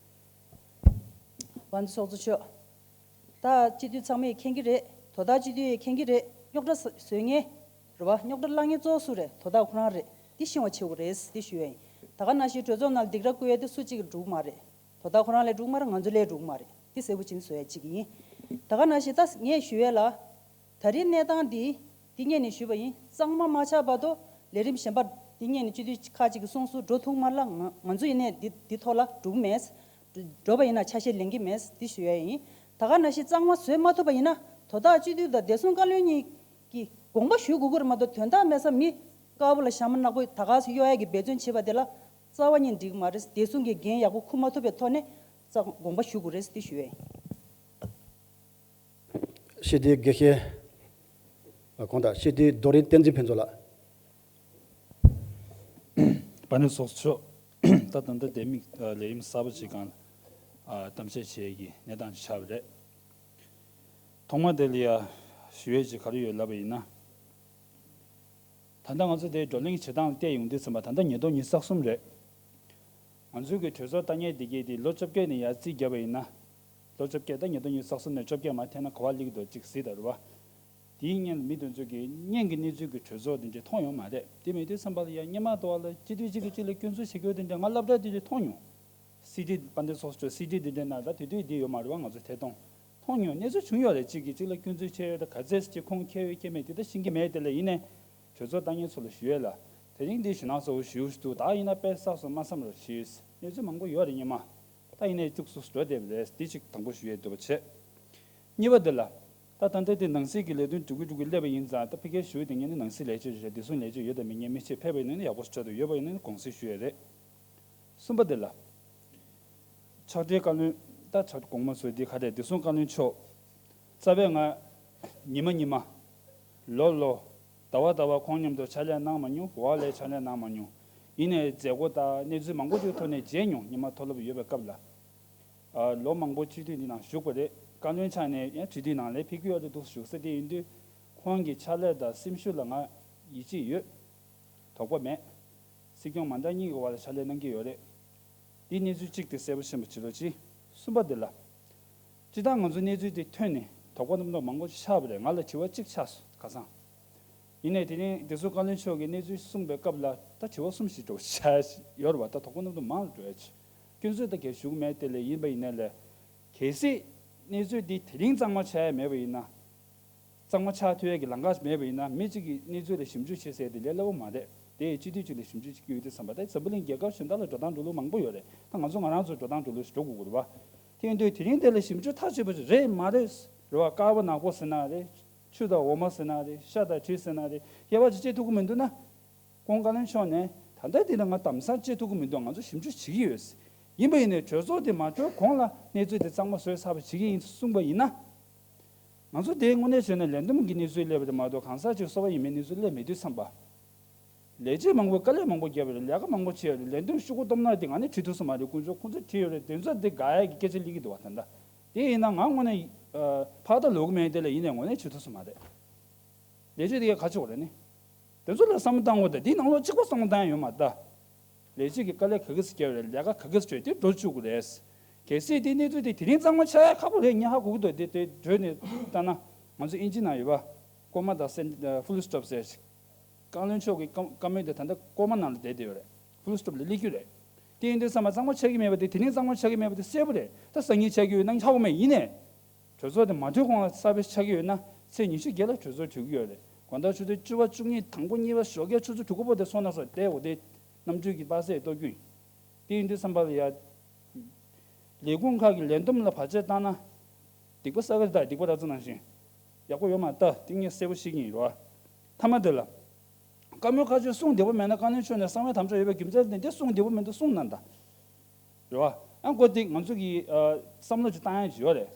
དཔལ་ལྡན་ཚོགས་གཙོ་མཆོག་ད་སྤྱི་འཐུས་ཚང་མས་མཁྱེན་གྱི་རེད། དོ་བདག་སྤྱི་འཐུས་ཡང་མཁྱེན་གྱི་རེད། རྙོག་དྲ་བཟོ་མཁན་རེད་བ། རྙོག་དྲ་སློང་མཁན་གཙོ་བོ་སུ་རེད། དོ་བདག་ཁོ་རང་རེད། འདི་ཤེས་པ་བྱེད་དགོས་རེད། འདི་ཞུ་ཡ་ཡིན། ད་ག་ནང་བཞིན་གྲོས་ཚོགས་ནང་སྡིགས་ར་བསྐུལ་ཡ་དེ་སུ་གཅིག་གིས་འགྲུབ་མ་རེད། དོ་བདག་ཁོ་རང་ལས་འགྲུབ་མ་རེད། ང་ཚོ་ལས་འགྲུབ་མ་རེད། འདི་གསལ་པོ་བྱས་ནས་བཟོ་ཡ་གཅིག་ཡིན། ད་ག་ནང་བཞིན་ད་ངས་ཞུ་ཡ་ལ། ད་རེས་གནས་སྟངས་འདི། འདི་སྔོན་ནས་ཞུས་པ་ཡིན། གཙང་མ་མ་ཆགས་བར་དུ་ལས་རིམ་གཞན་པ་འདི་སྔོན་ནས་སྤྱི་འཐུས་ཁག་ཅིག་གིས་གསུངས་སོང་། འགྲོ་ཐུབ་མ་རེད་ལ། ང་ང་ཚོ་ཡིན་ནའི་འདི་འདི་ཐོག་ལ་འགྲོ་གི་མེད། འགྲོ་བ་ཡིན་ན་ཆ་ཤས་ལེན་གྱི་མེད། འདི་ཞུ་ཡ་ཡིན། ད་ག་ནང་བཞིན་གཙང་མ་བཟོས་མ་ཐུབ་པ་ཡིན་ན། དོ་བདག་སྤྱི་འཐུས་དང་བདེ་སྲུང་བཀའ་བློན་གཉིས་ཀྱིས་དགོངས་པ་ཞུ་དགོས་ཀྱི་རེད་མ་གཏོགས། དོན་དག་མེད་ས་མི་དཀར་པོ་ལ་ཞྭ་མོ་ནག་པོ་ད་ག་སེ་གཡོག་ཡ་གི་འབད་བརྩོན་བྱེད་པ་དེ་ལ་རྩ་བ་ཉིད་འགྲིག་གི་མ་རེད། བདེ་སྲུང་གི་འགན་ཡག་པོ་འཁུར་མ་ཐུབ་པའི་ཐོག་ནས་རྩ་དགོངས་པ་ཞུ་དགོས་རེད། འདི་ཞུ་ཡ་ཡིན། སྤྱི་འཐུས་དགེ་བཤེས། ཨ། གོང་དང་། སྤྱི་འཐུས་རྡོ་རིང་བསྟན་འཛིན་ཕུན་ཚོགས་ལགས། དཔལ་ལྡན་ཚོགས་གཙོ་མཆོག་ད་ད་ལྟ་དེ་མིག་ཨ་ལས་རིམ་གསར་པ་ཅིག་སྒང་ཨ་གཏམ་བཤད་བྱེད་ཀྱི་གནས་སྟངས་ཅིག་ཆགས་པ་རེད། ཐོག་མ་དེ་ལ་ཡ་ཞུ་ཡས་ཅིག་ག་རེ་ཡོད་ལབ་པ་ཡིན་ན། ད་ལྟ་ང་ཚོ་དེ་བགྲོ་གླེང་བྱེད་སྟངས་བལྟས་ཡོང་དུས་ཙམ་པ། ད་ལྟ་ཉིས་སྟོང་ཉི་ཤུ་རྩ་གསུམ་རེད། ང་ཚོའི་གི་གྲོས་ཚོགས་ལྟ་མཁན་འདི་གས་དེ་ལོ་བཅོ་བརྒྱད་ནས་ཡར་རྩིས་བརྒྱབ་པ་ཡིན་ན། ལོ་བཅོ་བརྒྱད། ད་ཉིས་སྟོང་ཉི་ཤུ་རྩ་གསུམ་ནས་བཅོ་བརྒྱད་མར་འཐེན་ན་ག་པར་སླེབས་ཀྱི་འདུག་ཅིག་གཟིགས་དང་རེད་བ། དེའི་སྔོན་ལ་མི་དེ་ཚོ་གིས་སྔོན་གྱི་གནས་ཚུལ་གྱི་གྲོས་ཚོགས་དེ་འདྲ་མཐོང་ཡོད་མ་རེད། དེ་མེད་དུས་ཙམ་པ་ལ་ཡ་སྔོན་མ་དུ་བ་ལ་སྤྱི་འཐུས་གཅིག་གིས་གཅིག་ལ་སྐྱོན་འཛུགས་བྱེད་རྒྱུ་དེ་འདྲ་ང་སློབ་གྲྭ་དེ་དུས་མཐོང་མྱོང་། སི་ཌི། དཔལ་ལྡན་ཚོགས་གཙོ། སི་ཌི་དེ་འདྲའི་ནང་ད་དེ་དུས་དེ་ཡོད་མ་རེད་བ། ང་ཚོ་ཐད་གཏོང་མཐོང་མྱོང་། གནས་ཚུལ་བྱུང་ཡོད་རེད། གཅིག་གིས་གཅིག་ལ་སྐྱོན་འཛུགས་བྱས་ཡོད་རེད། ག་ཚད་ཅིག་ཁུངས་འཁྱེར་ཡོད་འཁྱེར་མེད་དེ་ད་ཤེས་ཀྱི་མེད། དེ་ལ་ཡིན་ནའི་གྲོས་ཚོགས་ལྟ་མཁན་ཚོ་ལ་ཞུ་ཡས་ལ། དེ་རིང་འདི་ཞེད་སྣང་ཚ་པོ་ཞེ་པོ་ཞིག་འདུག་ད་ཡིན་ན་དཔེ་བསགས་སོང་སྨྲ་བསམ་རོགས་ཞུས། གནས་ཚུལ་མང་པོ་ཡོད་རེད་སྔོན་མ། ད་ཡིན་ནའི་སྐྱུག་སུ་འགྲོ་བསྡད་པ་རེད། འདི་གཅིག་དང་པོ་ཞུ་ཡས་འདོད་པ་བྱས། གཉིས་པ་འདི་ལ། ད་ད་ལྟ་དེ་ནང་སྲིད་ཀྱི་ལས་དོན་སྒྲུབ་ཀྱི་སྒྲུབ་ཀྱི་སླེབས་པ་ཡིན་ཙང་། ད་ཕ་གིར་ཞུ་ཡས་དེ་ངས་ནི་ནང་སྲིད་ལས་བྱེད་རེད། བདེ་སྲུང་ལས་བྱེད་ཡོད་དང་མེད་ངས་མི་ཤེས། ཕེབས་པ་ཡིན་ན་ནི་ཡག་པོ་ཞེ་དྲག་འདུག་ཡོད་པ་ཡིན་ན་ནི་དགོངས་སེལ་ཞུ་ཡས་རེད། གསུམ་པ་འདི་ལ། ཕྱག་སྦྲེལ་བཀའ་བློན། ད་ཕྱག་དགོངས་པ་བཟོས་འདི་ག་རེ་རེད། བདེ་སྲུང་བཀའ་བློན་མཆོག་རྩ་བའི་ང་ཉི་མ་ཉི་མ། ལོ་ལོ། ཟླ་བ་ཟླ་བ་ཁོང་མཉམ་དུ་ཕྱག་ལས་གནང་མ་མྱོང་། འོག་ལས་ཕྱག་ལས་གནང་མ་མྱོང་། ཡིན་ནའི་མཛད་སྒོ་དང་གནས་ཚུལ་མང་པོ་ཅིག་ཐོག་ནས་མཇལ་མྱོང་། ཉི་མ་མཐོ་སློབ་ཡོད་པའི་སྐབས་ལ། ཨ། ལོ་མང་པོ་སྤྱི་འཐུས་འདི་ནང་བཞུགས་པ་རེད། བཀའ་བློན་ཆགས་ནས་ཡང་སྤྱི་འཐུས་ནང་ལ་ཕེབས་ཀྱི་ཡོད་རེད་འདུག་བཞུགས་ས་དེ་ཡིན་དུས། ཁོང་གི་ཕྱག་ལས་དང་སེམས་ཤུགས་ལ་ང་ཡིད་ཆེས་ཡོད། དོགས་པ་མེད། སྲིད་སྐྱོང་མན་ཌ་གཉིས་ཀྱི་འོག་ལ་ཕྱག་ལས་གནང་གི་ཡོད་རེད། འདི་གནས་ཚུལ་གཅིག་དེ་གསལ་པོ་ཤེས་པ་བྱེད་རོགས་གྱིས། གསུམ་པ་འདི་ལ། སྤྱིར་བཏང་ང་ཚོ་གནས་ཚུལ་དེ་ཐོན་ནས་དོགས་པ་རྣམ་རྟོག་མང་པོ་ཞིག་ཆགས་པ་རེད། ང་ལ་དྲི་བ་གཅིག་ཆགས་སོང་ཁ་སང་། ཡིན་ནའི་དེ་རིང་བདེ་སྲུང་བཀའ་བློན་མཆོག་གིས་གནས་ཚུལ་གསུངས་པའི་སྐབས་ལ་ད་དྲི་བ་གསུམ་ཞིག་འགྲོ་བ་ཆགས་ཡོད་རེད་བ། ད་དོགས་པ་རྣམ་རྟོག་མང་རུ་འགྲོ་ཡ་ཆེ། སྐྱོན་འཛུགས་ད་གས་ཞུ་གི་མེད། དེ་ལས་ཡིན་པ་ཡིན་ནའི་ལས། གལ་སྲིད་གནས་ཚུལ་འདི་དེ་རིང་གཙང་མ་ཆགས་ཡ་མེད་པ་ཡིན་ན། གཙང་མ་ཆགས་ཐུབ་ཡས་ཀྱི་ལམ་ཁ་མེད་པ་ཡིན་ན། མི་གཅིག་གིས་གནས་ཚུལ་ལ་ཞིབ་འཇུག་བྱེད་ཟེར་དེ་ལས་སླ་པོ་མ་རེད། དེ་ཡི་སྤྱི་འཐུས་གཅིག་ལ་ཞིབ་འཇུག་བྱེད་ཀྱི་ཡོད་དུས་ཙམ་པ། ད་འཛམ་བུ་གླིང་རྒྱལ་ཁབ་གཞན་དག་ལ་འགྲོ་སྟངས་འགྲོ་ལུགས་མང་པོ་ཡོད་རེད། ད་ང་ཚོ་ང་རང་ཚོ་འགྲོ་སྟངས་འགྲོ་ལུགས་ཤིག་འགྲོ་དགོས་ཀྱི་རེད་བ། དེ་ཡིན་དུས་དེ་རིང་དེ་ལ་ཞིབ་འཇུག་ཐག་ཆོད་པ་ཞིག་རེད་མ་རེད། རེད་བ། དཀར་པོ་ནག་པོ་ཟེར་ན་རེད། ཆུ་དང་འོ་མ་ཟེར་ན་རེད། ཤ་དང་གྲི་ཟེར་ན་རེད། སྐྱེ་བ་ཅིག་སྐྱེ་ཐུབ་ཀྱི་མི་འདུག་ན། ཁོང་བཀའ་བློན་མཆོག་ནས་ད་ལྟ་འདི་ལ་ང་དམ་སང་སྐྱེ་ཐུབ་ཀྱི་མི་འདུག་ང་ཚོ་ཞིབ་འཇུག་བྱེད་ཀྱི་ཡོད། ཡིན་པ་ཡིན་ནའི་གྲོས་ཚོགས་དེ་མ་གྲོལ་གོང་ལ་གནས་ཚུལ་དེ་གཙང་མ་བཟོས་ཚར་བ་བྱེད་ཀྱི་ཡིན་གསུངས་པ་ཡིན་ན། ང་ཚོ་དེའི་དངོས་གནས་བྱས་ན་ལས་བསྡོམས་ཀྱི་གནས་ཚུལ་སླེབས་པ་རེད་མ་གཏོགས་གང་ཟག་ཅིག་གསོ་བ་ཡིན་མིན་གནས་ཚུལ་སླེབས་མེད་དུས་ཙམ་པ། ལས་བྱེད་མང་པོས་དཀའ་ལས་མང་པོ་བརྒྱབ་པ་རེད། ལས་ཀ་མང་པོ་བྱས་པ་རེད། ལས་བསྡོམས་ཤོག་གུ་སྟོབས་ན་དེ་ང་ནི་བྲིས་ཐུབ་ས་མ་རེད། དཀོན་མཆོག་ཁོང་ཚོས་བྲིས་ཡོད་རེད། དེ་ཚོ་དེ་དགག་ཡས་ཀྱི་སྐད་ཆ་སླེབས་ཀྱི་འདུག་བ། ད་ལྟ་དེ་ཡིན་ན་ང་དངོས་གནས་ཕར་ལྟ་ལོག་གི་མེད། དེ་ལ་ཡིན་ནའི་དངོས་གནས་བྱེད་ཐུབ་ས་མ་རེད། ལས་བྱེད་དེ་གས་ག་ཆོག་རེད་ནི། དེ་ཚོ་ལ་བསམ་བློ་བཏང་དགོས། ད་དེའི་ནང་ལོགས་གཅིག་པོ་བསམ་བློ་བཏང་ཡ་ཡོད་མ་རེད་ད། ལས་བྱེད་ཀྱི་དཀའ་ལས་ག་གེ་སེ་བརྒྱབ་རེད། ལས་ཀ་ག་གེ་སེ་བྱས་དེ་འགྲོ་བཅུག་གི་རེད། གལ་སྲིད་དེ་གནས་ཚུལ་དེ་དེ་རིང་གཙང་མ་ཆགས་ཡ་ཁག་པོ་རེད། ངས་ཧ་གོ་གི་འདུག་དེ་དེ་བརྗོད་ནས་ལྟ་ན། ང་ཚོ་ཨིན་ཇི་ནང་ཡོད་པ། ཀོ་མ་དང་སེན- ཨ། ཧྥུལ་སི་ཊོབ་ཟེར། བཀའ་བློན་མཆོག་གི་བཀའ- བཀའ་མོལ་དེ་ད་ལྟ་ཀོ་མ་ནང་ལ་བསྡད་བསྡད་ཡོད་རེད། ཧྥུལ་སི་ཊོབ་ལ་སླེབས་ཀྱི་རེད། དེ་ཡིན་དུས་ཙམ་པ་གཙང་མ་ཆགས་ཀྱི་མེད་པ་དེ་དེ་རིང་གཙང་མ་ཆགས་ཀྱི་མེད་པ་དེ་གསལ་པོ་རེད། ད་སང་ཉིན་ཆགས་ཀྱི་ཡོད་ན་ཧ་གོ་མེད། ཡིན་ནའི། གྲོས་ཚོགས་དེ་མ་གྲོལ་གོང་ལ་གསར་པ་ཆགས་ཀྱི་ཡོད་ན་ཚེས་ཉི་ཤུ་བརྒྱད་ལ་གྲོས་ཚོགས་གྲོལ་གྱི་ཡོད་རེད། དགོང་དག་ཆུ་ཚོད་བཅུ་པ་བཅུ་གཉིས། དང་པོ་གཉིས་པ་ཞོགས་ཀས་ཆུ་ཚོད་དྲུག་པ་བར་དུ་སོང་ན་སོང་། དེ་འོ་དེ་གནམ་གྲུ་གི་པ་སེ་གཏོར་རྒྱུ་ཡིན། དེ་ཡིན་དུས་ཙམ་པ་ལ་ཡ། ལས་ཁུངས་ཁག་གི་ལས་བསྡོམས་ལ་བར་ཆད་བཏང་ན། སྡིག་པ་བསགས་ཀྱི་རེད། ད་སྡིག་པ་ར་ཙ་ནང་བཞིན་ཡག་པོ་ཡོད་མ་རེད། ད་དེ་ངས་གསལ་པོ་ཤེས་ཀྱི་ཡིན་རོ། མཐའ་མ་དེ་ལ། བཀའ་མོལ་ཁ་ཤས་གསུང་བདེ་པོ་མེད་ན། བཀའ་བློན་མཆོག་ནས་གསང་བའི་དམ་བཅའ་ཡོད་པའི་རྒྱུ་མཚན་དེ་འདྲ་གསུང་བདེ་པོ་མི་འདུག་གསུངས་གནང་དང་། རེད་བ། ཨ་ཁོ་དེ་ང་ཚོ་གི་ཨ་བསམ་བློ་ཅིག་བཏང་ཡ་ཅིག་ཡོད་རེད།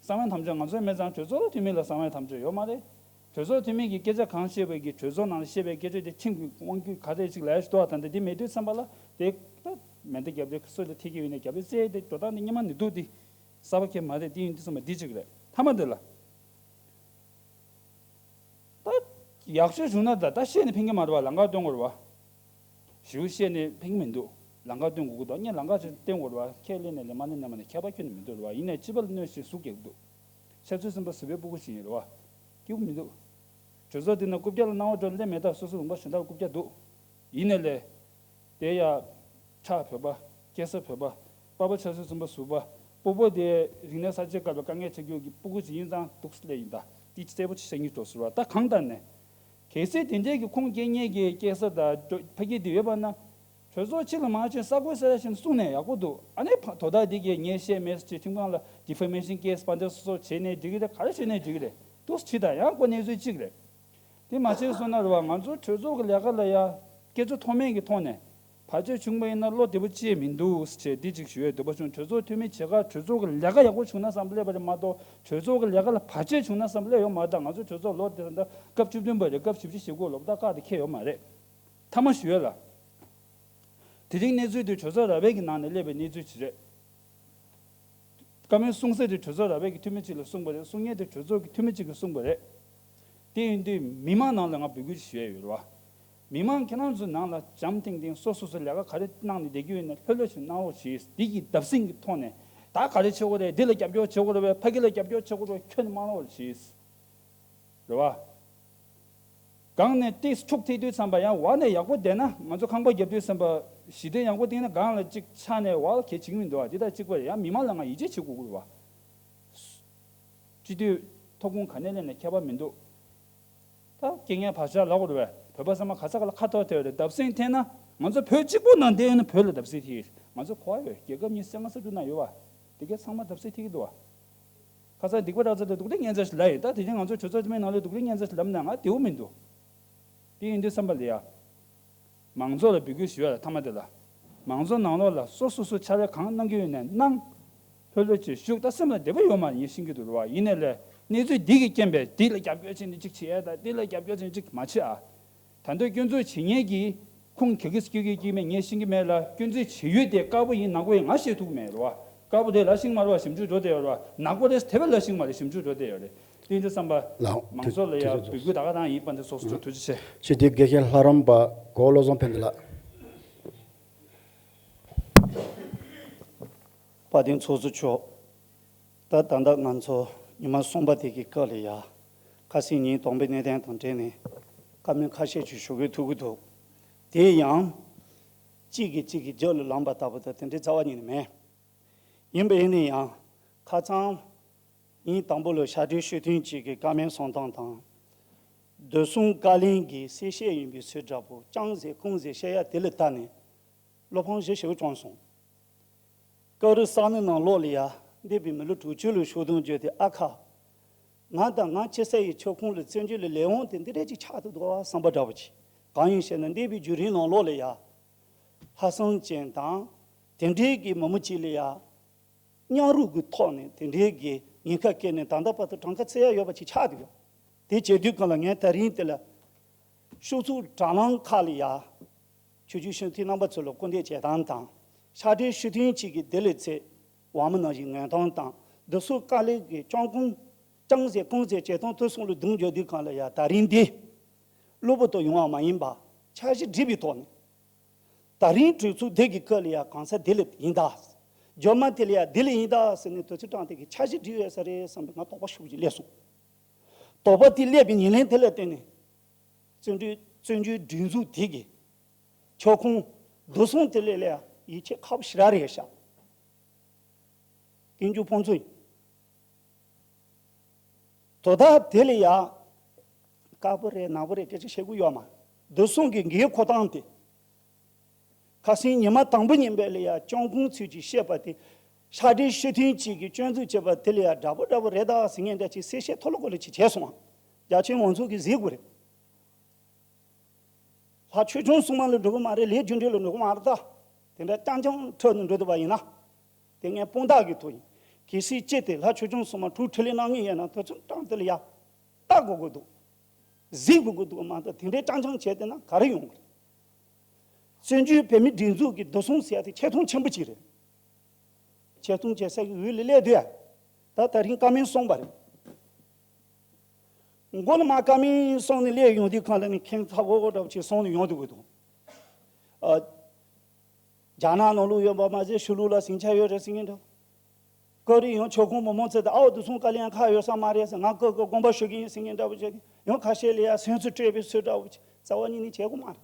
གསང་བའི་དམ་བཅའ་ང་ཚོའི་མི་ཚང་གྲོས་ཚོགས་འཐུས་མི་ལ་གསང་བའི་དམ་བཅའ་ཡོད་མ་རེད། གྲོས་ཚོགས་འཐུས་མི་གིས་སྐད་ཆ་གང་བཤད་པའི་གི་གྲོས་ཚོགས་ནང་ལ་བཤད་པའི་སྐད་ཆ་དེ་ཁྲིམས་ཀྱི་དབང་སྒྱུར་ག་རེ་ཅིག་ལ་ཡ་ཞིག་འདུག་བ། ད་འདི་འདི་མེད་དུས་ཙམ་པ་ལ་དེ་ད་མེ་མདའ་རྒྱབ་དུས་སོ་ལ་ཐེ་གི་ཡོད་ནས་རྒྱབ་དུས་ཙེ་དེ་འགྲོ་སྟངས་དེ་སྙན་མ་ནི་འདུག་དེ་གསར་པ་གང་ཡང་མ་རེད། དེ་ཡིན་དུས་ཙམ་པ་འདི་ཅིག་རེད། མཐའ་མ་དེ་ལ། ད་ཡག་ཤོས་བྱུང་ན་ད་ད་བཤད་ནས་ཕན་གྱི་མ་རེད་བ། ལམ་ཁ་སྟོན་དགོས་རེད་བ། ཞེ་པོ་བཤད་ནས་ཕན་གྱི་མི་འདུག་ལམ་ཁ་སྟོན་དགོས་ཀྱི་འདུག་ངས་ལམ་ཁ་ཅིག་སྟོན་དགོས་རེད་བ། ཁས་ལེན་ནས་ལེན་མ་ལེན་ནས་མ་ལེན་ཁྱད་པར་ཁྱོན་ནས་མི་འདུག་རེད་བ། ཡིན་ནའི་སྤྱི་པ་ལ་གནོད་བྱེད་ཟུག་རྒྱག་གི་འདུག་ཆབ་སྲིད་བཙོན་པ་ཟུར་པའི་སྤུ་གུ་ཞིག་ཡིན་རེད་བ། སྐྱིད་པོ་མི་འདུག་གྲོས་ཚོགས་འདི་ན་རྐུབ་བཀྱག་ལ་སྣང་བ་འགྲོ་སླེབས་མེད། ད་སོ་སོ་ལུང་པ་གཞན་དག་ལ་རྐུབ་བཀྱག་འདུག་ཡིན་ནའི་ལས། དེ་ཡ། ཁྲག་བོད་པ། སྐྱེ་ས་བོད་པ། པ་ཕ་ཆབ་སྲིད་བཙོན་པ་ཟུར་པ། སྤོ་བོ་དེ་རིག་གནས་གསར་བརྗེ་སྐབས་ལ་དཀའ་ངལ་འཕྲད་རྒྱུ་གི་སྤུ་གུ་ཅིག་ཡིན་ཙང་འདུག་སེ་སླེབས་ཡིན། ད་དེ་གསལ་པོ་ཅིག་བཤད་སྙིང་འདོད་ཟེར་བ། ད་གང་ལྟར་ནས། གལ་སྲིད་དེ་འདྲའི་གི་ཁུངས་སྐྱེལ་མཁན་གྱི་སྐྱེ་ས་དང་ཕ་གི་དེ་ཡོད་པ་ན། གྲོས་ཚོགས་ཕྱི་ལ་མར་ཕྱིན་གསར་འགོད་གསལ་བཤད་ནས་གསུངས་ནས་ཡག་པོ་འདུག་ཨ་ནི་ཕ་དོ་བདག་འདི་གས་ངས་བཤད་མེད་ཟེར་ཁྲིམས་ཁང་ལ་ཌི་ཕེ་མེ་ཤན་ཀེ་སི་ཕར་འདྲེན་སོགས་བྱས་ནས་འགྲིག་གི་རེད། ག་རེ་བྱས་ནས་འགྲིག་གི་རེད། འདུག་སེ་ཁྲིད་དང་། ཡང་ཁོ་གནས་ཚུལ་གཅིག་རེད། དེ་མ་བྱས་སོང་ན་རེད་བ། ང་ཚོ་གྲོས་ཚོགས་ཀྱི་ལས་ཀ་ལ་ཡ་སྐད་ཆ་མཐོ་དམན་གྱི་ཐོག་ནས་བར་ཆད་བྱུང་བ་ཡིན་ན་བློ་བདེ་པོ་ཅི་ཡང་མི་འདུག་ཟེར་འདི་གཅིག་ཞུ་ཡས་འདོད་པ་བྱུང་། གྲོས་ཚོགས་འཐུས་མི་བྱེད་ཁར་གྲོས་ཚོགས་ཀྱི་ལས་ཀ་ཡག་པོ་བྱུང་ན་བསམ་པ་སླེབས་པ་རེད་མ་གཏོགས་གྲོས་ཚོགས་ཀྱི་ལས་ཀ་ལ་བར་ཆད་བྱུང་ན་བསམ་པ་སླེབས་ཡོད་མ་རེད། ད་ང་ཚོ་གྲོས་ཚོགས་ལོ་དེ་ད་སྐབས་བཅུ་བདུན་པ་རེད། སྐབས་བཞི་བཅུ་ཞེ་དགུ་ལོ་ད་བཀག་དེ་ཁེལ་ཡོད་མ་རེད། མཐའ་མ་ཞུ་ཡས་ལ། དེ་རིང་གནས་ཚུལ་དེ་གྲོས་ཚོགས་ར་བའི་གི་ནང་ནས་སླེབས་པའི་གནས་ཚུལ་ཅིག་རེད། བཀའ་མོལ་གསུང་ས་དེ་གྲོས་ཚོགས་ར་བའི་གི་འཐུས་མི་གཅིག་ལ་གསུངས་པ་རེད། གསུང་མཁན་དེ་གྲོས་ཚོགས་ཀྱི་འཐུས་མི་གཅིག་གིས་གསུངས་པ་རེད། དེ་ཡིན་དུས་མི་མང་ནང་ལ་ང་འབོད་སྐུལ་ཞུ་ཡས་ཡོད་རེད་བ། མི་མང་ཁྱེད་རང་ཚོའི་ནང་ལ་འཇམ་ཐིང་ཐིང་སོ་སོ་སོའི་ལས་ཀ་ག་རེ་གནང་ནས་བསྡད་ཀྱི་ཡོད་ན་ལྷོད་ལྷོད་བྱས་གནང་རོགས་གྱིས། འདི་གི་བརྡབ་གསིག་གི་ཐོག་ནས་ད་ག་རེ་བྱེད་དགོས་རེད། འདི་ལ་རྒྱབ་སྐྱོར་བྱེད་དགོས་རེད་བས། ཕ་གི་ལ་རྒྱབ་སྐྱོར་བྱེད་དགོས་རེད་བས། ཁྱོན་ནས་མ་གནང་རོགས་གྱིས། རེད་བ། སྒང་ནས་ཏིས་འཁྱུག་ཐེག་དུས་ཙམ་པ་ཡང་འོག་ནས་ཡག་པོ་བསྡད་ན། ང་ཚོ་ཁང་པ་རྒྱབ་དུས་ཙམ་པ་ཞི་བདེ་ཡག་པོ་བསྟན་ན་སྒང་ལ་གཅིག་ཆགས་ནས་འོག་ལ་གལ་ཆེ་གི་མི་འདུག་བ། འདི་ལྟར་གཅིག་པ་རེད། ཡང་མི་མང་ལ་ང་ཡིད་ཆེས་བྱེད་དགོས་ཀྱི་རེད་བ། སྤྱི་འཐུས་ཐོབ་ཁུངས་ག་ནས་སླེབས་ནས་ཁྱད་པར་མི་འདུག་ད་རྐྱེན་ངན་བར་ཆད་ལབ་དགོས་རེད་བས། བོད་པ་ཚང་མ་ག་ས་ག་ལ་ཁ་འཐོར་ཐལ་རེད། བརྡབ་གསིག་ཐེབས་ན་ང་ཚོ་བོད་གཅིག་པུ་ནང་བསྡད་ཡོད་ན་བོད་ལ་བརྡབ་གསིག་ཐེབས་ཀྱི་རེད། ང་ཚོ་གོ་བ་ཡོད། རྒྱལ་ཁབ་ཉི་ཤུ་རྩ་ལྔ་ས་འདུ་ན་ཡོད་བ། དེ་གས་ཚང་མ་བརྡབ་གསིག་ཐེབས་ཀྱི་འདུག་བ། ཁ་སང་སྡིག་པ་ར་ཙ་དེ་སྡུག་རུས་ཉེན་ཚ་ཞིག་ལབ་ཡིན། ད་དེ་རིང་ང་ཚོ་གྲོས་ཚོགས་འཐུས་མི་ནང་ལ་སྡུག་རུས་ཉེན་ཚ་ཞིག་ལབ་ན་ང་བདེ་པོ་མི་འདུག་དེ་ཡིན་དུས་བསམ་པ་ལ་ཡ། མང་ཚོགས་ལ་འབོད་སྐུལ་ཞུ་ཡ་ལ་མཐའ་མ་དེ་ལ། མང་ཚོགས་ནང་ལོགས་ལ་སོ་སོ་སོ་ཕྱག་ལས་གང་གནང་གི་ཡོད་ནས་གནང་། ལྷོད་ལྷོད་བྱས་བཞུགས། ད་སེམས་ལ་བདེ་པོ་ཡོད་མ་རེད། ངས་ཤེས་ཀྱི་འདུག་རེད་བ། ཡིན་ནའི་ལས་གནས་ཚུལ་འདི་གི་རྐྱེན་པས་འདི་ལ་རྒྱབ་སྐྱོར་བྱས་ནས་གཅིག་བྱེད་ཡ་དང་། འདི་ལ་རྒྱབ་སྐྱོར་བྱས་ནས་གཅིག་མ་བྱེད་ཨ། ད་དུང་སྐྱོན་འཛུགས་བྱེད་མཁན་གྱི་ཁུངས་ག་གི་སྐྱོ་གི་སྐྱེ་མེད་ངས་ཤེས་ཀྱི་མེད་ལ། སྐྱོན་འཛུགས་བྱེད་ཡུལ་དེ་དཀར་པོ་ཡིན་ནག་པོ་ཡིན་ང་ཤེས་ཐུབ་ཀྱི་མེད་རེད་བ། དཀར་པོ་རེད་ལབ་ཤེས་ཀྱི་མ་རེད་བ། ཞིབ་འཇུག་འགྲོ་བསྡད་ཡོད་རེད་བ། ནག་པོ་རེད་དེ་བས་ལབ་ཤེས་ཀྱི་མ་རེད། ཞིབ་འཇུག་འགྲོ་བསྡད་ཡོད་རེད། དེ་འདྲ་བསམ་པ། ལགས་མང་ཚོགས་ལ་ཡ་འབོད་སྐུལ་ད་ག་རང་ཡིན་པ་འདི་སོགས་སུ་ཐུགས་རྗེ་ཆེ། ཆེ་བསྟོད་དགེ་བཤེས་ལྷ་རམས་པ་གོ་བློ་བཟང་ཕན་བདེ་ལགས། དཔལ་ལྡན་ཚོགས་གཙོ་མཆོག་ད་ད་ལྟ་ང་ཚོ་ཉི་མ་གསུམ་པ་དེ་གི་སྐབས་ལ་ཡ། ཁ་སང་ཉིན་དང་པོའི་གནད་དོན་དང་འབྲེལ་ནས་བཀའ་མོལ་ཁ་ཤས་ཅིག་ཞུ་དགོས་ཐུག་གི་འདུག་དེ་ཡང་གཅིག་གིས་གཅིག་གི་རྒྱབ་ལ་ལངས་པ་ལྟ་བུ་དང་དེ་འདྲའི་རྩ་བ་ཉིད་ནས་མེད། ཡིན་པ་ཡིན་ན་ཡང་ཁ་སང་ཉིན་དང་པོ་ལ་ཕྱག་སྦྲེལ་ཞུ་མཁན་གཅིག་གིས་བཀའ་མོལ་གསུང་སྟངས་དང་། བདེ་སྲུང་བཀའ་བློན་གྱི་གསལ་བཤད་ཡིན་པའི་ཚུལ་འདྲ་པོ་ཅང་ཟེར་ཁུངས་ཟེར་བཤད་ཡ་དེ་ལ་བལྟས་ནས་བློ་ཕམ་ཞེ་ཞེ་པོ་བྱུང་སོང་། སྐབས་རེ་ས་གནས་ནང་ལོགས་ལ་ཡ་ འདས་པའི་མི་ལོ་དྲུག་ཅུ་ལ་ཞོགས་དུང་བརྗོད་དེ། ཨ་ཁ། ང་དང་ང་ཆེ་ས་ཡི་ཆོལ་ཁོངས་ལ་བཙན་བྱོལ་ལ་ལས་དབང་དེ་འདི་འདྲ་ཅིག་ཆགས་ཐུབ་འདུག་བསམ་པ་འདྲ་བོ་ཅིག། གང་ཡིན་ཞེ་ན། འདས་པའི་བརྒྱུད་རིམ་ནང་ལོགས་ལ་ཡ། ལྷག་བསམ་ཅན་དང་། དེ་འདྲའི་གི་མི་མང་ཅིག་ལ་ཡ། མཉམ་རུབ་ཀྱི་ཐོག་ནས་དེ་འདྲའི་གི་ཉེན་ཁ་བཀལ་ནས་ད་ལྟ་བར་དུ་གྲངས་ཀ་བཙལ་ཡ་ཡོད་པ་ཅིག་ཆགས་འདུག་ཡ། དེ་བྱེད་དུས་སྒང་ལ་ངས་ད་རིང་དེ་ལ། ཕྱུགས་འཚོ་དྲ་ལམ་ཁག་ལ་ཡ། ཆོས་བརྒྱུད་སྤྱི་འཐུས་རྣམ་པ་ཚོ་ལ་སྐུར་འདེབས་བྱེད་སྟངས་དང་། ཕྱག་སྦྲེལ་ཞུ་མཁན་གཅིག་གིས་དེ་ལས་ཚེ་དབང་མོ་ནང་བཞིན་ངན་སྟངས་དང་། བདུད་ཚོགས་དཀའ་ལས་ཀྱི་སྐྱོང་ཁུངས་ཅང་ཟེར་གང་ཟེར་བྱེད་སྟངས་དེ་ཚོ་ལ་རྡུང་རྒྱག་དུས་སྒང་ལ་ཡ། ད་རིང་འདི་གློ་བུར་དུ་ཡོང་བ་མ་ཡིན་པ། འཆར་གཞི་བསྒྲིགས་པའི་ཐོག་ནས། ད་རིང་གྲོས་ཚོགས་འདི་གི་སྐབས་ལ་ཡ། གང་ཟག་འདི་ལ་ཡིན་ད། རྒྱབ་མ་དེ་ལ་ཡ་འདི་ལ་ཡིན་ད་ཟེར་ནས་དུས་ཚོད་སྤྲད་དེ་གི་འཆར་གཞི་བསྒྲིགས་ཡོད་ས་རེད་བསམ་པའི་ང་དོགས་པ་ཤུགས་ཀྱིས་སླེབས་སོང་། དོགས་པ་དེ་སླེབས་པའི་ཉེར་ལེན་དེ་ལ་བརྟེན་ནས། བཙན་བྱོལ་བཙན་བྱོལ་སྒྲིག་འཛུགས་དེ་གི་ཆོལ་ཁོངས་བདེ་སྲུང་དེ་ལས་ལས་ཡིད་ཆེས་ཁག་པོ་ཞེ་དྲག་རེད་ཤག། དཀོན་མཆོག་ཕོ་མཚོ་ཡིན། དོ་བདག་དེ་ལས་ཡ། དཀར་པོ་རེད་ནག་པོ་རེད་སྐད་ཆ་བཤད་དགོས་ཡོད་མ། བདེ་སྲུང་གི་འགན་འཁུར་སྟངས་དེ། ཁ་སང་ཉི་མ་དང་པོ་ཉིན་པས་ལ་ཡ་སྐྱོང་ཁུངས་ཚུལ་གྱིས་བཤད་པ་དེ། ཕྱག་སྦྲེལ་ཞུ་མཁན་གཅིག་གིས་སྐྱོན་འཛུགས་བྱས་པ་དེ་ལ་ཡ་འདྲ་པོ་འདྲ་པོ་རེད་ད་ཟེར་མཁན་འདྲ་ཅིག་གསལ་བཤད་མཐོ་ལོ་གོ་ལོ་ཅིག་བྱས་སོང་ང་། རྒྱ་ཆེན་མང་ཚོགས་ཀྱིས་གཟིགས་དགོས་རེད། ལྷ་ཆོས་སྐྱོང་སྲུང་མ་ལ་འགྲོ་གི་མ་རེད། ལས་རྒྱུ་འབྲས་ལ་འགྲོ་གི་མ་རེད་ད། དེ་འདྲ་རྐྱང་རྐྱང་ཁྲོད་ནས་འགྲོ་ཐུབ་པ་ཡིན་ན། དེ་ངས་དཔང་རྟགས་ཀྱི་ཐོག་ཡིན། གལ་སྲིད་ཅི་སྟེ་ལྷ་ཆོས་སྐྱོང་སྲུང་མ་དྲུག་ཁྲི་ལས་གནང་ངེས་ཡིན་ན། དེ་ཚོ་གྲངས་དེ་ལ་ཡ། ལྟ་དགོས་དགོས་འདུག། གཟིགས་དགོས་དགོས་འདུག་མ་གཏོགས་དེ་འདྲའི་རྐྱང་རྐྱང་བྱས་བསྡད་ན་ག་རེ་ཡོང་གི་རེད། བཙན་བྱོལ་བོད་མིའི་སྒྲིག་འཛུགས་ཀྱི་བདེ་སྲུང་ཟེར་ཡ་དེ་ཆེ་མཐོང་ཆེན་པོ་ཅིག་རེད། ཆེ་མཐོང་བྱེད་ས་ཀྱི་འོག་ལ་སླེབས་དུས། ད་ད་རིང་བཀའ་མོལ་གསུངས་པ་རེད། མགོ་ལ་མར་བཀའ་མོལ་གསུངས་ནས་སླེབས་ཡོང་དུས་སྒང་ལ་ནི་ཁྱེད་ཚ་བོ་བོ་འདྲ་པོ་ཅིག་གསུངས་ནས་ཡོང་དུས་འདུག། ཨ། རྒྱ་ནག་ནང་ལོགས་ཡོད་པ་མ་ཟད་ཕྱི་ལོགས་ལ་ཟིང་ཆ་ཡོད་རེད་ཟེར་མཁན་འདྲ། སྐབས་རེ་ཡང་ཆོལ་ཁོངས་མི་མང་ཚོ་དང་། ཨའོ་བདེ་སྲུང་བཀའ་བློན་ཁག་ཡོད་ས་མ་རེད་ཟེར། ང་སྐབས་སྐབས་དགོངས་པ་ཞུ་གི་ཡིན་ཟེར་མཁན་འདྲ་པོ་བྱས་ཏེ། ཡང་ཁ་ཤས་ལ་ཡ་སེམས་གསོ་སྤྲད་པའི་ཚུལ་འདྲ་པོ་ཅིག་རྩ་བ་ཉིད་ནས་བྱེད་དགོས་མ་རེད།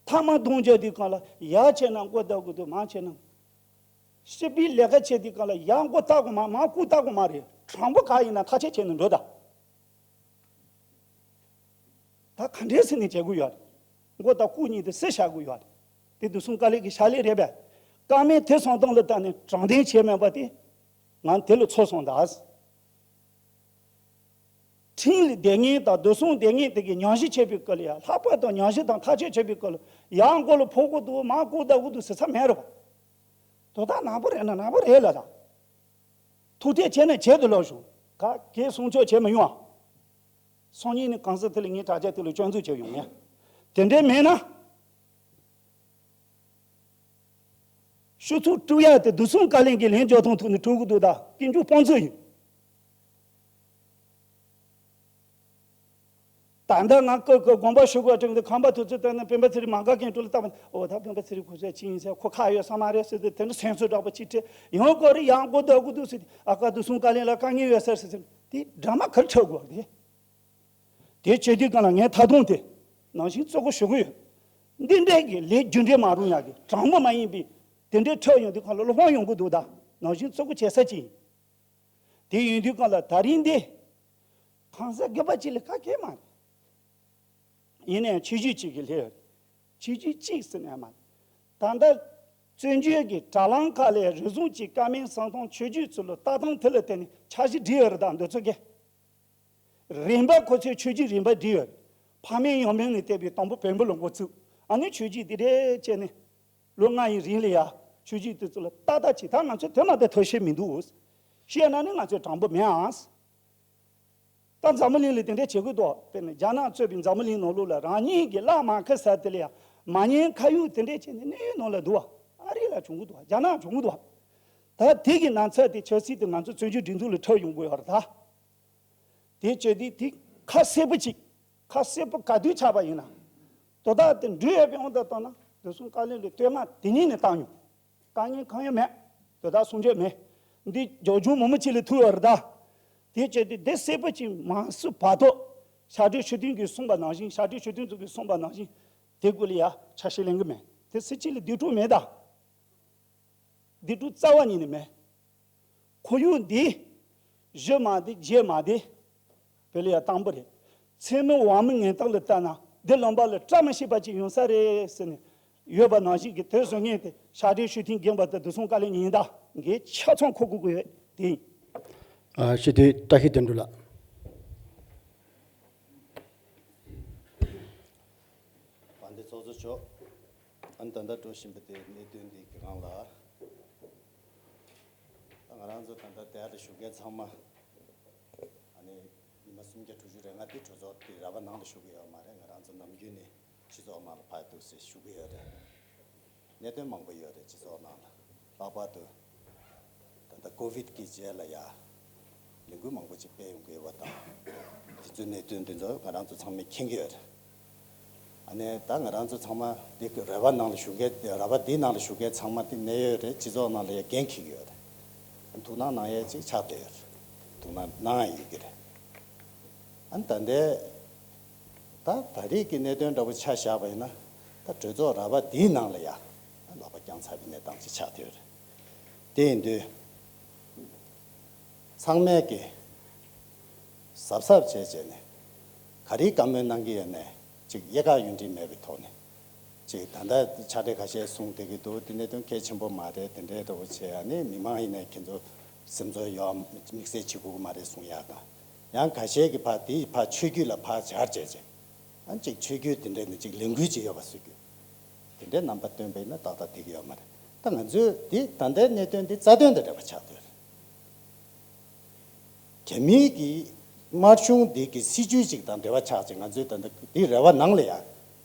མཐའ་མ་རྡུང་རྒྱག་དུས་སྒང་ལ་ཡར་བྱས་ན་མགོ་བཏགས་དགོས་འདུག། མར་བྱས་ན། སྤྱི་པའི་ལས་ཀ་བྱེད་དུས་སྒང་ལ་ཡར་མགོ་བཏགས་དགོས་མ། མར་སྐུ་བཏགས་དགོས་མ་རེད། དྲང་པོ་ག་ཡིན་ན་ཐག་གཅོད་བྱས་ནས་འགྲོ་ད། ད་ག་འདྲས་ཟེར་ནས་བྱེད་དགོས་ཡོད་རེད། མགོ་དང་སྐུ་གཉིས་དེ་སུས་བཞག་དགོས་ཡོད་རེད། དེ་བདེ་སྲུང་བཀའ་བློན་གྱི་བཞག་ལས་རེད་པས། བཀའ་མོལ་དེ་གསུངས་སྟངས་ལ་བལྟས་ནས་དྲང་བདེན་བྱས་མེད་པ་དེ་ང་དེ་ལ་ཚོར་སོང་ད། ཁྲིམས་ལ་བསྡད་མཁན་དང་བདེ་སྲུང་བསྡད་མཁན་དེ་གིས་ཉམས་ཞིབ་བྱེད་པའི་སྐབས་ལ་ཡ། ལྷག་པར་དུ་ཉམས་ཞིབ་དང་ཐག་གཅོད་བྱེད་པའི་སྐབས་ལ་ཡར་མགོ་ལ་ཕོག་དགོས་འདུག། མར་སྐུ་བཏགས་དགོས་འདུག་ཟེར་ས་མེད་རེད་པ། དོ་བདག་ནག་པོ་རེད་ན་ནག་པོ་རེད་ལ་ད། ཐུག་འཕྲད་བྱས་ན་བྱེད་དུ་ལོག་བྱུང་། ག་གེ་སྲུང་སྐྱོབ་བྱེད་མི་ཡོང་ཨ། སང་ཉིན་ནས་གང་ཟག་དེ་ལ་ངའི་དྲ་རྒྱ་དེ་ལ་སྐྱོན་འཛུགས་བྱེད་ཡོང་ངས། དེ་འདྲའི་མེད་ན། ཕྱུགས་འཚོ་དཀྲུག་ཡ་དེ་བདེ་སྲུང་བཀའ་བློན་གྱི་ལན་འཇལ་སྟངས་ཐོག་ནས་དཀྲུག་གི་འདུག་ད། དཀོན་མཆོག་དཔང་བཙུགས་ཡིན། ད་ལྟ་ང་སྐབས་སྐབས་དགོངས་པ་ཞུ་དགོས་དྲན་འདུག། ཁམས་པ་དེ་ཚོ་ལྟ་ན་སྤེན་པ་ཚེ་རིང་མ་དགའ་མཁན་དྲུག་ལ་བལྟས་པ་ན། འོ་ད་སྤེན་པ་ཚེ་རིང་ཁོ་ཚོས་ཅི་ཡིན་ཟེར། ཁོ་ཁག་ཡོད་ས་མ་རེད་ཟེར་ཏེ། དེ་འདྲ་སེམས་གསོ་འདྲ་པོ་ཅིག་སྤྲད་ཡང་སྐོར་རེ་ཡང་སྐོར་སྡོད་དགོས་འདུག་ཟེར་ཏེ། ཨ་ཁ་བདེ་སྲུང་བཀའ་བློན་ལ་དཀའ་ངལ་ཡོད་ས་རེད་ཟེར་ཏེ། དེ་འདྲ་མ་ག་རེ་འཁྲབ་དགོས་རེད། དེ་བྱེད་དུས་སྒང་ལ་ངས་ད་དུང་དེ་ནང་བཞིན་བརྩི་བཀུར་ཞུ་གི་ཡོད། འདི་འདྲའི་གི་ལས་རྒྱུ་འབྲས་མ་རུང་ཡག་གི་དྲང་མོ་མ་ཡིན་པའི་དེ་འདྲའི་འཁྲབ་ཡོང་དུས་སྒང་ལ་བློ་ཕམ་ཡོང་གི་འདུག། ད་ནང་བཞིན་བརྩི་བཀུར་བྱེད་ས་ཅིག་ཡིན། དེ་ཡིན་དུས་སྒང་ལ་ད་རིང་འདི་གང་ཟག་སྒེར་པ་གཅིག་ལ་ག་གེ་མ་རེད། ཡིན་ནའང་ཆོས་བརྒྱུད་གཅིག་གི་ལས་རེད། ཆོས་བརྒྱུད་གཅིག་ཟེར་ནས་མ་རེད། ད་ལྟ་བཙན་བྱོལ་གྱི་དྲ་ལམ་ཁག་ལ་རེ་ཟུང་གཅིག་བཀའ་མོལ་གསུང་སྟངས་ཆོས་བརྒྱུད་ཚོ་ལ་ལྟ་སྟངས་དེ་ལ་བརྟེན་ནས་འཆར་གཞི་བསྒྲིགས་ཡོད་རེད། ད་འདི་ཚོ་གི་རིམ་པ་ཁོ་ཚོས་ཆོས་བརྒྱུད་རིམ་པ་བསྒྲིགས་ཡོད་རེད། ཕ་མེས་ཡང་མེས་ནས་བལྟས་པའི་དང་པོ་བོན་པོ་ལ་འགོ་བཙུགས། ཨ་ནི་ཆོས་བརྒྱུད་དེ་འདྲས་བྱས་ནས་ལོ་ལྔ་ཡི་རིང་ལ་ཡ་ཆོས་བརྒྱུད་དེ་ཚོ་ལ་ཏག་ཏག་བྱས། ད་ང་ཚོས་དེ་མ་གཏོགས་ཐབས་ཤེས་མི་འདུག། བཤད་ན་ནི་ང་ཚོས་དྲང་པོ་མེད་ཨང་། ད་འཛམ་བུ་གླིང་ལ་དེ་འདྲས་བྱེད་དགོས་འདུག། དཔེར་ན་རྒྱ་ནག་གཙོས་པའི་འཛམ་བུ་གླིང་ནང་ལོགས་ལ་རང་ཉིད་ཀྱི་བླ་མ་ཁ་ས་དེ་ལ་ཡང་མ་ཉན་ཁ་གཡོག་དེ་འདྲས་བྱས་ནས་གནས་ཡུལ་ནང་ལ་འདུག་བ། ཨ་རི་ལ་བྱུང་གི་འདུག་བ། རྒྱ་ནག་བྱུང་གི་འདུག་བ། ད་དེ་གི་ནང་ཚན་དེ་ཆབ་སྲིད་དེ་ང་ཚོ་བཙན་བྱོལ་སྒྲིག་འཛུགས་ལ་འཁྲབ་ཡོང་དགོས་ཡོད་རེད་ད། དེ་བྱས་དུས་དེ་ཁ་གསལ་པོ་ཅིག། ཁ་གསལ་པོ་ག་དུས་ཆགས་པ་ཡིན་ན། དོ་བདག་དེ་འགྲུལ་ཡོད་པའི་དབང་དུ་བཏང་ན་བདེ་སྲུང་བཀའ་བློན་ལ་བསྟོད་བསྔགས་དེ་ཉིད་ནས་བཏང་མྱོང་། དཀའ་ངལ་གང་ཡང་མེད། དོ་བདག་གསུང་ཆོས་མེད། འདི་རྒྱབ་ལྗོངས་མང་པོ་ཅིག་ལ་ཐུག་ཡོད་རེད་ད། དེ་བྱས་ཏེ་འདི་གསལ་པོ་ཅིག་མ་གསུངས་བར་དུ། ཕྱག་སྦྲེལ་ཞུ་མཁན་གྱིས་གསུངས་པ་ནང་བཞིན། ཕྱག་སྦྲེལ་ཞུ་མཁན་ཚོ་གིས་གསུངས་པ་ནང་བཞིན། དེ་སྐོར་ལ་ཡ་ཆ་ཤས་ལེན་གི་མེད། དེ་སྲིད་སྤྱི་ལ་སྡིག་སྤྲོད་མེད་ད། སྡིག་སྤྲོད་རྩ་བ་ཉིད་ནས་མེད། ཁོར་ཡུག་འདི་གཞི་མ་བདེ་རྒྱུ་མ་བདེ་བོད་ལ་ཡ་དང་པོ་རེད། མཚན་མོ་བ་མོ་ངན་རྟགས་ལ་ལྟ་ན་འདི་ལུང་པ་ལ་བཀྲ་མི་ཤིས་པ་ཅིག་ཡོང་ས་རེད་ཟེར་ནས་ཡོད་པ་ནང་བཞིན་གྱི་དེ་བཟོ་མཁན་དེ་ཕྱག་སྦྲེལ་ཞུ་མཁན་རྒན་པ་དེ་བདེ་སྲུང་བཀའ་བློན་ཡིན་ད། ངས་ཆ་ཚང་གོ་དགོས་ཀྱི་ཡོད། དེ་ཡིན། ཨ། སྤྱི་འཐུས་བཀྲ་ཤིས་དོན་གྲུབ་ལགས། དཔལ་ལྡན་ཚོགས་གཙོ་མཆོག་ཨ་ནི་ད་ལྟ་འགྲོ་བཞིན་པ་དེ་གནད་དོན་འདི་གི་སྒང་ལ། ད་ང་རང་ཚོ་ད་ལྟ་དེ་ལ་བཞུགས་མཁན་ཚང་མ། ཨ་ནི་ཉི་མ་སུམ་བརྒྱ་དྲུག་ཅུ་རེ་ལྔ་འདི་གྲོས་ཚོགས་འདི་ར་བ་ནང་ལ་བཞུགས་ཀྱི་ཡོད་མ་རེད། ང་རང་ཚོ་ནམ་རྒྱུན་ནས་སྤྱི་ཚོགས་ནང་ལ་ཕར་འདུག་སེ་བཞུགས་ཀྱི་ཡོད་རེད། གནད་དོན་མང་པོ་ཡོད་རེད། སྤྱི་ཚོགས་ནང་ལ་ལྷག་པར་དུ་ད་ལྟ་ཀོ་བིད་ཀྱི་རྗེས་ལ་ཡ་ལས་འགུལ་མང་པོ་ཅིག་སྤེལ་ཡོང་གི་ཡོད་པ་དང་། དེ་ཚོའི་གནད་དོན་དེ་ཚོ་ང་རང་ཚོ་ཚང་མས་མཁྱེན་གྱི་ཡོད་རེད། ཨ་ནི་ད་ང་རང་ཚོ་ཚང་མ་འདི་ར་བ་ནང་ལ་བཞུགས་མཁན། ར་བ་འདིའི་ནང་ལ་བཞུགས་མཁན་ཚང་མ་དེ་གནད་ཡོད་རེད། སྤྱི་ཚོགས་ནང་ལ་ཡ་འགན་འཁྱེར་གྱི་ཡོད་རེད། ཐུགས་སྣང་གནང་ཡས་ཅིག་ཆགས་བསྡད་ཡོད་རེད། ཐུགས་སྣང་གནང་ཡ་ཡོད་ཀྱི་རེད། ཨ་ནི་ད་ལྟའི་ད་ད་རེས་ཀྱི་གནད་དོན་འདྲ་པོ་ཆ་བཞག་པ་ཡིན་ན། ད་གྲོས་ཚོགས་ར་བ་འདིའི་ནང་ལ་ཡ་ལག་པ་བརྐྱངས་ཚར་བའི་གནས་སྟངས་ཅིག་ཆགས་བསྡད་ཡོད་རེད། དེ་ཡིན་དུས་ཚང་མས་ཀྱི་གཟབ་གཟབ་བྱས་བྱས་ནས། ག་རེའི་བཀའ་མོལ་གནང་གི་ཡོད་ནའི་ཅིག་དབྱེ་ཁག་ཡུན་འབྲིང་མེད་པའི་ཐོག་ནས། ཅིག་ད་ལྟ་ཕྱག་སྦྲེལ་ཁ་ཤས་གསུངས་བསྡད་ཀྱི་འདུག་དེ་གནད་དོན་གལ་ཆེན་པོ་མ་རེད། དེ་འདྲའི་འདྲ་པོ་བྱས། ཨ་ནི་མི་མང་ཡིན་ནའི་ཁྱེད་ཚོ་སེམས་ཚོར་ཡོད་དམིགས་བསལ་བྱེད་དགོས་ཀྱི་མ་རེད་གསུང་ཡག་དང་། ཡང་ཁ་ཤས་ཀྱིས་ཕར་དེའི་ཕར་ཆོས་བརྒྱུད་ལ་ཕར་སྦྱར་བྱས་བྱས། ཨ་ནི་ཅིག་ཆོས་བརྒྱུད་དེ་འདྲ་ནི་ཅིག་ལས་འགུལ་ཅིག་ཡོད་པ་བཟོ་རྒྱུ། དེ་འདྲའི་རྣམ་པ་སྟོན་པ་ཡིན་ན་ཏག་ཏག་འགྲིག་གི་ཡོད་མ་རེད། ད་ང་ཚོས་འདི་ད་ལྟའི་གནད་དོན་འདི་རྩ་དོན་དང་འབྲེལ་བ་ཆགས་བསྡད་ཡོད་རེད། རྒྱ་མིའི་གི་དམར་གཞུང་འདི་གི་སྲིད་བྱུས་ཅིག་དང་འབྲེལ་བ་ཆགས་བྱས། ང་ཚོའི་ད་ལྟ་འདི་ར་བ་ནང་ལ་ཡ་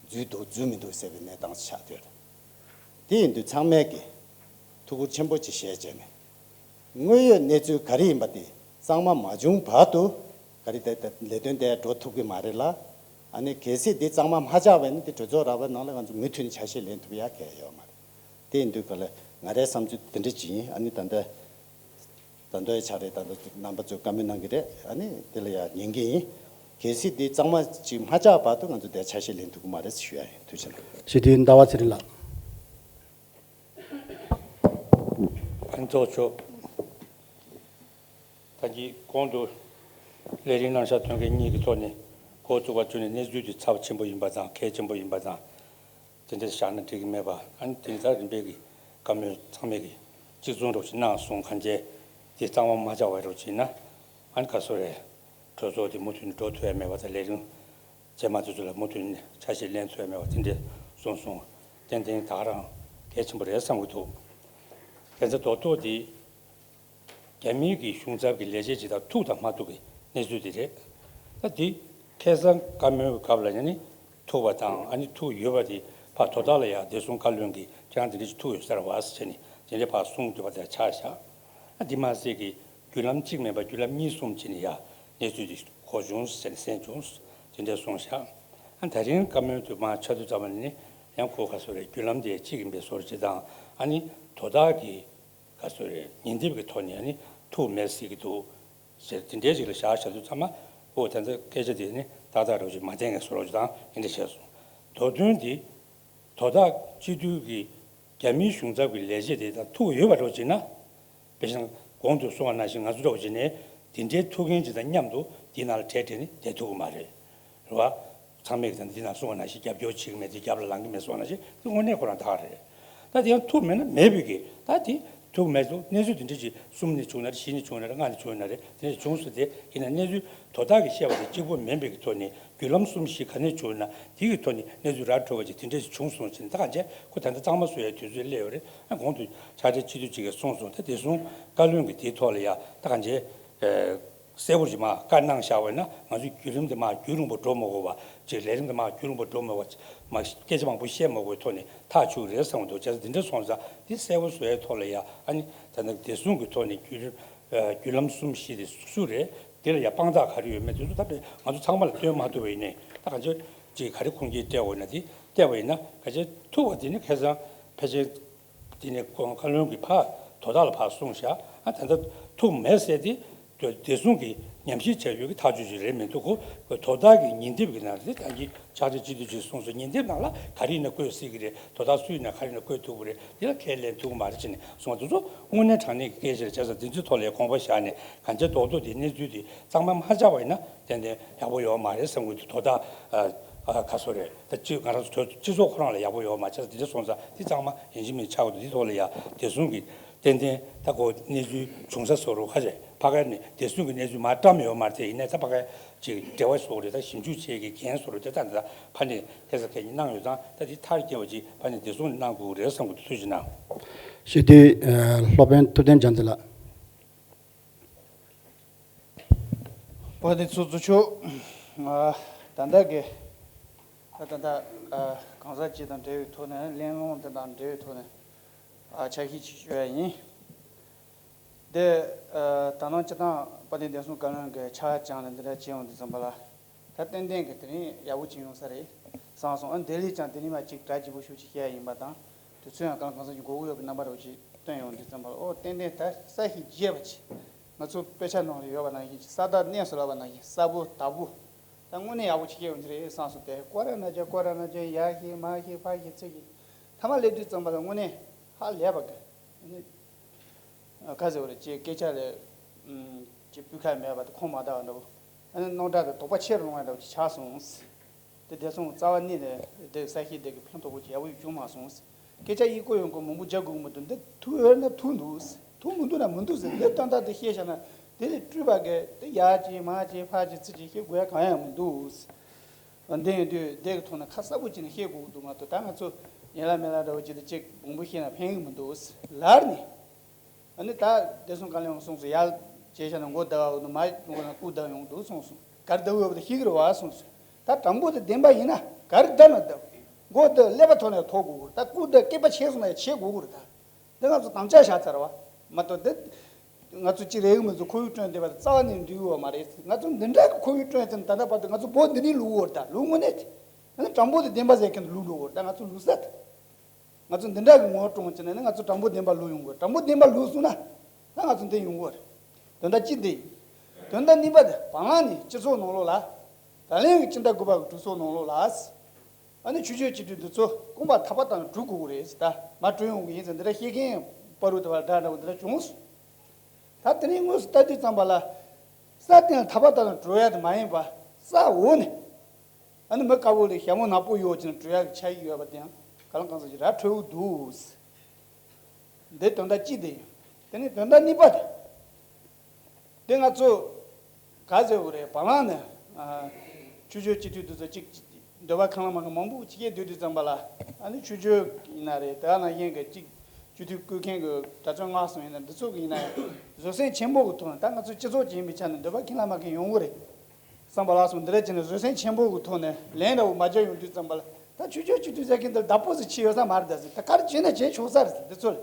འཛུལ་འདུག་འཛུལ་མི་འདུག་ཟེར་བའི་གནས་སྟངས་ཆགས་བསྡད་ཡོད་རེད། དེ་ཡིན་དུས་ཚང་མས་ཀྱི་ཐུགས་ཁུར་ཆེན་པོ་ཅིག་བཞེས་བྱས་ནས། དངོས་ཡོད་གནས་ཚུལ་ག་རེ་ཡིན་པ་དེ་གཙང་མ་མ་བྱུང་བར་དུ་ག་རེ་དེ་ལས་དོན་དེ་འགྲོ་ཐུབ་ཀྱི་མ་རེད་ལ། ཨ་ནི་གལ་སྲིད་དེ་གཙང་མ་མ་ཆགས་པ་ཡིན་ན། དེ་གྲོས་ཚོགས་ར་བའི་ནང་ལ་ང་ཚོ་མུ་མཐུད་ནས་ཆ་ཤས་ལེན་ཐུབ་ཡག་གང་ཡང་ཡོད་མ་རེད། དེ་ཡིན་དུས་ག་ལ་ང་རའི་བསམ་ཚུལ་དེ་འདྲ་ཅིག་ཡིན། ཨ་ནི་ད་ལྟ་ད་ལྟའི་ཆ་རེད། ད་ལྟ་རྣམ་པ་ཚོས་བཀའ་མོལ་གནང་གི་རེད། ཨ་ནི་དེ་ལ་ཡང་ཉན་གི་ཡིན། གལ་སྲིད་དེ་གཙང་མ་ཅིག་མ་ཆགས་བར་དུ་ང་ཚོ་དེ་ཆ་ཤས་ལེན་ཐུབ་ཀྱི་མ་རེད་ཞུ་ཡ་ཡིན། ཐུགས་རྗེ་གནང་། སྤྱི་འཐུས་ཟླ་བ་ཚེ་རིང་ལགས། ཕན་ཐོགས་ཆོག་ད་གིན་གོང་དུ་ལས་རིམ་གནང་བཞག་དོན་གཉིས་ཀྱི་ཐོག་ནས་འགོ་བཙུགས་པ་བརྒྱུད་ནས་གནས་ཚུལ་དེ་ཚབས་ཆེན་པོ་ཡིན་པ་དང་། གལ་ཆེན་པོ་ཡིན་པ་དང་། དེ་འདྲ་བཞག་ན་འགྲིག་གི་མེད་པ། ཨ་ནི་དེ་ནི་ད་རིམ་པས་ཀྱི་བཀའ་མོལ་ཚང་མས་ཀྱི་གཅིག་མཚུངས་འདྲ་པོ་ཞིག་གནང་སོང་། གང་བྱས་དེ་གཙང་མ་མ་ཆགས་པ་འདྲ་པོ་ཞིག་ཡིན་ན། ཨ་ནི་ག་སོ་རེད། གྲོས་ཚོགས་དེ་མུ་མཐུད་ནས་འགྲོ་ཐུབ་ཡ་མེད་པ་དང་། ལས་རིམ་རྗེས་མ་དེ་ཚོ་ལ་མུ་མཐུད་ནས་ཆ་ཤས་ལེན་ཐུབ་ཡ་མེད་པ་དེ་འདྲ་གསུངས་སོང་། ཏན་ཏན་ད་ག་རང་གལ་ཆེན་པོ་རེད་བསམ་གྱི་འདུག་དེ་ཚོ་རྡོག་རྡོག་དེ་རྒྱ་མིའི་གི་གཞུང་ཚབ་ཀྱི་ལས་བྱེད་ཅིག་དང་ཐུག་དང་མ་ཐུག་གི་གནས་ཚུལ་དེ་རེད། ད་དེ་ཁ་སང་བཀའ་མོལ་གྱི་སྐབས་ལ་ཡང་ནི་ཐུག་པ་དང་། ཨ་ནི་ཐུག་ཡོད་པ་དེ་ཕར་དོ་བདག་ལ་ཡང་བདེ་སྲུང་བཀའ་བློན་གྱིས་ཁྱེད་རང་དེ་འདྲ་ཞིག་ཐུག་ཡོད་ས་རེད་པ་ཟེར་ནས་དེ་འདྲ་ཕར་གསུངས་ཡོད་པ་དེ་ཆགས་བཞག་ཨ་དེ་མ་ཟད་ཀྱི་བརྒྱུད་ལམ་གཅིག་མིན་པ་བརྒྱུད་ལམ་གཉིས་གསུམ་བྱས་ནས་ཡང་གནས་ཚུལ་དེ་གོ་བྱུང་ཟེར་ནས་གསན་བྱུང་། དེ་འདྲ་གསུངས་བཞག་ཨ་ད་རིང་བཀའ་མོལ་དུ་མར་ཆ་དུ་ཙམ་ནས་ནི་ཡང་ཁོ་ག་སོ་རེད། བརྒྱུད་ལམ་དེ་གཅིག་ཡིན་པའི་བཟོ་འདྲ་ཅིག་དང་། ཨ་ནི་དོ་བདག་གིས་ག་སོ་རེད། ཉན་འདེབས་ཀྱི་ཐོག་ནས་ནི་ཐུག་མེད་ཟེར་གྱི་འདུག་ཟེར། དེ་འདྲའི་ཞིག་ལ་བཞག་བཞག་དུས་ཚང་མ། འོ་ད་ལྟ་སྐད་ཆ་དེ་ནི་ཏག་ཏག་འདྲ་པོ་ཞིག་མ་བསྟན་ངེས་བཟོ་འདྲ་པོ་ཞིག་དང་། དེ་འདྲ་བྱས་སོང་། མདོ་དོན་དེ་དོ་བདག་སྤྱི་འཐུས་ཀྱི་རྒྱ་མིའི་གཞུང་ཚབ་ཀྱི་ལས་བྱེད་དེ་དང་ཐུག་ཡོད་པ་འདྲ་པོ་ཅིག་ན། དཔེ་བཞིན་གོང་དུ་གསུངས་པ་ནང་བཞིན་ང་ཚོ་འདྲ་པོ་ཅིག་ནས་དེ་འདྲའི་ཐུག་མཁན་ཅིག་དང་མཉམ་དུ་དེའི་ནང་ལ་གྲས་སྤྲད་ནས་བསྡད་ཐུབ་ཀྱི་མ་རེད། རེད་བ། ཚང་མས་ཀྱི་ད་འདི་ནང་གསུངས་པ་ནང་བཞིན་རྒྱབ་སྐྱོར་བྱེད་ཀྱི་མེད་དེ། རྒྱབ་ལ་ལངས་ཀྱི་མེད་གསུངས་པ་ནང་བཞིན་དེ་དངོས་གནས་ཁོ་རང་དག་རེད། ད་དེ་ཡང་ཐུག་མེད་ན་མེད་པའི་གི། ད་དེ་ཐུག་མེད་དུ་གནས་ཚུལ་དེ་འདྲ་ཅིག་གསུམ་ནས་བྱུང་ན་རེད། བཞི་ནས་བྱུང་ན་རེད། ལྔ་ནས་བྱུང་ན་རེད། དེ་འདྲ་བྱུང་སོང་། དེ་ཡིན་ན་གནས་ཚུལ་དོ་བདག་གིས་བཤད་པ་དེ་གཅིག་པོ་མིན་པའི་གི་ཐོག་ནས་བརྒྱུད་ལམ་གསུམ་བཞི་ག་ནས་བྱུང་ན་དེ་གི་ཐོག་ནས་གནས་ཚུལ་ར་འཕྲོད་པ་ཅིག་དེ་འདྲ་ཅིག་བྱུང་སོང་ཟེར་ནས། ད་གང་བྱས་ཁོ་ད་ལྟ་གཙང་མ་བཟོ་ཡའི་དུས་ཚོད་སླེབས་ཡོད་རེད། ཨ་གོང་དུ་ཕྱག་སྦྲེལ་སྤྱི་འཐུས་གཅིག་གིས་གསུངས་སོང་། ད་བདེ་སྲུང་བཀའ་བློན་གྱིས་དེའི་ཐོག་ལ་ཡ་ད་གང་བྱས། གསལ་པོ་ཅིག་མར་བཀའ་གནང་བཞག་པ་ཡིན་ན། ང་ཚོས་བརྒྱུད་རིམ་དེ་མར་རྒྱུན་རིང་པོ་འགྲོ་མ་དགོས་པ་ཅིག་ལས་རིམ་དེ་མར་རྒྱུན་རིང་པོ་འགྲོ་མ་དགོས་པ་ཅིག་མར་སྐད་ཆ་མང་པོ་བཤད་མ་དགོས་པའི་ཐོག་ནས་ཐག་ཆོད་རེད་བསམ་གྱི་འདུག་བྱས་ཙང་དེ་འདྲ་སོང་ཙང་དེ་གསལ་པོ་བཟོ་ཡའི་ཐོག་ལ་ཡ། ཨ་ནི་ད་ནི་བདེ་སྲུང་གི་ཐོག་ནས་བརྒྱུད་རིམ་བརྒྱུད་ལམ་གསུམ་བཞི་དེ་སུ་རེད། དེ་ལ་ཡ་དཔང་རྟགས་ག་རེ་ཡོད་མེད་དེ་ཚོ་ད་ང་ཚོ་ཚང་མ་ལ་སྟོན་མ་ཐུབ་པ་ཡིན་ནའི། ད་གང་ཅི་ཅིག་ག་རེ་ཁུངས་སྐྱེལ་སྤྲད་དགོས་ན་དེ་སྤྲད་པ་ཡིན་ན། ག་ཅི་ཐུག་པ་དེ་ནི་ཁ་སང་ཕལ་ཆེར། དེ་ནས་ཁོང་བཀའ་བློན་གྱིས་ཕར་དོ་བདག་ལ་ཕར་གསུངས་བཞག་ཨ་ད་ལྟ་ཐུག་མེད་ཟེར་དེ། བདེ་སྲུང་གིས་ཉམས་ཞིབ་བྱས་ཡོད་ཀྱི་ཐག་གཅོད་ཅིག་རེད་མི་འདུག་གོ། དོ་བདག་གི་ཉན་འདེབས་ཀྱི་ནང་དེ་ད་གིན་ཕྱག་སྦྲེལ་སྤྱི་འཐུས་ཀྱིས་གསུངས་སོང་། ཉན་འདེབས་ནང་ལ་ག་རེ་ཡིན་ན་བཀོད་སྲིད་ཀྱི་རེད། དོ་བདག་སུ་ཡིན་ན་ག་རེ་ཡིན་ན་བཀོད་ཐུབ་ཀྱི་རེད། དེ་ལ་ཁས་ལེན་ཐུབ་ཀྱི་མ་རེད་ཅེས་ནས་གསུངས་པ་དེ་ཚོ་དངོས་གནས་དྲང་གནས་ཀྱི་སྐད་ཆ་རེད། བྱས་ཙང་དེ་ཚོའི་ཐོག་ལ་དགོངས་པ་བཞག་ནས། གང་བྱས་རྡོག་རྡོག་དེ་གནས་ཚུལ་དེ་གཙང་མ་མ་ཆགས་པ་ཡིན་ན་ཏན་ཏན་ཡག་པོ་ཡོད་མ་རེད་བསམ་གྱི་འདུག་དོ་བདག་ཨ་ཨ་ག་སོ་རེད། ད་སྤྱི་ང་རང་ཚོ་སྤྱི་ཚོགས་ཁོ་རང་ལ་ཡག་པོ་ཡོད་མ་རེད། བྱས་ཙང་དེ་འདྲ་སོང་ཙང་དེ་གཙང་མ་ཡིན་གཅིག་མིན་གཅིག་ཆགས་དགོས་འདུག་དེའི་ཐོག་ལ་ཡ་བདེ་སྲུང་གི་ ཏན་ཏན་ད་ཁོ་གནས་ཚུལ་བྱུང་ས་བཟོ་འདྲ་ཁ་ཤས་ཕ་ག་ནས་བདེ་སྲུང་གི་གནས་ཚུལ་མར་བཀྲམ་ཡོད་མ་རེད་དེ། ཡིན་ནའི་ད་ཕ་ག་ཅིག་འབྲེལ་བ་བཟོ་འདྲ་ད་ཞིབ་འཇུག་བྱེད་ཀྱི་འགན་བཟོ་འདྲ་དེ་ད་ད་ཕ་ནས་ཁ་ཤས་ཁས་ཉིན་གནང་ཡོད་ཙང་ད་དེ་མཐར་སྐྱེལ་བ་ཅིག་ཕ་ནས་བདེ་སྲུང་ནས་གནང་དགོས་རེད་བསམ་གྱི་འདུག་ཐུགས་རྗེ་གནང་། ཞུ་དུས་སློབ་དཔོན་ཐུབ་བསྟན་འཇམ་མཛད་ལགས། བ་དེ་ཚོ་ཚོ་ཆོག་ད་ལྟ་གི་ད་ལྟ་གང་ཟག་ཅིག་དང་འབྲེལ་བའི་ཐོག་ནས་གླེང་སློང་དེ་དང་འབྲེལ་བའི་ཐོག་ནས་ཨ་ཆ་ཤས་ཅིག་ཞུ་ཡ་ཡིན། དེ་ད་ནང་སྤྱི་བཏང་དཔལ་ལྡན་བདེ་སྲུང་བཀའ་བློན་གྱི་ཕྱག་བྱང་ནས་འདི་འདྲ་བྱས་ཡོང་དུས་ཙམ་པ་ལ། ད་ཏན་ཏན་གྱི་དེ་རིང་ཡག་པོ་ཅིག་ཡོང་ས་རེད་བསམ་སོང་། ཨ་འདི་ལས་ཀྱང་དེ་རིང་མ་ཅིག་གྲ་རྒྱས་པོ་ཞུ་ཅིག་བཤད་ཡ་ཡིན་པ་དང་། དུས་ཚོད་ཡང་གང་གང་ས་ཅིག་འགོར་གི་ཡོད་པའི་རྣམ་པ་རེ་བ་ཅིག་སྟོན་ཡོང་དུས་ཙམ་པ་ལ། ཨོ་ཏན་ཏན་ད་ས་ཞིག་རྒྱས་པ་ཅིག་ང་ཚོ་དཔེ་ཆ་ནང་ལ་ཡོད་པ་ནང་བཞིན་ཅིག་ས་བདག་གནས་སུ་ལབ་པ་ནང་བཞིན་ས་བོ་བདག་པོ་ད་དངོས་གནས་ཡག་པོ་ཅིག་སྐྱེ་ཡོང་གི་རེད་བསམ་སོང་། དེ་ཀོ་ར་ན་ཅན་ཀོ་ར་ན་ཅན་ཡར་ཤེས་མར་ཤེས་ཕར་ཤེས་ཚུར་ཤེས་མཐའ་མ་སླེབས་དུས་ཙམ་པ་ལ་དངོས་གནས་ཧ་ལས་པ་གི། ཁ་ཟེར་བ་རེད་ཅེས་སྐད་ཆ་ལས་ཅེས་སྤུས་ཁ་མེད་པ་དེ་ཁོང་མ་བདག་འདྲ་བོ། ཨ་ནི་རྣམ་གྲངས་དེ་དོགས་པ་ཆེ་རུ་ལངས་པ་འདྲ་བོ་ཅིག་ཆགས་སོང་། དེ་བདེ་སྲུང་རྩ་བ་ཉིད་ནས་དེ་ས་ཤེས་དེ་གི་ཕན་ཐོགས་པོ་ཅིག་ཡག་པོ་ཡོད་བྱུང་མ་སོང་། སྐད་ཆ་ཡིག་སྐོར་ཡོང་སྐོར་མང་པོ་རྒྱག་དགོས་མི་འདུག་འདི་ཐུག་ཡོད་ན་ཐུག་འདུག་ཐུག་མི་འདུག་ན་མི་འདུག་ཟེར། འདི་དོན་དག་དེ་ཤེས་བྱ་ན་དེ་ལས་སྤྲུལ་པ་གི་དེ་ཡར་ཅིག་མར་ཅིག་ཕར་ཅིག་ཚུར་ཅིག་ཤེས་དགོས་ཡ་གང་ཡང་མི་འདུག་འདི་ཡིན་དུས་འདི་གི་ཐོག་ནས་ཁ་གསལ་པོ་བྱས་ནས་བཤད་དགོས་ཀྱི་འདུག་མ་གཏོགས། ད་ང་ཚོ་ཡན་ལག་མེ་ལག་འདྲ་བོ་ཅིག་དང་ཅིག་མང་པོ་བཤད་ན་ཕན་གི་མི་འདུག་ལར་ནས། ཨ་ནི་ད་བདེ་སྲུང་བཀའ་བློན་གསུངས་སོང་། ཡར་བྱས་བཞག་ན་མགོ་བརྡབ་པ་འདུག་མར་ཡོང་ན་སྐུ་བརྡབ་ཡོང་འདུག་གསུངས་སོང་། ག་རེ་བརྡབ་ཡོད་པ་དེ་ཤེས་ཀྱི་རེད་བ་གསུངས་སོང་། ད་དྲང་པོ་དེ་བདེན་པ་ཡིན་ན་ག་རེ་བརྡབ་ན་བརྡབ། མགོ་བརྡབ་ཀླད་པ་ཐོག་ནས་ཐོག་དགོས་ཀྱི་རེད། ད་སྐུ་བརྡབ་སྐེད་པ་ཆད་སོང་ན་ཡང་ཆད་དགོས་ཀྱི་རེད། ད། འདི་ང་ཚོ་དམ་བཅའ་བཞག་ཚར་བ་མ་གཏོགས། འདི་ང་ཚོ་གཅིག་རེ་གི་མི་ཚོ་ཁོར་ཡུག་བསྐྲུན་བསྡད་པ་དེ་རྩ་བ་ནས་འགྲིག་ཡོད་མ་རེད། ང་ཚོ་འདི་འདྲ་གི་ཁོར་ཡུག་བསྐྲུན་ཚར་ན་ད་ལྟ་བར་དུ་ང་ཚོ་བོད་འདི་ནས་ལུག་ཡོད་རེད། ད་ལུག་དངོས་གནས་དེ་ཨ་ནི་དྲང་པོ་དེ་བདེན་པ་ཟེར་མཁན་དེ་ལུག་འགྲོ་གི་རེད། ད་ང་ཚོ་ལུག་ས་དེ་ང་ཚོ་འདི་འདྲ་གི་ངོ་བོ་བསྐྲུན་བྱས་ན་ནི་ང་ཚོ་དྲང་པོ་བདེན་པ་ལུག་ཡོང་གི་རེད། དྲང་པོ་བདེན་པ་ལུག་སོང་ན་ད་ང་ཚོ་འདི་ཡོང་གི་རེད། དོན་དག་གཅིག་འདི་ཡིན། དོན་དག་གཉིས་པ་དེ་བར་ལམ་ནས་སྤྱི་ཚོགས་ནང་ལོགས་ལ། ད་ལན་གྱི་སྤྱི་ཟླ་དགུ་པ་གི་གྲོས་ཚོགས་ནང་ལོགས་ལ། ཨ་ནི་ཆོས་ཕྱོགས་སྤྱི་འཐུས་འདི་ཚོ་རྐང་པ་ཐག་པ་བཏང་ནས་གྲུ་གུག་རེད་ཟེར། ད་མར་གྲུ་ཡོང་གི་ཡིན་ཟེར་འདི་འདྲ་བཤད་མཁན་བར་དུ་དེ་བར་འདྲ་འདྲ་བོ་འདི་འདྲ་བྱུང་སོང་། ད་དེ་ནས་དངོས་སུ་ལྟ་དུས་ཙམ་པ་ལ། ས་སྟེང་ལ་ཐག་པ་བཏང་ནས་གྲུ་ཡ་དེ་མ་ཡིན་པ། ས་འོག་ནས་ཨ་ནི་མི་དཀར་པོ་ལས་ཞྭ་མོ་ནག་པོ་གཡོགས་བྱས་ནས་གྲུ་ཡ་གི་ཆ་ཡིག་ཡོད་པ་དེ་ཡང་ག་ལ་གང་ཟག་ཅིག་ར་འཕྲོད་འདུག་འདི་དོན་དག་གཅིག་དེ་ཡིན། དེ་ནས་དོན་དག་གཉིས་པ་དེ། དེ་ང་ཚོ་ག་ཟེར་དགོས་རེད། བར་ལམ་ནས་ཨ་ཆོས་ཕྱོགས་སྤྱི་འཐུས་འདི་ཚོ་གཅིག་འདོད་པ་ཁེངས་ལ་མ་ཁེངས་མང་པོ་ཅིག་སྐད་བསྡུས་དུས་ཙམ་པ་ལ། ཨ་ནི་ཆོས་ཕྱོགས་ཡིན་ན་རེད། དེ་ནང་བཞིན་གྱི་གཅིག་སྤྱི་འཐུས་བསྐོ་མཁན་གྱི་གྲྭ་བཙུན་མངའ་གསུམ་ཡིན་ན་འདི་ཚོ་གི་ཡིན་ན་ཡང་བཟོད་བསྲན་ཆེན་པོ་གི་ཐོག་ནས། ད་ང་ཚོ་སྤྱི་ཚོགས་ཅིག་ཡིན་པའི་ཆ་ནས་འདོད་པ་ཁེངས་ལ་མ་ཁེངས་ཡོང་གི་རེད་བསམ་པ་ལ་སོང་། འདི་འདྲ་བྱས་ནས་བཟོད་བསྲན་ཆེན་པོ་གི་ཐོག་ནས་ལན་འདྲ་བོ་མ་རྒྱག་ཡོང་དུས་ཙམ་པ་ལ། ད་ཆོས་ཕྱོགས་སྤྱི་འཐུས་ཟེར་མཁན་འདི་བདག་པོ་ཟིག་བྱས་ཡོད་ས་མ་རེད་ད་ཟེར། ད་ག་རེ་བྱས་ན་བྱས་ཆོག་ས་རེད་ཟེར། འདི་ཚོ་ལ་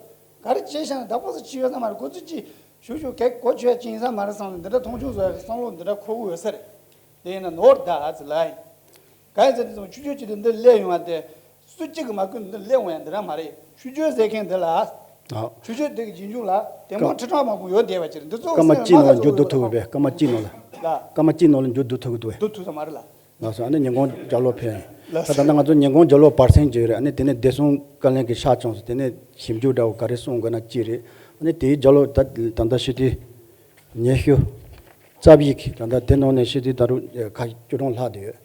ག་རེ་བྱས་ཤག་ན་བདག་པོ་ཟིག་བྱས་ཡོད་ས་མ་རེད། ཁོ་ཚོས་ཅིག་ཞུ་ཞུ་གེ་གོ་ཆོད་ཡ་ཅིག་ཡིན་ས་མ་རེད་བསམ་ནས་འདི་འདྲ་མཐོང་ཆུང་བཟོ་ཡ་གི་བསམ་བློ་འདི་འདྲ་འཁོར་གི་ཡོད་ས་རེད། དེ་ཡིན་ན་ནོར་ད་ཨ་ཙི་ལ་ཡིན། གང་ཡིན་ཟེར་དུས་ཙམ་ཆོས་ཕྱོགས་སྤྱི་འཐུས་འདི་སླེབས་ཡོང་བ་དེ་སུ་གཅིག་གིས་མ་བསྐུལ་ནས་འདི་སླེབས་འོང་ཡ་འདི་རང་མ་རེད། ཆོས་ཕྱོགས་ཟེར་མཁན་འདི་ལ། ཨ། ཆོས་ཕྱོགས་འདི་གི་རྗེས་འཇུག་ལ་དེ་མོ་ཁྲི་ཕྲག་མང་པོ་ཡོད་བསྡད་པ་ཅིག་རེད། འདི་ཚོ་སྐར་མ་གཅིག་ནང་ལ་འགྱུར་ལྡོག་ཐུབ་ཀྱི་རེད། སྐར་མ་གཅིག་ནང་ལ། ལ། སྐར་མ་གཅིག་ནང་ལ་འགྱུར་ལྡོག་ཐུབ་ཀྱི་འདུག་བས། འགྱུར་ལྡོག་ཐུབ་ས་མ་རེད་ལ། ལགས་སོ། ཨ་ནི་ཉིན་གུང་རྒྱབ་ལོག་ཕེབས་ཡིན། ལགས་ད་སོ། ད་ལྟ་ང་ཚོ་ཉིན་གུང་རྒྱབ་ལོག་བར་གསེང་བརྗོད་རེད། ཨ་ནི་དེ་ནས་བདེ་སྲུང་བཀའ་བློན་གྱི་ཕྱག་བྱུང་སོང་། དེ་ནས་ཞིབ་འཇུག་འདྲ་བོ་ག་རེ་གསུང་དགོས་ན་ཅི་རེད། ཨ་ནི་དེའི་རྒྱབ་ལོག་ད་ད་ལྟ་ཞུ་དུས་ཉི་ཤུ་རྩ་བཞི་གི་ད་ལྟ་དེ་ནང་ནས་ཞུ་དུས་ད་རུང་ཁ་བཅུ་གྲངས་ལྷག་བསྡད་ཡོད།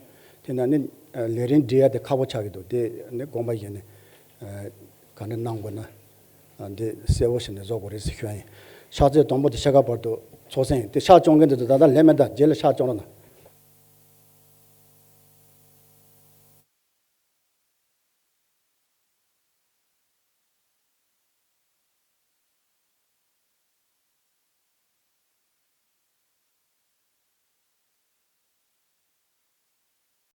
དེ་ནས་ཨ་ནི་ལས་རིམ་སྒྲིག་ཡ་དེ་ཁག་པོ་ཆགས་ཀྱི་འདུག་དེ་ནི་དགོངས་པ་བཞེས་ནས་ག་འདྲ་གནང་དགོས་ན། འདི་གསལ་བོ་ཞིག་ནས་བཟོ་དགོས་རེད་ཟེར་ཞུ་ཡ་ཡིན། ཕྱག་ཚོད་དང་པོ་དེ་ཕྱེད་ཀ་བར་དུ་ཚོགས་གསེང་ཡིན། དེ་ཕྱག་སྐྱོང་མཁན་དེ་ཚོ་ད་ལྟ་ལས་མེད། ད་རྗེས་ལ་ཕྱག་སྐྱོང་རོགས་གནང་།